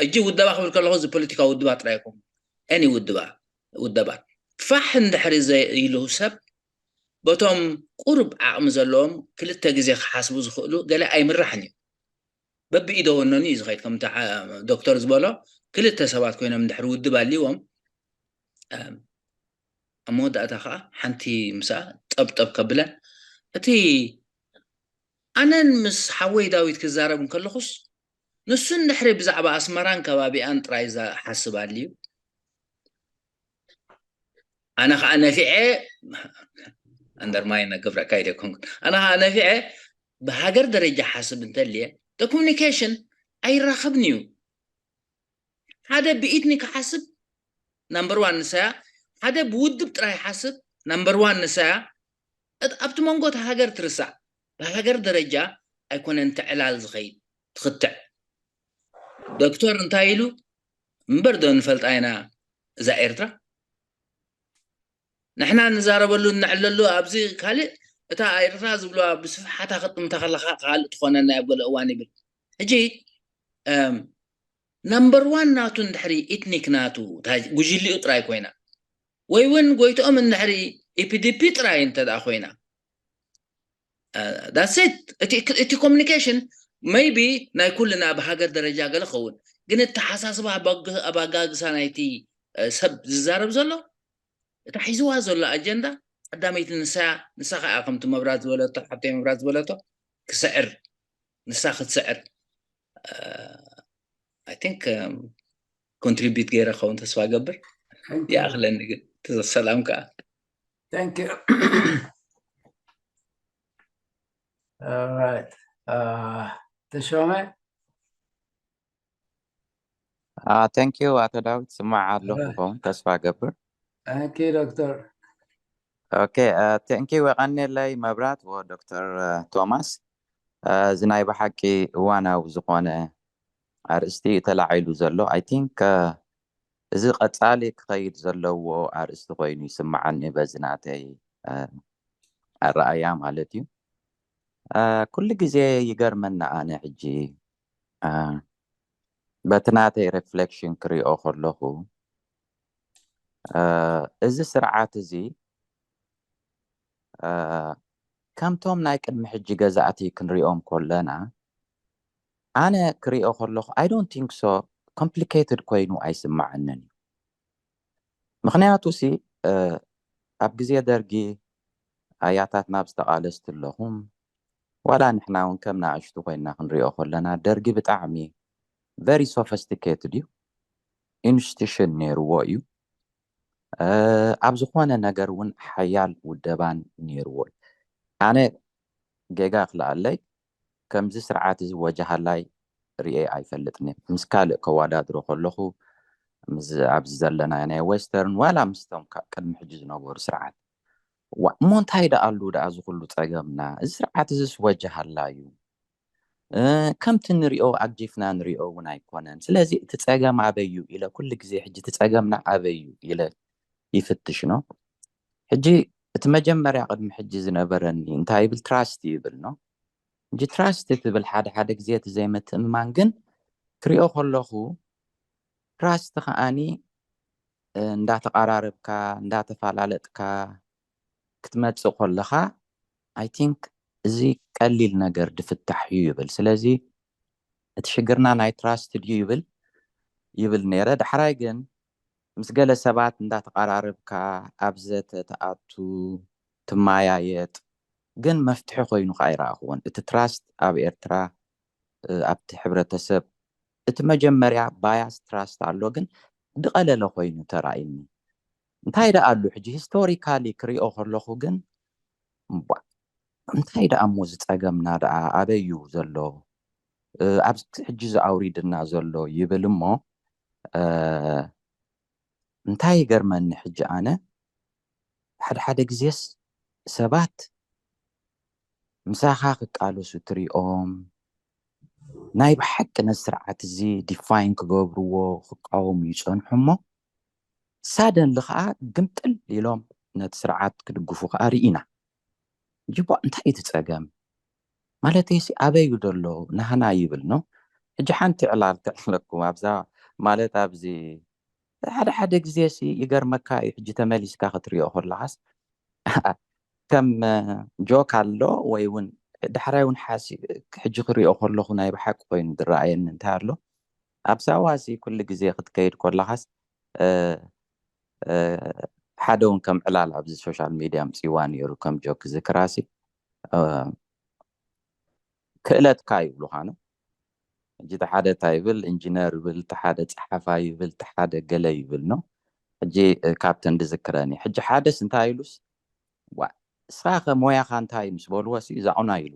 እጂ ውደባ ክብል ከለኹ እዚ ፖለቲካዊ ውድባ ጥራይ ይኮኑ any ውድባ ውደባ ፋሕ እንድሕሪ ኢሉ ሰብ በቶም ቁሩብ ዓቕሚ ዘለዎም ክልተ ግዜ ክሓስቡ ዝኽእሉ ገለ ኣይምራሕን እዩ። በብኢደ ወነኑ እዩ ዝኸይድ ከምቲ ዶክተር ዝበሎ ክልተ ሰባት ኮይኖም እንድሕሪ ውድብ ኣልዎም ኣብ መወዳእታ ከዓ ሓንቲ ምሳ ጠብጠብ ከብለን እቲ ኣነን ምስ ሓወይ ዳዊት ክዛረብ እንከለኹስ ንሱ እንድሕሪ ብዛዕባ ኣስመራን ከባቢኣን ጥራይ ዝሓስብ ኣልዩ ኣነ ከዓ ነፊዐ ኣንደርማይ ነገብረካ ኢደ ኮንኩ ኣነ ከዓ ነፊዐ ብሃገር ደረጃ ሓስብ እንተልየ ኮሚኒኬሽን ኣይራኸብን እዩ። ሓደ ብኢትኒ ክሓስብ ናምበር ዋን ንሳያ ሓደ ብውድብ ጥራይ ሓስብ ናምበር ዋን ንሳያ ኣብቲ መንጎ እቲ ሃገር ትርሳዕ ብሃገር ደረጃ ኣይኮነን ትዕላል ዝኸይድ ትኽትዕ ዶክተር እንታይ ኢሉ እምበር ዶ ንፈልጣ ኢና እዛ ኤርትራ ንሕና ንዛረበሉ ነዕለሉ ኣብዚ ካልእ እታ ኤርትራ ዝብልዋ ብስፍሓታ ክጥምታ ከለካ ካልእ ትኾነና ኣብ ገለ እዋን ይብል ሕጂ ናምበር ዋን ናቱ እንድሕሪ ኢትኒክ ናቱ ጉጅሊኡ ጥራይ ኮይና ወይ እውን ጎይትኦም እንድሕሪ ኢፒዲፒ ጥራይ እንተ ኮይና that's it እቲ ኮሚኒኬሽን maybe ናይ ኩልና ብሃገር ደረጃ ገለ ክኸውን ግን እተሓሳስባ ኣባጋግሳ ናይቲ ሰብ ዝዛረብ ዘሎ እታ ሒዝዋ ዘሎ ኣጀንዳ ቀዳመይቲ ንሳ ንሳ ከዓ ከምቲ መብራት ዝበለቶ ሓብተይ መብራት ዝበለቶ ክስዕር ንሳ ክትስዕር I think contribute ገይረ ክኸውን ተስፋ ገብር። ይኣኽለኒ ግን። ሰላም ከዓ። Thank you. All right. ተሾመ? Thank you ኣቶ ዳዊት፣ ስማዕ ኣለኹ ክኸውን ተስፋ ገብር። Thank you ዶክተር። Okay, thank you። የቐንየለይ መብራት ወ ዶክተር ቶማስ። እዚ ናይ ብሓቂ እዋናዊ ዝኾነ ኣርእስቲ እዩ ተላዒሉ ዘሎ። I think እዚ ቀጻሊ ክኸይድ ዘለዎ ኣርእስቲ ኮይኑ ይስምዓኒ በዚ ናተይ ኣረኣያ ማለት እዩ። ኩሉ ግዜ ይገርመና ኣነ ሕጂ በቲ ናተይ reflection ክሪኦ ከለኹ እዚ ስርዓት እዚ ከምቶም ናይ ቅድሚ ሕጂ ገዛእቲ ክንሪኦም ከለና ኣነ ክሪኦ ከለኹ I don't think so complicated ኮይኑ ኣይስምዓንን እዩ። ምኽንያቱ ሲ ኣብ ግዜ ደርጊ ኣያታትና ዝተቓለስቲ ኣለኹም ዋላ ንሕና እውን ከም ንኣሽቱ ኮይና ክንሪኦ ከለና ደርጊ ብጣዕሚ very sophisticated እዩ። Institution ነይርዎ እዩ። ኣብ ዝኾነ ነገር እውን ሓያል ውደባን ነይርዎ እዩ። ኣነ ጌጋ ክልኣለይ ከምዚ ስርዓት እዚ ወጃሃላይ ርኤ ኣይፈልጥን። ምስ ካልእ ከወዳድሮ ከለኹ ኣብዚ ዘለናዮ ናይ western ዋላ ምስቶም ቅድሚ ሕጂ ዝነበሩ ስርዓት እሞ እንታይ ደኣሉ ደኣ እዚ ኩሉ ፀገምና? እዚ ስርዓት እዚስ ወጃሃላ እዩ። ከምቲ ንሪኦ ኣግጂፍና ንሪኦ እውን ኣይኮነን። ስለዚ እቲ ፀገም ኣበይ እዩ ኢለ ኩሉ ግዜ ሕጂ እቲ ፀገምና ኣበይ እዩ ኢለ ይፍትሽ ነው። ሕጂ እቲ መጀመርያ ቅድሚ ሕጂ ዝነበረኒ እንታይ ይብል? Trust ይብል ነው። ሕጂ trust ትብል ሓደ ሓደ ግዜ እቲ ዘይምትእምማን ግን ክሪኦ ከለኹ trust ከዓኒ እንዳተቐራረብካ እንዳተፈላለጥካ ክትመፅእ ከለኻ I think እዚ ቀሊል ነገር ድፍታሕ እዩ ይብል። ስለዚ እቲ ሽግርና ናይ trust ድዩ ይብል ይብል ነይረ። ዳሕራይ ግን ምስ ገለ ሰባት እንዳተቐራረብካ ኣብ ዘተ ትኣቱ ትማያየጥ ግን መፍትሒ ኮይኑ ከዓ ኣይረኣኽዎን። እቲ trust ኣብ ኤርትራ ኣብቲ ሕብረተሰብ እቲ መጀመርያ bias trust ኣሎ ግን ድቐለለ ኮይኑ ተራእይኒ። እንታይ ደኣ ኣሉ ሕጂ historically ክሪኦ ከለኹ ግን እንታይ ደኣ እሞ ዝፀገምና ደኣ ኣበይ እዩ ዘሎ ኣብዚ ሕጂ ዝኣውሪድና ዘሎ ይብል እሞ እንታይ ይገርመኒ ሕጂ ኣነ ሓደ ሓደ ግዜስ ሰባት ምሳኻ ክቃለሱ ትሪኦም ናይ ብሓቂ ነዚ ስርዓት እዚ define ክገብርዎ ክቃወሙ ይፀንሑ እሞ suddenly ከዓ ግምጥል ኢሎም ነቲ ስርዓት ክድግፉ ከዓ ርኢና። ጅቦ እንታይ እቲ ፀገም ማለተይሲ ኣበይ እዩ ዘሎ ናህና ይብል ነው። ሕጂ ሓንቲ ዕላል ክዕለኩም ኣብዛ ማለት ኣብዚ ሓደ ሓደ ግዜ ሲ ይገርመካ እዩ። ሕጂ ተመሊስካ ክትሪኦ ከለኻስ ከም joke ኣሎ ወይ እውን ዳሕራይ እውን ሓሲ ሕጂ ክሪኦ ከለኹ ናይ ብሓቂ ኮይኑ ዝረኣየኒ እንታይ ኣሎ ኣብ ሳዋ ሲ ኩሉ ግዜ ክትከይድ ከለኻስ ሓደ እውን ከም ዕላል ኣብዚ social media ኣምፅዋ ነይሩ ከም joke ዝክራሲ ክእለትካ ይብሉኻ ነው። ሕጂ እቲ ሓደ እንታይ ይብል ኢንጂነር ይብል፣ እቲ ሓደ ፀሓፋይ ይብል፣ እቲ ሓደ ገለ ይብል ነው። ሕጂ ካብተን ድዝክረን እዩ። ሕጂ ሓደስ እንታይ ኢሉስ ዋ እስኻ ከ ሞያኻ እንታይ ምስ በልዎ ሲ ዛዑና ኢሉ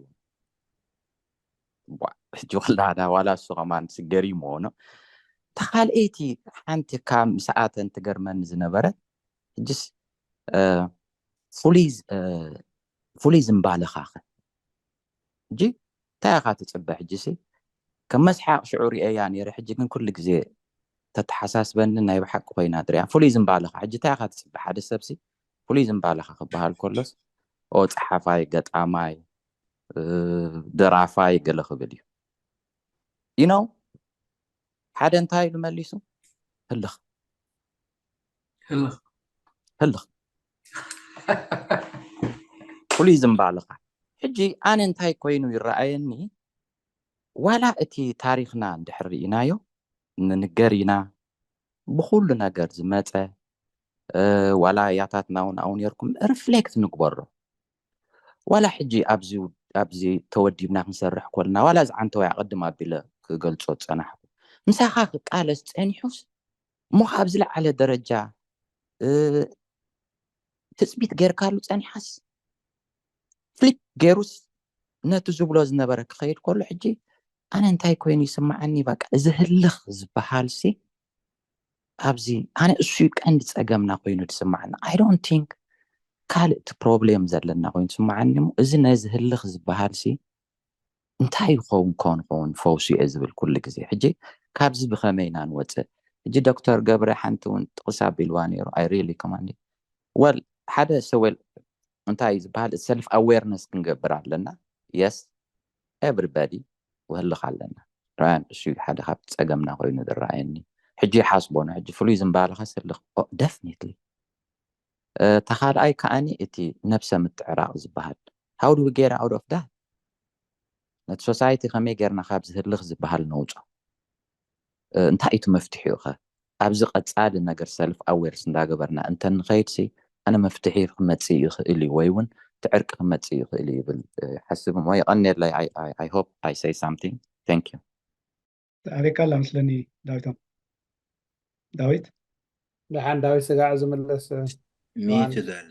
ዋ ሕጂ ወላዳ ዋላ እሱ ከማን ስገሪምዎ ነው። ተኻልኤይቲ ሓንቲ ካብ ምስኣተን ትገርመኒ ዝነበረት ሕጅስ ፍሉይ ዝምባለኻኸ ሕጂ እንታይ ኢኻ ትፅበ? ሕጂ ሲ ከም መስሓቕ ሽዑ ሪኤያ ነይረ። ሕጂ ግን ኩሉ ግዜ ተተሓሳስበኒ ናይ ብሓቂ ኮይና ትሪያ ፍሉይ ዝምባለኻ። ሕጂ እንታይ ኢኻ ትፅበ? ሓደ ሰብ ሲ ፍሉይ ዝምባለኻ ክበሃል ከሎስ ኦ ፀሓፋይ፣ ገጣማይ፣ ደራፋይ ገለ ክብል እዩ። You know ሓደ እንታይ ኢሉ መሊሱ? ህልኽ ህልኽ ህልኽ ፍሉይ ዝምባልኻ። ሕጂ ኣነ እንታይ ኮይኑ ይረኣየኒ፣ ዋላ እቲ ታሪኽና እንድሕር ርኢናዮ ንንገር ኢና፣ ብኹሉ ነገር ዝመፀ ዋላ ያታትና እውን ኣብኡ ነርኩም ሪፍሌክት ንግበሮ። ዋላ ሕጂ ኣብዚ ተወዲብና ክንሰርሕ ኮልና ዋላ እዚ ዓንተወይ ኣቐድም ኣቢለ ክገልጾ ዝጸናሕኩ። ምሳኻ ክቃለስ ጸኒሑስ እሞ ካብ ዝለዓለ ደረጃ ትፅቢት ጌርካሉ ፀኒሓስ ፍሊፕ ገይሩስ ነቲ ዝብሎ ዝነበረ ክኸይድ ከሎ ሕጂ ኣነ እንታይ ኮይኑ ይስማዓኒ? በቃ እዚ ህልኽ ዝበሃል ሲ ኣብዚ ኣነ እሱ እዩ ቀንዲ ፀገምና ኮይኑ ዝስማዓኒ። I don't think ካልእ እቲ ፕሮብሌም ዘለና ኮይኑ ዝስማዓኒ እሞ እዚ ነዚ ህልኽ ዝበሃል ሲ እንታይ ይኸውን ከውን ኸውን ፈውሱ እየ ዝብል ኩሉ ግዜ። ሕጂ ካብዚ ብኸመይ ኢና ንወፅእ? ሕጂ ዶክተር ገብረ ሓንቲ እውን ጥቕስ ኣቢልዋ ነይሩ። I really command well ሓደ ሰወል እንታይ ዝበሃል ሰልፍ ኣዌርነስ ክንገብር ኣለና። የስ ኤቭሪባዲ ውህልኽ ኣለና። ራያን እሱ ሓደ ካብ ፀገምና ኮይኑ ዝረኣየኒ ሕጂ ይሓስቦ ነ ሕጂ ፍሉይ ዝምባልኻ ስልኽ ደፍኒትሊ እታ ካልኣይ ከዓኒ እቲ ነብሰ ምትዕራቕ ዝበሃል how do we get out of that? ነቲ ሶሳይቲ ከመይ ጌርና ካብዚ ህልኽ ዝበሃል ነውፆ? እንታይ እዩ እቲ መፍትሒኡ ኸ? ኣብዚ ቀፃሊ ነገር ሰልፍ ኣዌርስ እንዳገበርና እንተንኸይድ ሲ ኣነ መፍትሒ ክመፅእ ይኽእል እዩ ወይ እውን እቲ ዕርቂ ክመፅእ ይኽእል እዩ ይብል ይሓስብ እሞ የቐንየለይ። I hope I say something. Thank you. ተኣሪካ ኣላ መስለኒ ዳዊቶም። ዳዊት ደሓን ዳዊት ስጋዕ ዝምለስ ሚት ዳለ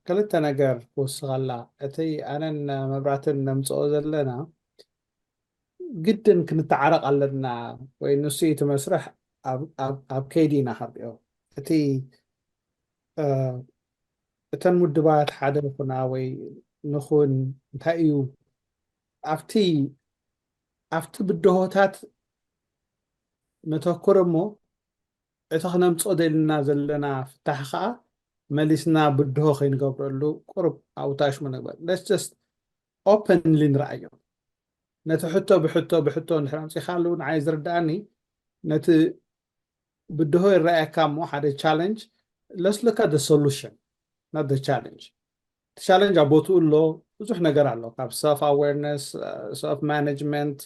ክልተ ነገር ክውስኸላ እቲ ኣነን መብራትን ነምፅኦ ዘለና ግድን ክንተዓረቕ ኣለና ወይ ንሱ እቲ መስርሕ ኣብ ከይዲ ኢና ክንሪኦ እቲ እተን ውድባት ሓደ ንኹና ወይ ንኹን እንታይ እዩ ኣብቲ ኣብቲ ብድሆታት ነተኩር እሞ እቲ ክነምፅኦ ደልና ዘለና ፍታሕ ከዓ መሊስና ብድሆ ከይንገብረሉ ቁሩብ ኣብታሽሙ ንግበር። Let's just openly ንረኣዮ። ነቲ ሕቶ ብሕቶ ብሕቶ እንድሕር ኣምፂኻሉ ንዓይ ዝርድኣኒ ነቲ ብድሆ ይረኣየካ እሞ ሓደ challenge let's look at the solution not the challenge። እቲ challenge ኣብ ቦትኡ ኣሎ። ብዙሕ ነገር ኣሎ ካብ self awareness self management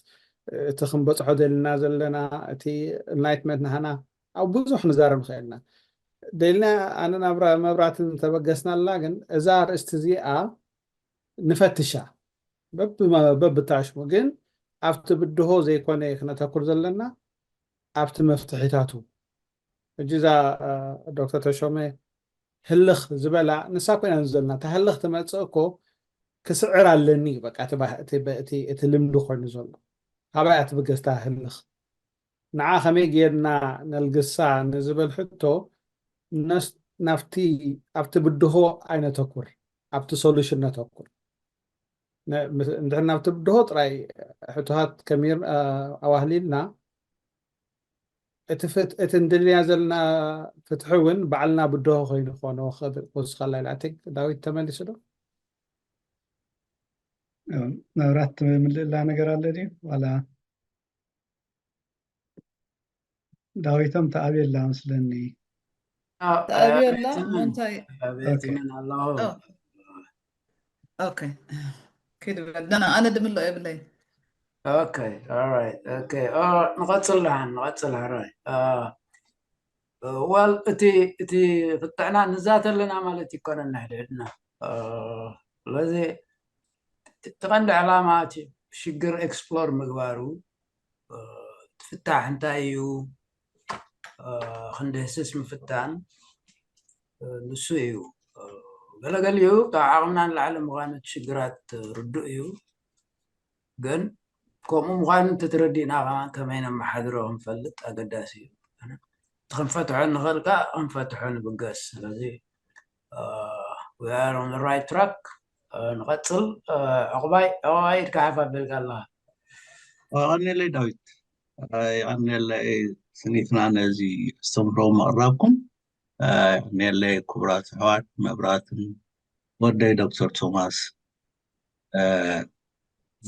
እቲ ክንበፅሖ ደልና ዘለና እቲ enlightenment ናህና ኣብ ብዙሕ ንዛረብ ንኽእልና ደልና ኣነ ናብ መብራትን ተበገስናላ ግን እዛ ርእስቲ እዚኣ ንፈትሻ በብታሽሙ ግን ኣብቲ ብድሆ ዘይኮነ ክነተኩር ዘለና ኣብቲ መፍትሒታቱ። ሕጂ እዛ ዶክተር ተሾመ ህልኽ ዝበላ ንሳ ኮይና ዘለና እታ ህልኽ ትመፅእ እኮ ክስዕር ኣለኒ በቃ እቲ ልምዲ ኮይኑ ዘሎ ካባይ ኣትብገስታ ህልኽ ንዓ ከመይ ጌርና ነልግሳ ንዝብል ሕቶ ናብቲ ኣብቲ ብድሆ ኣይነተኩር ኣብቲ solution ነተኩር እንድሕር ናብቲ ብድሆ ጥራይ ሕቶታት ከሚር ኣዋህሊልና እቲ እንደልያ ዘለና ፍትሒ እውን ባዕልና ብድሆ ኮይኑ ክኾኖ ክወስኸላ ኢላ ቲንክ ዳዊት ተመሊሱ ዶ መብራት ምልእላ ነገር ኣለ ድዩ ዋላ ዳዊቶም ተኣብየላ ምስለኒ ተኣብየላ እንታይ ኣለኹ ኦኬ ኪድ በል ደና ኣነ ድምሎ የብለይ ኦኬ ኦራይት ኦኬ ንቐፅል ደሓን ንቐፅል ሕራይ ዋል እቲ እቲ ፍትሕና ንዛተ ኣለና ማለት ይኮነና ሕድሕድና ስለዚ እቲ ቀንዲ ዕላማ እቲ ሽግር ኤክስፕሎር ምግባሩ እቲ ፍታሕ እንታይ እዩ ክንድህስስ ምፍታን ንሱ እዩ ገለገሊኡ ካብ ዓቕምና ንላዕሊ ምዃኑ እቲ ሽግራት ርዱእ እዩ ግን ከምኡ ምዃኑ እንተተረዲእና ከማን ከመይ ነመሓድሮ ክንፈልጥ ኣገዳሲ እዩ እቲ ክንፈትሖ ንኽእል ከዓ ክንፈትሖ ንብገስ ስለዚ we are on the right track ንቐፅል ዕቑባይ ዕቑባይ ኢድካ ሓፍ ኣቢልካ ኣለኻ ይቐንየለይ ዳዊት ይቐንየለይ ስኒትና ነዚ ኣስተምህሮ ምቕራብኩም ይቐንየለይ ክቡራት ኣሕዋት መብራትን ወደይ ዶክተር ቶማስ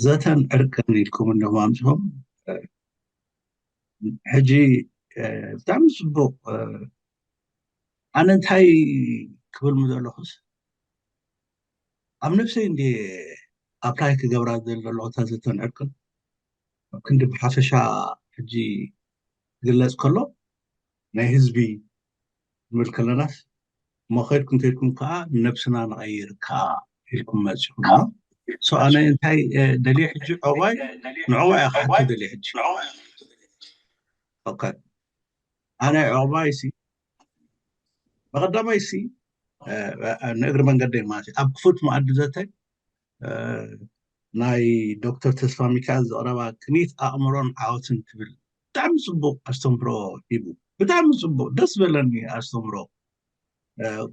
ዘተን ዕርቅን ኢልኩም እንዲኹም ኣምፅኹም ሕጂ ብጣዕሚ ፅቡቅ ኣነ እንታይ ክብል ምዘለኹስ ኣብ ነፍሰይ እንዲ ኣፕላይ ክገብራ ዘለኹ እታ ዘተን ዕርቅን ኣብ ክንዲ ብሓፈሻ ሕጂ ክግለፅ ከሎ ናይ ህዝቢ ንብል ከለናስ እሞ ከድኩም ከድኩም ከዓ ነብስና ንቐይር ከዓ ኢልኩም መፂኹም So ኣነ እንታይ ደልየ ሕጂ? ዕቑባይ ንዕቑባይ እየ ክሓቶ ደልየ ሕጂ። ኦኬ፣ ኣነ ዕቑባይ ሲ ብቐዳማይ ሲ ንእግሪ መንገደይ ማለት እዩ ኣብ ክፉት መኣዲ ዘተ ናይ ዶክተር ተስፋ ሚካኤል ዘቕረባ ቅኒት ኣእምሮን ዓወትን ትብል ብጣዕሚ ፅቡቅ ኣስተምህሮ ሂቡ። ብጣዕሚ ፅቡቅ ደስ በለኒ ኣስተምህሮ።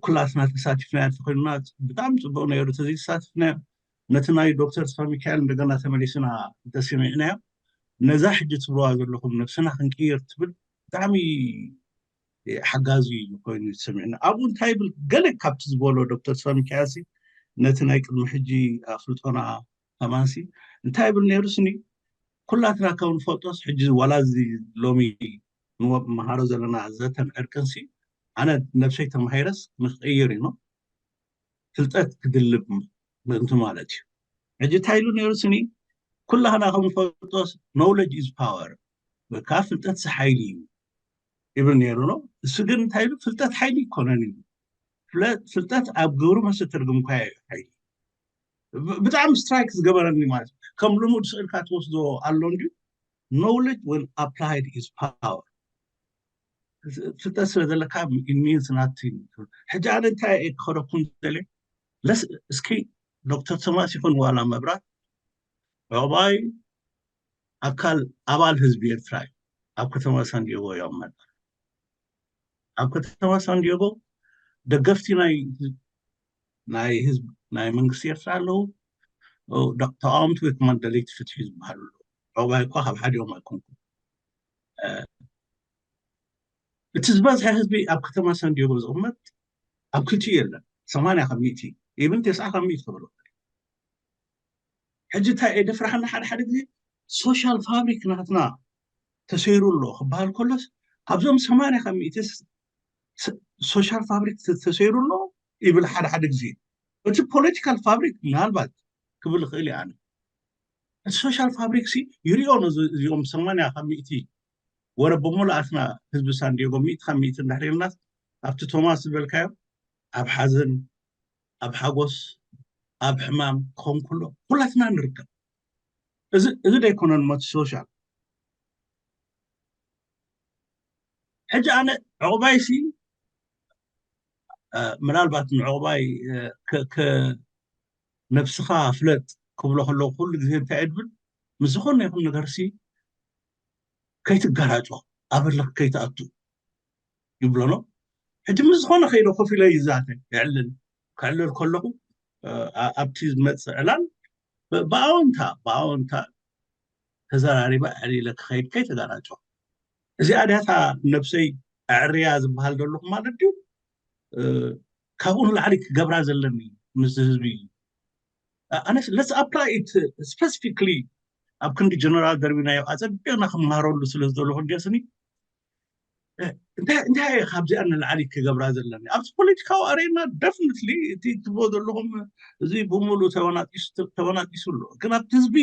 ኩላትና ተሳቲፍና ተኮይንና ብጣዕሚ ፅቡቅ ነይሩ። ተዘይተሳቲፍና ነቲ ናይ ዶክተር ተስፋ ሚካኤል እንደገና ተመሊስና እንተሰሚዕናዮ ነዛ ሕጂ ትብልዋ ዘለኹም ነብስና ክንቅይር ትብል ብጣዕሚ ሓጋዚ ኮይኑ ዝሰሚዕና። ኣብኡ እንታይ ይብል ገለ ካብቲ ዝበሎ ዶክተር ተስፋ ሚካኤል ነቲ ናይ ቅድሚ ሕጂ ኣፍልጦና ከማንሲ እንታይ ይብል ነይሩ ስኒ ኩላትና ከም ንፈልጦስ ሕጂ ዋላ እዚ ሎሚ ንመሃሮ ዘለና ዘተን ዕርቅንሲ ኣነ ነብሰይ ተማሂረስ ንክቅይር እዩ ፍልጠት ክድልብ ምእንቲ ማለት እዩ። ሕጂ እንታይ ኢሉ ነይሩ ስኒ ኩላህና ከም ንፈልጦስ knowledge is power ወይ ከዓ ፍልጠት ሓይሊ እዩ ይብል ነይሩ ነው። እሱ ግን እንታይ ኢሉ ፍልጠት ሓይሊ ይኮነን እዩ። ፍልጠት ኣብ ግብሪ መስተርግም ኳ ሓይሊ ብጣዕሚ ስትራይክ ዝገበረኒ ማለት ከም ልሙድ ስእልካ ትወስዶ ኣሎ እንዲ knowledge when applied is power ፍልጠት ስለ ዘለካ means nothing። ሕጂ ኣነ እንታይ ክኸደኩም ደለ ለስ እስኪ ዶክተር ቶማስ ይኹን ዋላ መብራት ዕቑባይ ኣካል ኣባል ህዝቢ ኤርትራ እዩ። ኣብ ከተማ ሳንዲዮጎ እዮም መ ኣብ ከተማ ሳንዲዮጎ ደገፍቲ ናይ ናይ ህዝብ ናይ መንግስቲ ኤርትራ ኣለዉ። ተቃወምቲ ወይ ከማን ደለይቲ ፍትሒ ዝበሃሉ ኣለዉ። ዕቑባይ እኳ ካብ ሓዲኦም ኣይኮንኩም። እቲ ዝበዝሐ ህዝቢ ኣብ ከተማ ሳንዲዮጎ ዝቕመጥ ኣብ ክልቲኡ የለን። ሰማንያ ካብ ሚእቲ ኢብን ተስዓ ካብ ሚእቲ ክብሎ ሕጂ እንታይ እየ ደፍራሓና ሓደ ሓደ ግዜ ሶሻል ፋብሪክ ናትና ተሰይሩ ኣሎ ክበሃል ከሎስ ካብዞም ሰማንያ ካብ ሚእቲ ሶሻል ፋብሪክ ተሰይሩ ኣሎ ይብል ሓደ ሓደ ግዜ። እቲ ፖለቲካል ፋብሪክ ምናልባት ክብል ይኽእል እየ ኣነ። እቲ ሶሻል ፋብሪክ ሲ ይሪኦ ነዚ እዚኦም ሰማንያ ካብ ሚእቲ ወረ ብምሉኣትና ህዝቢ ሳንዲዮጎ ሚእቲ ካብ ሚእቲ እንድሕር ኢልናስ ኣብቲ ቶማስ ዝበልካዮ ኣብ ሓዘን ኣብ ሓጎስ ኣብ ሕማም ክኸውን ከሎ ኩላትና ንርከብ። እዚ እዚ ደይኮነን ሞት ሶሻል ሕጂ ኣነ ዕቑባይሲ ምናልባት ንዕቑባይ ነብስኻ ፍለጥ ክብሎ ከለዉ ኩሉ ግዜ እንታይ እድብል ምስ ዝኾነ ይኹን ነገርሲ ከይትጋራጮ ኣበለክ ከይትኣቱ ይብሎ ኣሎ። ሕጂ ምስ ዝኾነ ከይደ ኮፍ ኢለ ይዛተ የዕልል ከዕልል ከለኹ ኣብቲ ዝመፅእ ዕላል ብኣወንታ ብኣወንታ ተዘራሪበ ዕሊለ ክኸይድ ከይተጋራጮ እዚኣ ድያታ ነብሰይ ኣዕርያ ዝበሃል ዘለኹ ማለት ድዩ? ካብኡ ንላዕሊ ክገብራ ዘለኒ ምስ ህዝቢ ኣነስ let's apply it specifically ኣብ ክንዲ ጀነራል ደርቢናዮ ኣፀቢቕና ክመሃረሉ ስለ ዝደለኹ እንዲስኒ እንታይ እየ ካብዚኣ ንላዕሊ ክገብራ ዘለኒ ኣብዚ ፖለቲካዊ ኣሬና ደፍኒትሊ እቲ ትብሎ ዘለኹም እዚ ብምሉእ ተበናጢሱ ኣሎ ግን ኣብቲ ህዝቢ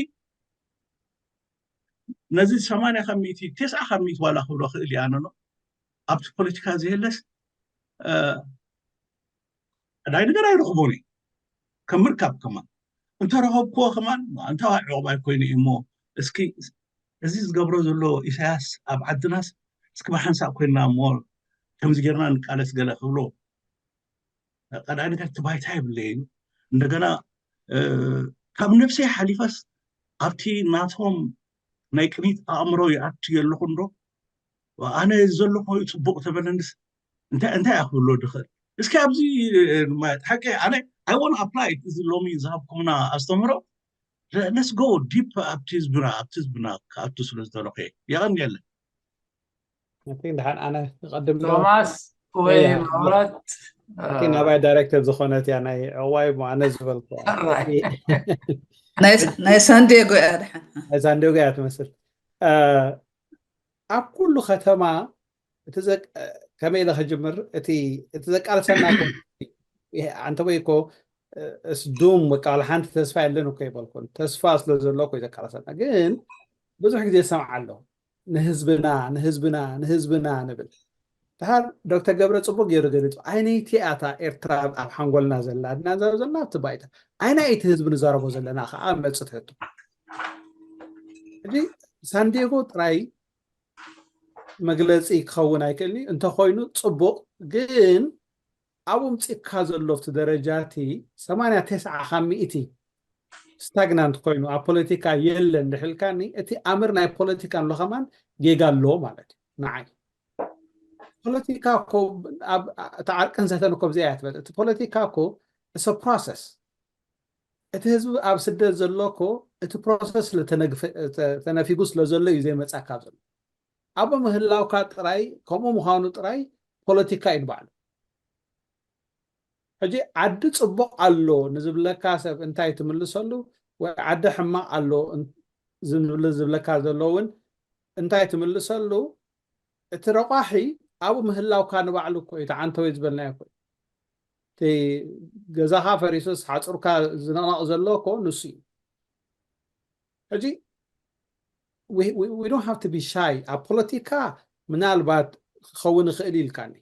ነዚ ሰማንያ ካብ ሚእቲ ተስዓ ካብ ሚእቲ ዋላ ክብሎ ክእል እየ ኣነኖ ኣብቲ ፖለቲካ ዘየለስ ቀዳይ ነገር ኣይረኽቦን እዩ ከም ምርካብ ከማን እንተረኸብክዎ ከማን እንታ ዕቑባይ ኮይኑ እዩ እሞ እስኪ እዚ ዝገብሮ ዘሎ ኢሳያስ ኣብ ዓድናስ እስኪ ብሓንሳእ ኮይንና እሞ ከምዚ ጌርና ንቃለስ ገለ ክብሎ ቀዳይ ነገር እቲ ባይታ የብለይን እንደገና ካብ ነብሰይ ሓሊፈስ ኣብቲ ናቶም ናይ ቅኒት ኣእምሮ ይኣቱ የለኹ እንዶ ኣነ ዘለኹ እዩ ፅቡቅ ተበለንስ እንታይ እንታይ ኣክብሎ ድኽእል እስኪ ኣብዚ ማለት ሓቂ ኣነ I want apply እዚ ሎሚ ዝሃብኩምና ኣስተምህሮ let's go deep ኣብቲ ህዝብና ኣብቲ ህዝብና ክኣቱ ስለ ዝደለኹ የቐንየለን ድሓን ኣነ ይቐድም ቶማስ ወይ መብራት ናባይ ዳይሬክተር ዝኾነት እያ ናይ ዕዋይ ኣነ ዝበልኩ ናይ ሳንዲየጎ እያ ድሓን ናይ ሳንዲየጎ እያ ትመስል ኣብ ኩሉ ከተማ ከመይ ኢለ ክጅምር እቲ ዘቃልሰና ኣንተ ወይ እኮ እስዱም በቃ ሓንቲ ተስፋ የለን እኮ ይበልኩን ተስፋ ስለ ዘሎ እኮ ዘቃልሰና ግን ብዙሕ ግዜ ሰምዓ ኣለኹ ንህዝብና ንህዝብና ንህዝብና ንብል ድሓር ዶክተር ገብረ ጽቡቅ ገይሩ ገሊጹ። ኣይነይቲ ኣታ ኤርትራ ኣብ ሓንጎልና ዘላ ድና ዘረብ ዘለና ኣብቲ ባይታ ኣይናይ እቲ ህዝቢ ንዛረቦ ዘለና ከዓ መጽት ሕቶ። ሕጂ ሳንዲጎ ጥራይ መግለጺ ክኸውን ኣይክእልኒ እንተኮይኑ ጽቡቅ፣ ግን ኣብኡ ምጽካ ዘሎ ኣብቲ ደረጃ እቲ ሰማንያ ተስዓ ካብ ሚእቲ ስታግናንት ኮይኑ ኣብ ፖለቲካ የለን ድሕልካኒ እቲ ኣምር ናይ ፖለቲካ ኣሎ ከማን ጌጋ ኣለዎ ማለት እዩ። ንዓይ ፖለቲካ እኮ እቲ ዓርቅን ዘተን እኮ ብዚኣ እያ ትበል። እቲ ፖለቲካ እኮ እሰ ፕሮሰስ፣ እቲ ህዝቢ ኣብ ስደት ዘሎ እኮ እቲ ፕሮሰስ ተነፊጉ ስለ ዘሎ እዩ ዘይመጻካ ዘሎ። ኣብ ምህላውካ ጥራይ ከምኡ ምዃኑ ጥራይ ፖለቲካ እዩ ንባዕሉ። ሕጂ ዓዲ ጽቡቕ ኣሎ ንዝብለካ ሰብ እንታይ ትምልሰሉ፣ ወይ ዓዲ ሕማቕ ኣሎ ዝብለካ ዘሎ እውን እንታይ ትምልሰሉ? እቲ ረቋሒ ኣብኡ ምህላውካ ንባዕሉ እኮ እዩ፣ ተዓንተወይ ዝበልናዮ እኮ እዩ። እቲ ገዛኻ ፈሪሱስ ሓፁርካ ዝነቕነቕ ዘሎ እኮ ንሱ እዩ። ሕጂ we don't have to be shy ኣብ ፖለቲካ። ምናልባት ክኸውን ይኽእል ኢልካኒ።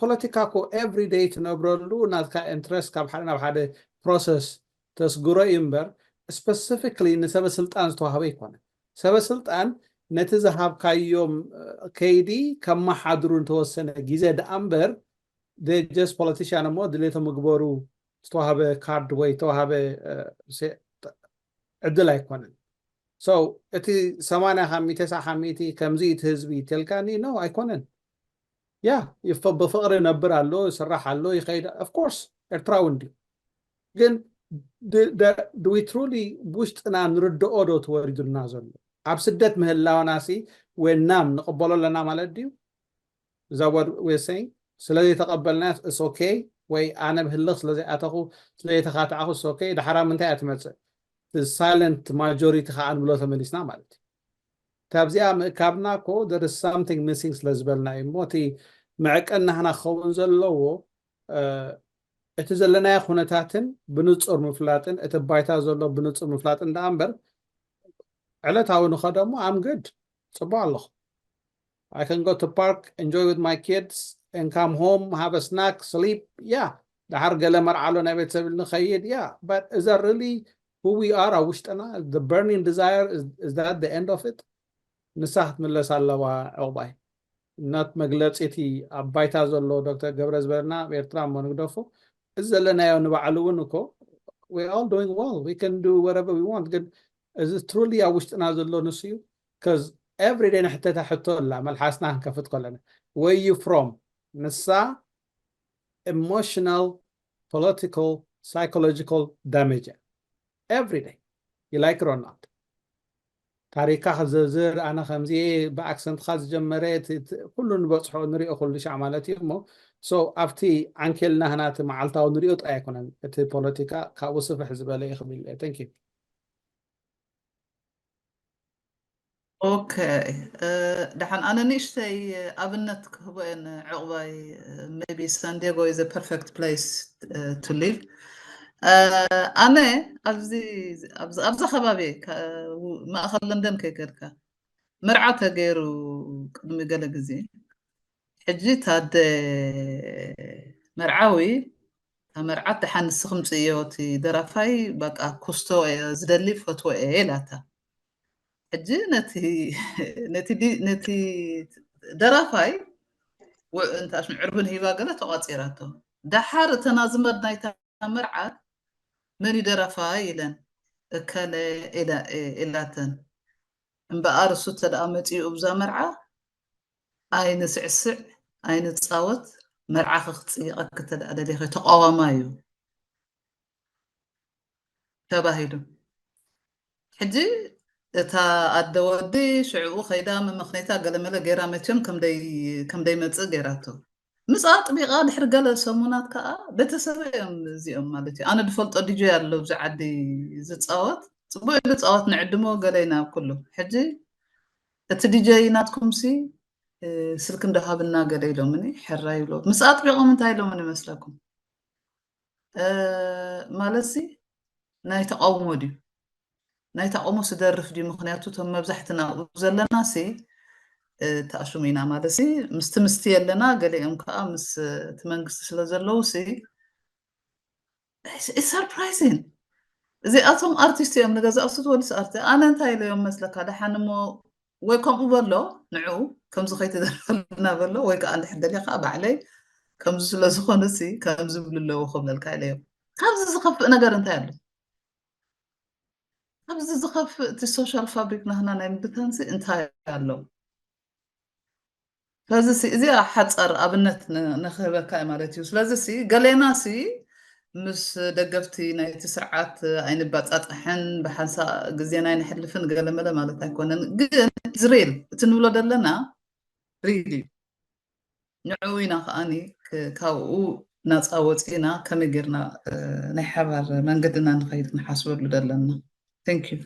ፖለቲካ እኮ every day ትነብረሉ ናትካ ኢንትረስት ካብ ሓደ ናብ ሓደ ፕሮሰስ ተስግሮ እዩ እምበር ስፐሲፊክሊ ንሰበ ስልጣን ዝተዋህበ ኣይኮነን። ሰበ ስልጣን ነቲ ዝሃብካዮም ከይዲ ከመሓድሩ እንተወሰነ ግዜ ደኣ እምበር just ፖለቲሽያን እሞ ድሌቶም ምግበሩ ዝተዋህበ ካርድ ወይ ዝተዋህበ ዕድል ኣይኮነን። So እቲ ሰማንያ ካብ ሚእቲ ተስዓ ካብ ሚእቲ ከምዚ እቲ ህዝቢ ይተልካኒ ነው ኣይኮነን። ያ ብፍቅሪ ነብር ኣሎ፣ ይስራሕ ኣሎ፣ ይኸይድ። Of course ኤርትራዊ እንዲ ግን we truly ውሽጥና ንርድኦ ዶ ተወሪዱልና ዘሎ? ኣብ ስደት ምህላውና ሲ ወናም ንቕበሎ ኣለና ማለት ድዩ? እዛ ወድ ዌሰይ ስለዘይተቐበልና እስ ኦኬ ወይ ኣነ ብህልኽ ስለዘይኣተኹ ስለዘይተኻትዓኹ እስ ኦኬ። ድሓራ ምንታይ እያ ትመፅእ? ሳይለንት ማጆሪቲ ከዓ ንብሎ ተመሊስና ማለት እዩ። ካብዚኣ ምእካብና እኮ there is something missing ስለ ዝበልና እዩ እሞ እቲ መዕቀን ናህና ክኸውን ዘለዎ እቲ ዘለናዮ ኩነታትን ብንፁር ምፍላጥን እቲ ባይታ ዘሎ ብንፁር ምፍላጥን ደኣ እምበር ዕለታዊ ንኸዶ እሞ ኣምግድ ፅቡቅ ኣለኹ። I can go to park, enjoy with my kids, and come home, have a snack, sleep. Yeah. ድሓር ገለ መርዓ ኣሎ ናይ ቤተሰብ ንኸይድ። Yeah. But is that really who we are ኣብ ውሽጥና? The burning desire is, is that the end of it? ንሳ ክትምለስ ኣለዋ ዕቑባይ። ናት መግለፂ እቲ ኣብ ባይታ ዘሎ ዶክተር ገብረ ዝበለና ኣብ ኤርትራ እሞ ንግደፎ። እዚ ዘለናዮ ንባዕሉ እውን እኮ we all doing well, we can do whatever we want። ግን እዚ ትሩሊ ኣብ ውሽጥና ዘሎ ንሱ እዩ። Because every day ንሕተታ ሕቶ ኣላ መልሓስና ክንከፍት ከለና where you from? ንሳ emotional, political, psychological damage every day. You like it or not? ታሪካ ክዘርዝር ኣነ ከምዚ ብኣክሰንትካ ዝጀመረ ኩሉ ንበፅሖ ንሪኦ ኩሉ ሻዕ ማለት እዩ እሞ so ኣብቲ ዓንኬልና ህናቲ መዓልታዊ ንሪኦ ጥራይ ኣይኮነን እቲ ፖለቲካ ካብኡ ስፍሕ ዝበለ እዩ ክብል thank you ኦኬ ደሓን ኣነ ንእሽተይ ኣብነት ክህቦ እየ ንዕቑባይ maybe San Diego is a perfect place to live ኣነ ኣብዚ ኣብዛ ከባቢ ማእኸል ለንደን ከይከድካ መርዓ ተገይሩ ቅድሚ ገለ ግዜ ሕጂ ታደ መርዓዊ እታ መርዓት ደሓን ንስኺ ምፅእዮ እቲ ደራፋይ በቃ ኩስቶ እየ ዝደሊ ፈትዎ እየ ኢላታ ሕጂ ነቲ ነቲ ደራፋይ ውዕንታሽ ምዕርብን ሂባ ገለ ተቋፂራቶ ደሓር እተን ኣዝማድ ናይታ መርዓት መን እዩ ደራፋይ ኢለን እከለ ኢላተን እምበኣር እሱ ተደኣ መፂኡ እብዛ መርዓ ኣይንስዕስዕ ኣይንፃወት መርዓ ክፅይቐኪ ተደኣ ደሊኺ ተቃዋማይ እዩ ተባሂሉ ሕጂ እታ ኣደ ወዲ ሽዕኡ ከይዳ መመኽነይታ ገለመለ ገይራ መቸም ከም ደይመፅእ ገይራቶ ምስ ኣጥቢቓ ድሕሪ ገለ ሰሙናት ከዓ ቤተሰበ እዮም እዚኦም ማለት እዩ ኣነ ዝፈልጦ ዲጆ ኣሎ ኣብዚ ዓዲ ዝፃወት ፅቡቅ ዝፃወት ንዕድሞ ገለ ኢና ኩሉ ሕጂ እቲ ዲጀይ ናትኩምሲ ስልክ እንዳሃብና ገለ ኢሎምኒ ሕራ ይብሎ ምስ ኣጥቢቖም እንታይ ኢሎምኒ መስለኩም ማለትሲ ናይ ተቃውሞ ድዩ ናይ ተቃውሞ ስደርፍ ድዩ ምክንያቱ እቶም መብዛሕትና ኣብኡ ዘለና ሲ ተኣሽሙ ኢና ማለት ሲ ምስቲ ምስቲ የለና። ገሊኦም ከዓ ምስ እቲ መንግስቲ ስለ ዘለዉ ሲ surprising። እዚኣቶም ኣርቲስት እዮም ንገዛእ ሱት ወልስ ኣርቲ ኣነ እንታይ ኢለዮም መስለካ? ደሓን እሞ ወይ ከምኡ በሎ ንዑ ከምዚ ከይትደርፈልና በሎ ወይ ከዓ እንድሕር ደልየ ከዓ ባዕለይ ከምዚ ስለ ዝኾነ ሲ ከምዚ ብሉ ኣለዎ ክብለልካ ኢለዮም። ካብዚ ዝኸፍእ ነገር እንታይ ኣሎ? ኣብዚ ዝኸፍእ እቲ social fabric ናህና ናይ ምብታንሲ እንታይ ኣሎ? ስለዚ ሲ እዚኣ ሓፃር ኣብነት ን- ንክህበካ እዩ ማለት እዩ። ስለዚ ሲ ገሌና ሲ ምስ ደገፍቲ ናይቲ ስርዓት ኣይንባፃፃሕን ብሓንሳ ግዜና ኣይነሕልፍን ገለመለ ማለት ኣይኮነን። ግን ዝሬል እቲ ንብሎ ዘለና ሪል እዩ። ንዕኡ ኢና ከዓኒ ክ- ካብኡ ናፃ ወፂእና ከመይ ጌርና እ፣ ናይ ሓባር መንገድና ንኸይድ ክንሓስበሉ ዘለና። Thank you።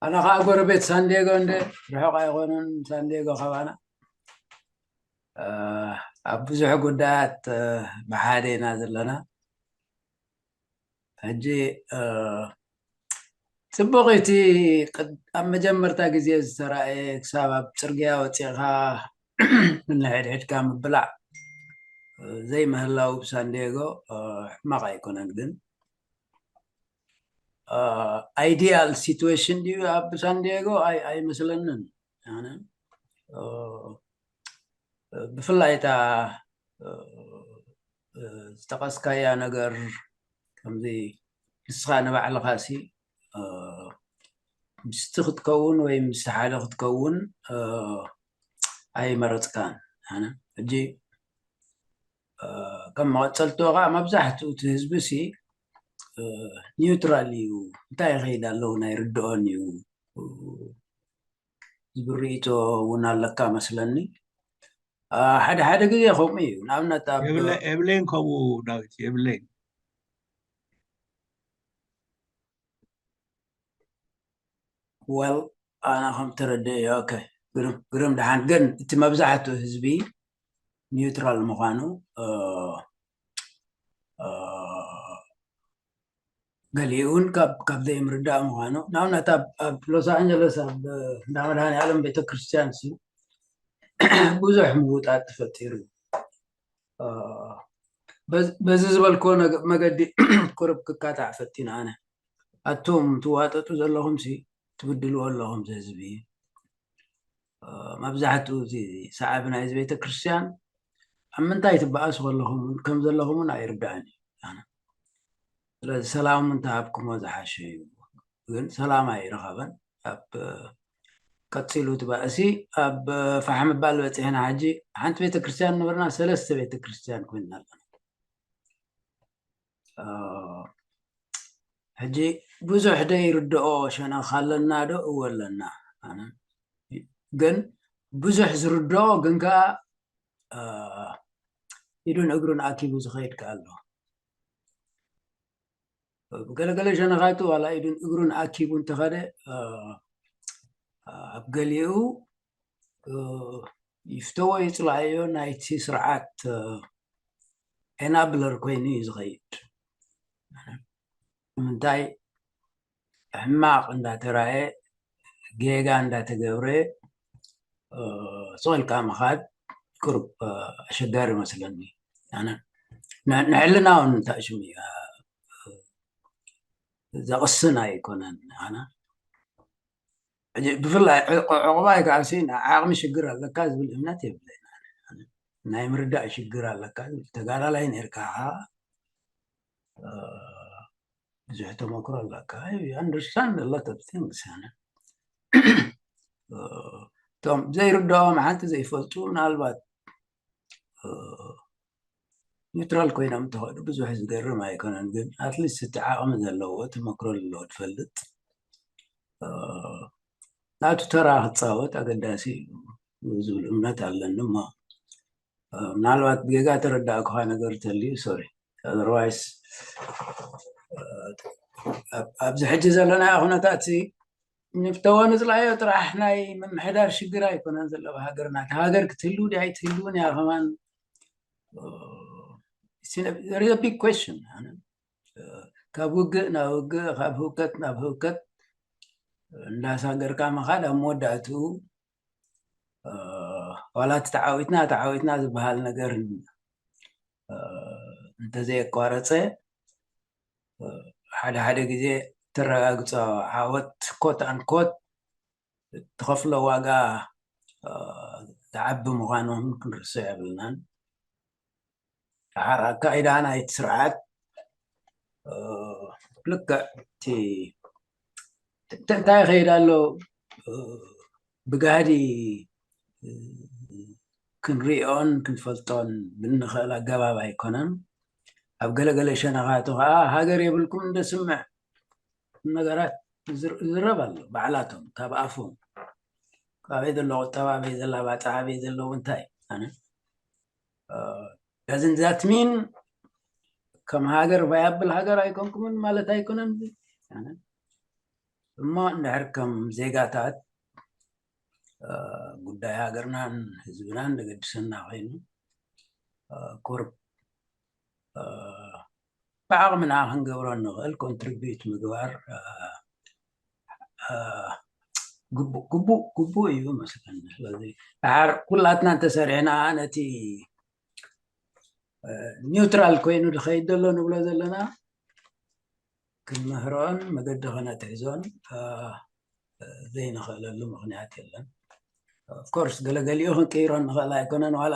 ኣነ ከዓ ጎረቤት ሳንዲየጎ እንደ ርሑቕ ኣይኮኑን። ሳንዲየጎ ከባና እ፣ ኣብ ብዙሕ ጉዳያት እ፣ ብሓደ ኢና ዘለና። ሕጂ እ፣ ፅቡቕ እቲ ቅድ- ኣብ መጀመርታ ግዜ ዝተረኣየ ክሳብ ኣብ ፅርግያ ወፂእኻ ንሕድሕድካ ምብላዕ እ፣ ዘይምህላው ብሳንዲየጎ እ፣ ሕማቕ ኣይኮነን። ግን ideal situation ድዩ ኣብ ሳንዲየጎ? ኣይ- ኣይመስለንን። ኣነ እ፣ ብፍላይ እታ እ፣ እ፣ ዝጠቐስካያ ነገር ከምዚ ንስኻ ንባዕልኻ ሲ እ፣ ምስቲ ክትከውን ወይ ምስ ሓደ ክትከውን እ፣ ኣይመረፅካን። ኣነ ሕጂ እ፣ ከም መቐፀልቶ ከዓ መብዛሕትኡ እቲ ህዝቢ ሲ እ፣ ኒውትራል እዩ፣ እንታይ ይኸይድ ኣለዉ ናይ ርድኦን እዩ ዝብል ርእይቶ እውን ኣለካ መስለኒ። አ፣ ሓደ ሓደ ግዜ ከምኡ እዩ። ንኣብነት ኣብ የብለ- የብለይን ከምኡ ዳዊት የብለይን። ወል ኣነ ከም ተረድእ ኦኬ፣ ግርም ግርም። ደሓን ግን እቲ መብዛሕትኡ ህዝቢ ኒውትራል ምዃኑ እ፣ እ፣ ገሊኡ እውን ካብ ካብ ዘይምርዳእ ምዃኑ፣ ንኣብነት ኣብ ኣብ ሎስ ኣንጀለስ ኣብ እንዳ መድሃኔ ዓለም ቤተክርስትያን ሲ ብዙሕ ምውጣጥ ተፈጢሩ። እ፣ በዝ- በዚ ዝበልክዎ ነገ- መገዲ ቁርብ ክካታዕ ፈቲነ ኣነ። ኣቱም ትዋጠጡ ዘለኹም ሲ ትብድልዎ ኣለኹም እዚ ህዝቢ። እ፣ መብዛሕትኡ እቲ ሰዓቢ ናይዚ ቤተክርስትያን ኣብ ምንታይ ትበኣሱ ከለኹም እውን ከም ዘለኹም እውን ኣይርዳእን እዩ ኣነ። ስለዚ ሰላም እንተሃብኩሞ ዝሓሸ እዩ። ግን ሰላም ኣይረኸበን። ኣብ ቀፂሉ እቲ ባእሲ ኣብ ፋሕ ምባል በፂሕና። ሕጂ ሓንቲ ቤተክርስትያን ነበርና፣ ሰለስተ ቤተክርስትያን ኮይንና ኣለና። እ፣ ሕጂ ብዙሕ ደይርድኦ ሸነኽ ኣለና ዶ? እወ ኣለና። ኣነ ግን ብዙሕ ዝርድኦ ግን ከዓ እ፣ ኢዱን እግሩን ኣኪቡ ዝኸይድ ከኣ ኣሎ። ገለገለ ሸነኻቱ ዋላ ኢዱን እግሩን ኣኪቡ እንተኸደ እ፣ ኣብ ገሊኡ እ፣ ይፍተዎ ይፅላእዮ ናይቲ ስርዓት እ፣ ኤናብለር ኮይኑ እዩ ዝኸይድ። ንምንታይ ሕማቕ እንዳተራየ ጌጋ እንዳተገብረ እ፣ ስቕ ኢልካ ምኻድ ቁሩብ እ፣ ኣሸጋሪ መስለኒ። ኣነ ን- ንሕልና እውን ተኣሽሙ እዩ እ፣ ዘቕስን ኣይኮነን። ኣነ ሕጂ ብፍላይ ዕ- ዕ- ዕቑባይ ከዓ ሲ ዓቕሚ ሽግር ኣለካ ዝብል እምነት የብለይን። ኣነ ናይ ምርዳእ ሽግር ኣለካ ዝብል ተጋዳላይ ነርካ ብዙሕ ተመክሮ ኣለካ። I understand a lot of things ኣነ እቶም ዘይርድኦም ሓንቲ ዘይፈልጡ ምናልባት ኒውትራል ኮይኖም እንተኸዱ ብዙሕ ዝገርም ኣይኮነን። ግን ኣትሊስት እቲ ዓቕሚ ዘለዎ ተመክሮ ዘለዎ ትፈልጥ ናቱ ተራ ክፃወት ኣገዳሲ እዩ ዝብል እምነት ኣለኒ። እሞ ምናልባት ጌጋ ተረዳእኩኻ ነገር ተልዩ ሶሪ። ኣዘርዋይስ ኣብዚ ሕጂ ዘለናዮ ኩነታት ንፍተዎ ንፅላዮ ጥራሕ ናይ ምምሕዳር ሽግር ኣይኮነን ዘሎ ሃገርና። እታ ሃገር ክትህልው ድያ ኣይትህልውን እያ ከማን ቢግ ኩስሽን። ካብ ውግእ ናብ ውግእ፣ ካብ ህውከት ናብ ህውከት እንዳሳገርካ ምኻድ ኣብ መወዳእትኡ ዋላ እቲ ተዓዊትና ተዓዊትና ዝበሃል ነገር እንተዘየቋረፀ ሓደ ሓደ ግዜ ትረጋግፆ ዓወት ኮት ኣንኮት ትኸፍሎ ዋጋ ዝዓቢ ምዃኖም ክንርስዕ የብልናን። ደሓር ኣካይዳ ናይቲ ስርዓት ልክዕ እቲ እንታይ ይኸይድ ኣሎ ብጋህዲ ክንሪኦን ክንፈልጦን ብንኽእል ኣገባብ ኣይኮነን። ኣብ ገለገለ ሸነኻቱ ከዓ ሃገር የብልኩም እንደስምዕ ነገራት ይዝረብ ኣሎ። ባዕላቶም ካብ ኣፎም ካበይ ዘሎ ቁጠባ ኣበይ ዘላ ባፅዓ ኣበይ ዘለዉ እንታይ ኣነ doesn't that mean ከም ሃገር ቫያብል ሃገር ኣይኮንኩምን ማለት ኣይኮነን። እሞ እንድሕር ከም ዜጋታት ጉዳይ ሃገርናን ህዝብናን ዘገድሰና ኮይኑ ቁርብ ብዓቕምና ክንገብሮ እንኽእል ኮንትሪቢዩት ምግባር ግቡእ ግቡእ ግቡእ እዩ መስለኒ። ስለዚ ደሓር ኩላትና እንተሰሪዕና ነቲ ኒውትራል ኮይኑ ዝኸይድ ዘሎ ንብሎ ዘለና ክንምህሮን መገዲ ከነትሕዞን ዘይንኽእለሉ ምኽንያት የለን። ኦፍኮርስ ገለገሊኡ ክንቅይሮ ንኽእል ኣይኮነን። ዋላ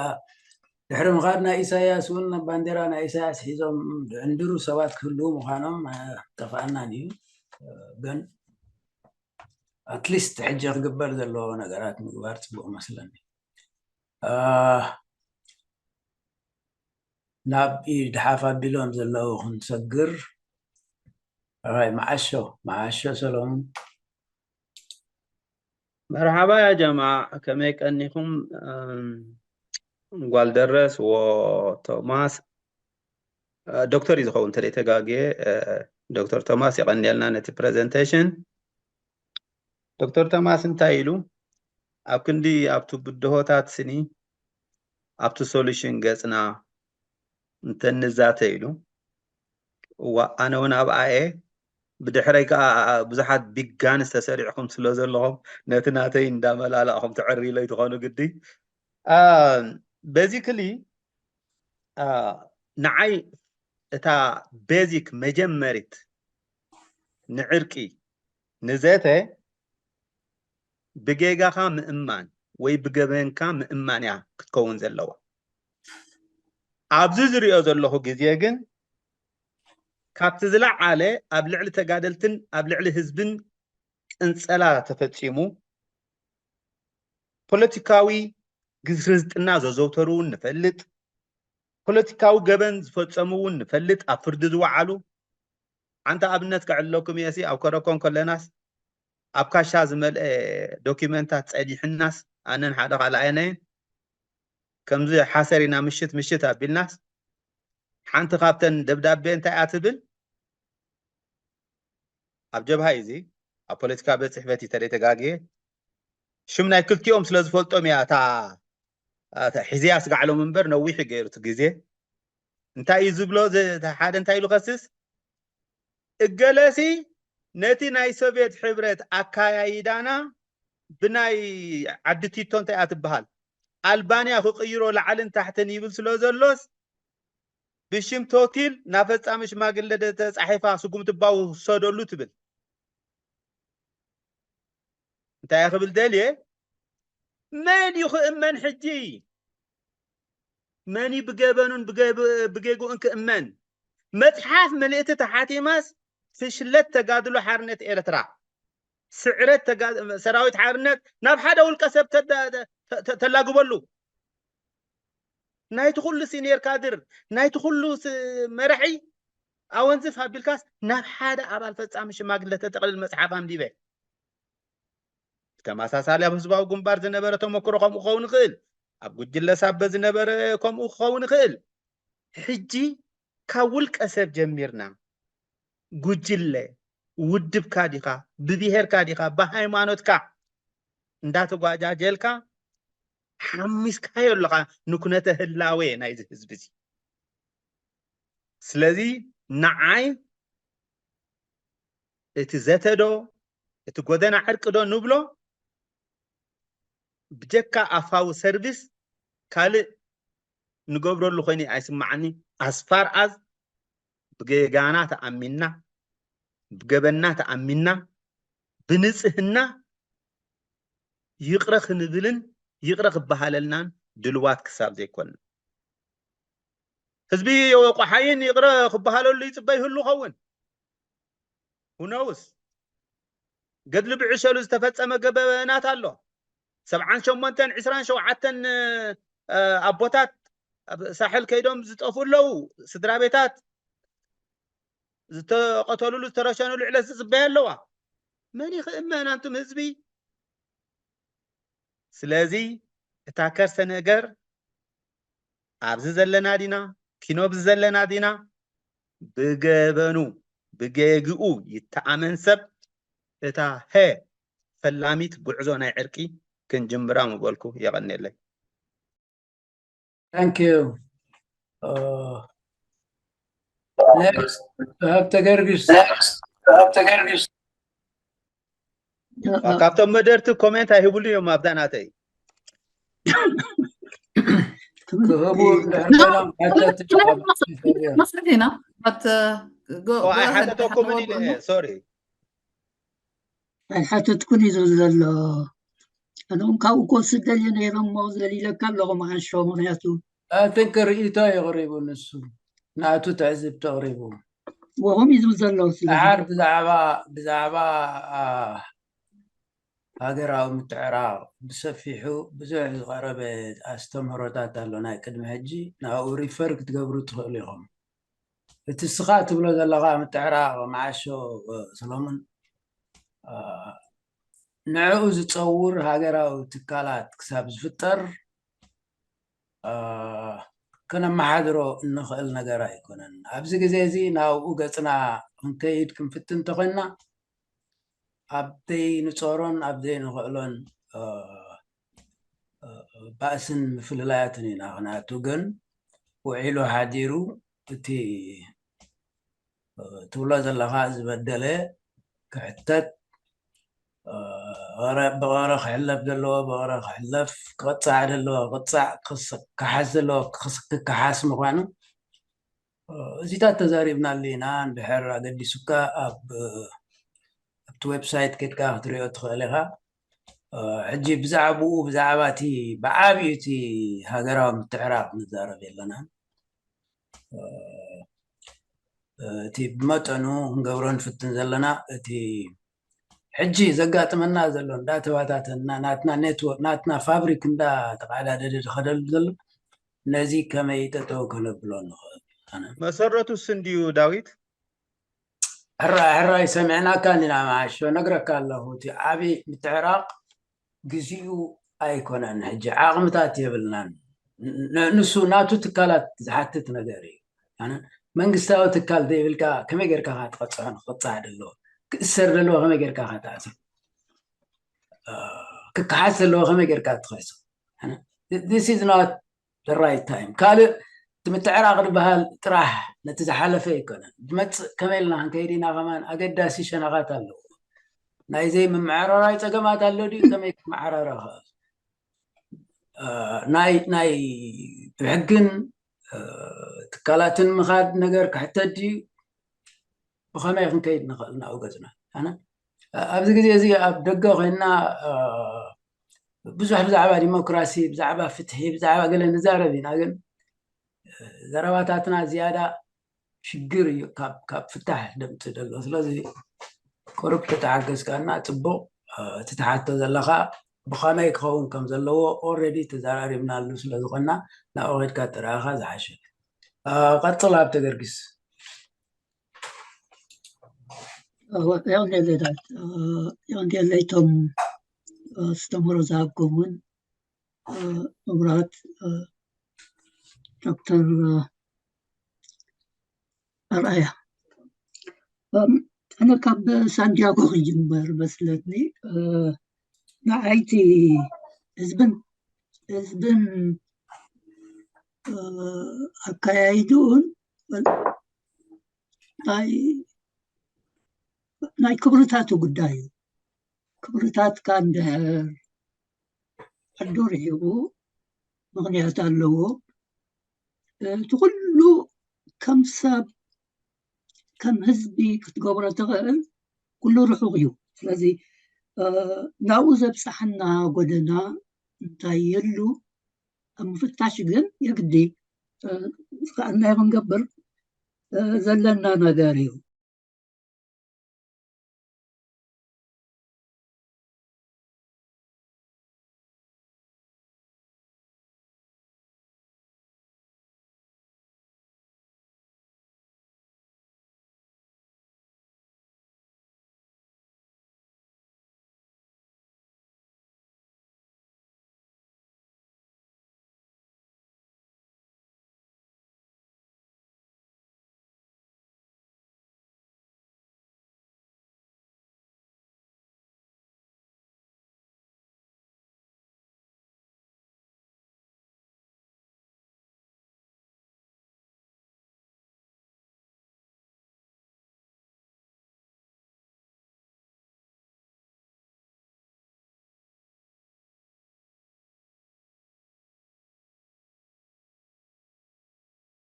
ድሕሪ ምኻድ ናይ ኢሳያስ እውን ባንዴራ ናይ ኢሳያስ ሒዞም ዝዕንድሩ ሰባት ክህልዉ ምዃኖም ጠፍኣናን እዩ። ግን ኣትሊስት ሕጂ ክግበር ዘለዎ ነገራት ምግባር ፅቡቅ መስለኒ። ናብ ኢድ ሓፍ ኣቢሎም ዘለዉ ክንሰግር ራይ መዓሾ መዓሾ ሰሎሙን መርሓባ ያ ጀማ ከመይ ቀኒኹም? ጓል ደረስ ወ ቶማስ ዶክተር እዩ ዝኸውን እንተደይ ተጋግየ። ዶክተር ቶማስ የቐንየልና ነቲ ፕሬዘንቴሽን። ዶክተር ቶማስ እንታይ ኢሉ ኣብ ክንዲ ኣብቲ ብድሆታት ስኒ ኣብቲ ሶሉሽን ገጽና እንተንዛተ ኢሉ። እዋ ኣነ እውን ኣብኣ እየ። ብድሕረይ ከዓ ብዙሓት ቢግ ጋንስ ተሰሪዕኹም ስለ ዘለኹም ነቲ ናተይ እንዳመላላእኹም ትዕርይለይ ትኾኑ ግዲ። በዚ ክሊ ንዓይ እታ ቤዚክ መጀመሪት ንዕርቂ ንዘተ ብጌጋኻ ምእማን ወይ ብገበንካ ምእማን እያ ክትከውን ዘለዋ። ኣብዚ ዝሪኦ ዘለኹ ግዜ ግን ካብቲ ዝለዓለ ኣብ ልዕሊ ተጋደልትን ኣብ ልዕሊ ህዝብን ቅንፀላ ተፈፂሙ ፖለቲካዊ ግዝርዝጥና ዘዘውተሩ እውን ንፈልጥ፣ ፖለቲካዊ ገበን ዝፈፀሙ እውን ንፈልጥ፣ ኣብ ፍርዲ ዝወዓሉ። ሓንቲ ኣብነት ከዕልለኩም እየ። ኣብ ኮረኮን ከለናስ ኣብ ካሻ ዝመልአ ዶኪመንታት ፀዲሕናስ ኣነን ሓደ ካልኣየነይን ከምዚ ሓሰር ኢና ምሽት ምሽት ኣቢልናስ ሓንቲ ካብተን ደብዳቤ እንታይ እያ ትብል? ኣብ ጀብሃ እዩ እዚ ኣብ ፖለቲካ ቤት ፅሕፈት እዩ ተደይ ተጋግየ ሽም ናይ ክልቲኦም ስለ ዝፈልጦም እያ እታ ሒዝያ ስጋዕሎም እምበር ነዊሕ ገይሩ እቲ ግዜ እንታይ እዩ ዝብሎ ሓደ እንታይ ኢሉ ከስስ እገለሲ ነቲ ናይ ሶቪየት ሕብረት ኣካያይዳና ብናይ ዓዲ ቲቶ እንታይ እያ ትበሃል ኣልባንያ ክቅይሮ ላዕልን ታሕትን ይብል ስለ ዘሎስ ብሽም ቶቲል ናብ ፈጻሚ ሽማግለ ተጻሒፋ ስጉምቲ ባው ሰደሉ ትብል እንታይ ክብል ደልየ መን እዩ ክእመን ሕጂ መን እዩ ብገበኑን ብጌግኡን ክእመን መጽሓፍ ምልእቲ ተሓቲማስ ፍሽለት ተጋድሎ ሓርነት ኤርትራ ስዕረት ሰራዊት ሓርነት ናብ ሓደ ውልቀ ሰብ ተላግበሉ ናይቲ ኩሉ ሲኒየር ካድር ናይቲ ኩሉ መራሒ ኣወንዝፍ ኣቢልካስ ናብ ሓደ ኣባል ፈጻሚ ሽማግለ ተጠቕልል መጽሓፍ ኣንቢበ ብተመሳሳሊ ኣብ ህዝባዊ ግንባር ዝነበረ ተመክሮ ከምኡ ክኸውን ይኽእል ኣብ ጉጅለ ሳበ ዝነበረ ከምኡ ክኸውን ይኽእል ሕጂ ካብ ውልቀ ሰብ ጀሚርና ጉጅለ ውድብካ ዲኻ ብብሄርካ ዲኻ ብሃይማኖትካ እንዳተጓጃጀልካ ሓሚስካዮ ኣለኻ ንኩነተ ህላዌ ናይዚ ህዝቢ እዚ ስለዚ ንዓይ እቲ ዘተዶ እቲ ጎደና ዕርቂ ዶ ንብሎ፣ ብጀካ ኣፋዊ ሰርቪስ ካልእ ንገብረሉ ኮይኑ ኣይስማዓኒ። ኣስፋር ኣዝ ብጌጋና ተኣሚንና፣ ብገበና ተኣሚንና፣ ብንጽህና ይቕረ ክንብልን ይቕረ ክበሃለልናን ድልዋት ክሳብ ዘይኮንና፣ ህዝቢ ቆሓይን ይቕረ ክበሃለሉ ይጽበ ይህሉ ኸውን። ሁነውስ ገድሊ ብዕሸሉ ዝተፈጸመ ገበናት ኣሎ። ሰብዓን ሸሞንተን ዕስራን ሸውዓተን ኣቦታት ኣብ ሳሕል ከይዶም ዝጠፉ ኣለዉ። ስድራ ቤታት ዝተቐተሉሉ ዝተረሸኑሉ ዕለት ዝጽበያ ኣለዋ። መን ይኽእመን ኣንቱም ህዝቢ? ስለዚ እታ ከርሰ ነገር ኣብዚ ዘለና ዲና፣ ኪኖ ኣብዚ ዘለና ዲና፣ ብገበኑ ብጌግኡ ይተኣመን ሰብ፣ እታ ሀ ፈላሚት ጉዕዞ ናይ ዕርቂ ክንጅምራ ምበልኩ። የቐንየለይ። Thank you. Uh, next, Habte Gergis. ካብቶም መደርቲ ኮሜንት ኣይህብሉ እዮም ኣብዛ ናተይ። ክህቡ እንድሕር ኮይኖም ሓተቲ መስርሕ ኢና። ኣይሓተተኩምን ኢለ። ሶሪ። ኣይሓተትኩን እዩ ዝብል ዘሎ። ኣነ እውን ካብኡ ክወስድ ደልየ ነይረ እሞ ዘሊለካ ኣለኹ መዓሾ። ምክንያቱ ኣትንክ ርእይቶ የቕሪቡ ንሱ ናቱ ትዕዝብቲ ኣቕሪቡ። ወኹም እዩ ዝብል ዘሎ። ስለዚ ደሓር ብዛዕባ ብዛዕባ ሃገራዊ ምትዕራቕ ብሰፊሑ ብዙሕ ዝቐረበ ኣስተምህሮታት ኣሎ ናይ ቅድሚ ሕጂ፣ ናብኡ ሪፈር ክትገብሩ ትኽእሉ ኢኹም። እቲ ስኻ ትብሎ ዘለኻ ምትዕራቕ መዓሾ ሰሎሞን፣ ንዕኡ ዝፀውር ሃገራዊ ትካላት ክሳብ ዝፍጠር ከነመሓድሮ እንኽእል ነገር ኣይኮነን። ኣብዚ ግዜ እዚ ናብኡ ገፅና ክንከይድ ክንፍትን እንተኾይንና ኣብ ዘይንፀሮን ኣብ ዘይንኽእሎን ባእስን ምፍልላያትን ኢና። ክንያቱ ግን ውዒሉ ሓዲሩ እቲ ትብሎ ዘለኻ ዝበደለ ክሕተት፣ ብቐረ ክሕለፍ ዘለዎ ብቐረ ክሕለፍ፣ ክቕፃዕ ዘለዎ ክቕፃዕ፣ ክከሓስ ዘለዎ ክከሓስ ምዃኑ እዚታት ተዛሪብናሉ ኢና። እንድሕር ኣገዲሱካ ኣብ ኣብቲ ዌብሳይት ኬድካ ክትሪኦ ትኽእል ኢኻ። ሕጂ ብዛዕባኡ ብዛዕባ እቲ ብዓብዩ እቲ ሃገራዊ ምትዕራቕ ንዛረብ የለናን። እቲ ብመጠኑ ክንገብሮ ንፍትን ዘለና እቲ ሕጂ ዘጋጥመና ዘሎ እንዳተባታተና ናትና ኔትወርክ ናትና ፋብሪክ እንዳተቃዳደደ ዝኸደሉ ዘሎ ነዚ ከመይ ጠጠው ከነብሎ ንኽእል? መሰረቱ ስንድዩ ዳዊት ሕራይ ሕራይ ሰሚዕናካ እንዲና መዓሾ ነግረካ ኣለኹ። እቲ ዓብዪ ምትዕራቕ ግዚኡ ኣይኮነን። ሕጂ ዓቕምታት የብልናን። ንሱ ናቱ ትካላት ዝሓትት ነገር እዩ። መንግስታዊ ትካል ዘይብልካ ከመይ ጌርካ ትቐፅዖ? ንክቕፃዕ ደለዎ ክእሰር ደለዎ ከመይ ጌርካ ትኣስሮ? ክከሓስ ዘለዎ ከመይ ጌርካ ትኸሶ? This is not the right time። ካልእ እቲ ምትዕራቕ ዝበሃል ጥራሕ ነቲ ዝሓለፈ ኣይኮነን። ዝመፅእ ከመይ ኢልና ክንከይድ ኢና ከማን ኣገዳሲ ሸነኻት ኣለዎ። ናይ ዘይምምዕርራይ ፀገማት ኣሎ ድዩ? ከመይ ክመዓራረ ይኽእል? ናይ ናይ ብሕግን ትካላትን ምኻድ ነገር ክሕተት ድዩ? ብኸመይ ክንከይድ ንኽእል ናብኡ ገፅና? ኣነ ኣብዚ ግዜ እዚ ኣብ ደገ ኮይንና ብዙሕ ብዛዕባ ዲሞክራሲ፣ ብዛዕባ ፍትሒ፣ ብዛዕባ ገለ ንዛረብ ኢና። ግን ዘረባታትና ዝያዳ ሽግር እዩ ካብ ካብ ፍታሕ ደምፅእ ዘሎ። ስለዚ ቁሩብ ተተሓገዝካና ፅቡቕ። እቲ ትሓቶ ዘለኻ ብኸመይ ክኸውን ከም ዘለዎ ኦልሬዲ ተዘራሪብናሉ ስለ ዝኾንና ናብኡ ከድካ ተረኣኻ ዝሓሸ። ቀፅል ኣብ ተገርግስ። የቐንየለይ ዳዊት፣ የቐንየለይ እቶም ኣስተምህሮ ዝሃብኩም እውን ክቡራት ዶክተር ኣርኣያ። ኣነ ካብ ሳንዲያጎ ክጅምር መስለኒ። ንዓይቲ ህዝብን ህዝብን ኣካያይድኡን ናይ ናይ ክብርታቱ ጉዳይ እዩ። ክብርታትካ እንድሕር ሕዱር ሂቡ ምኽንያት ኣለዎ። እቲ ኩሉ ከም ሰብ ከም ህዝቢ ክትገብሮ ትኽእል ኩሉ ርሑቕ እዩ። ስለዚ ናብኡ ዘብፅሓና ጎደና እንታይ የሉ ኣብ ምፍታሽ ግን የግዲ ዝከኣልና ክንገብር ዘለና ነገር እዩ።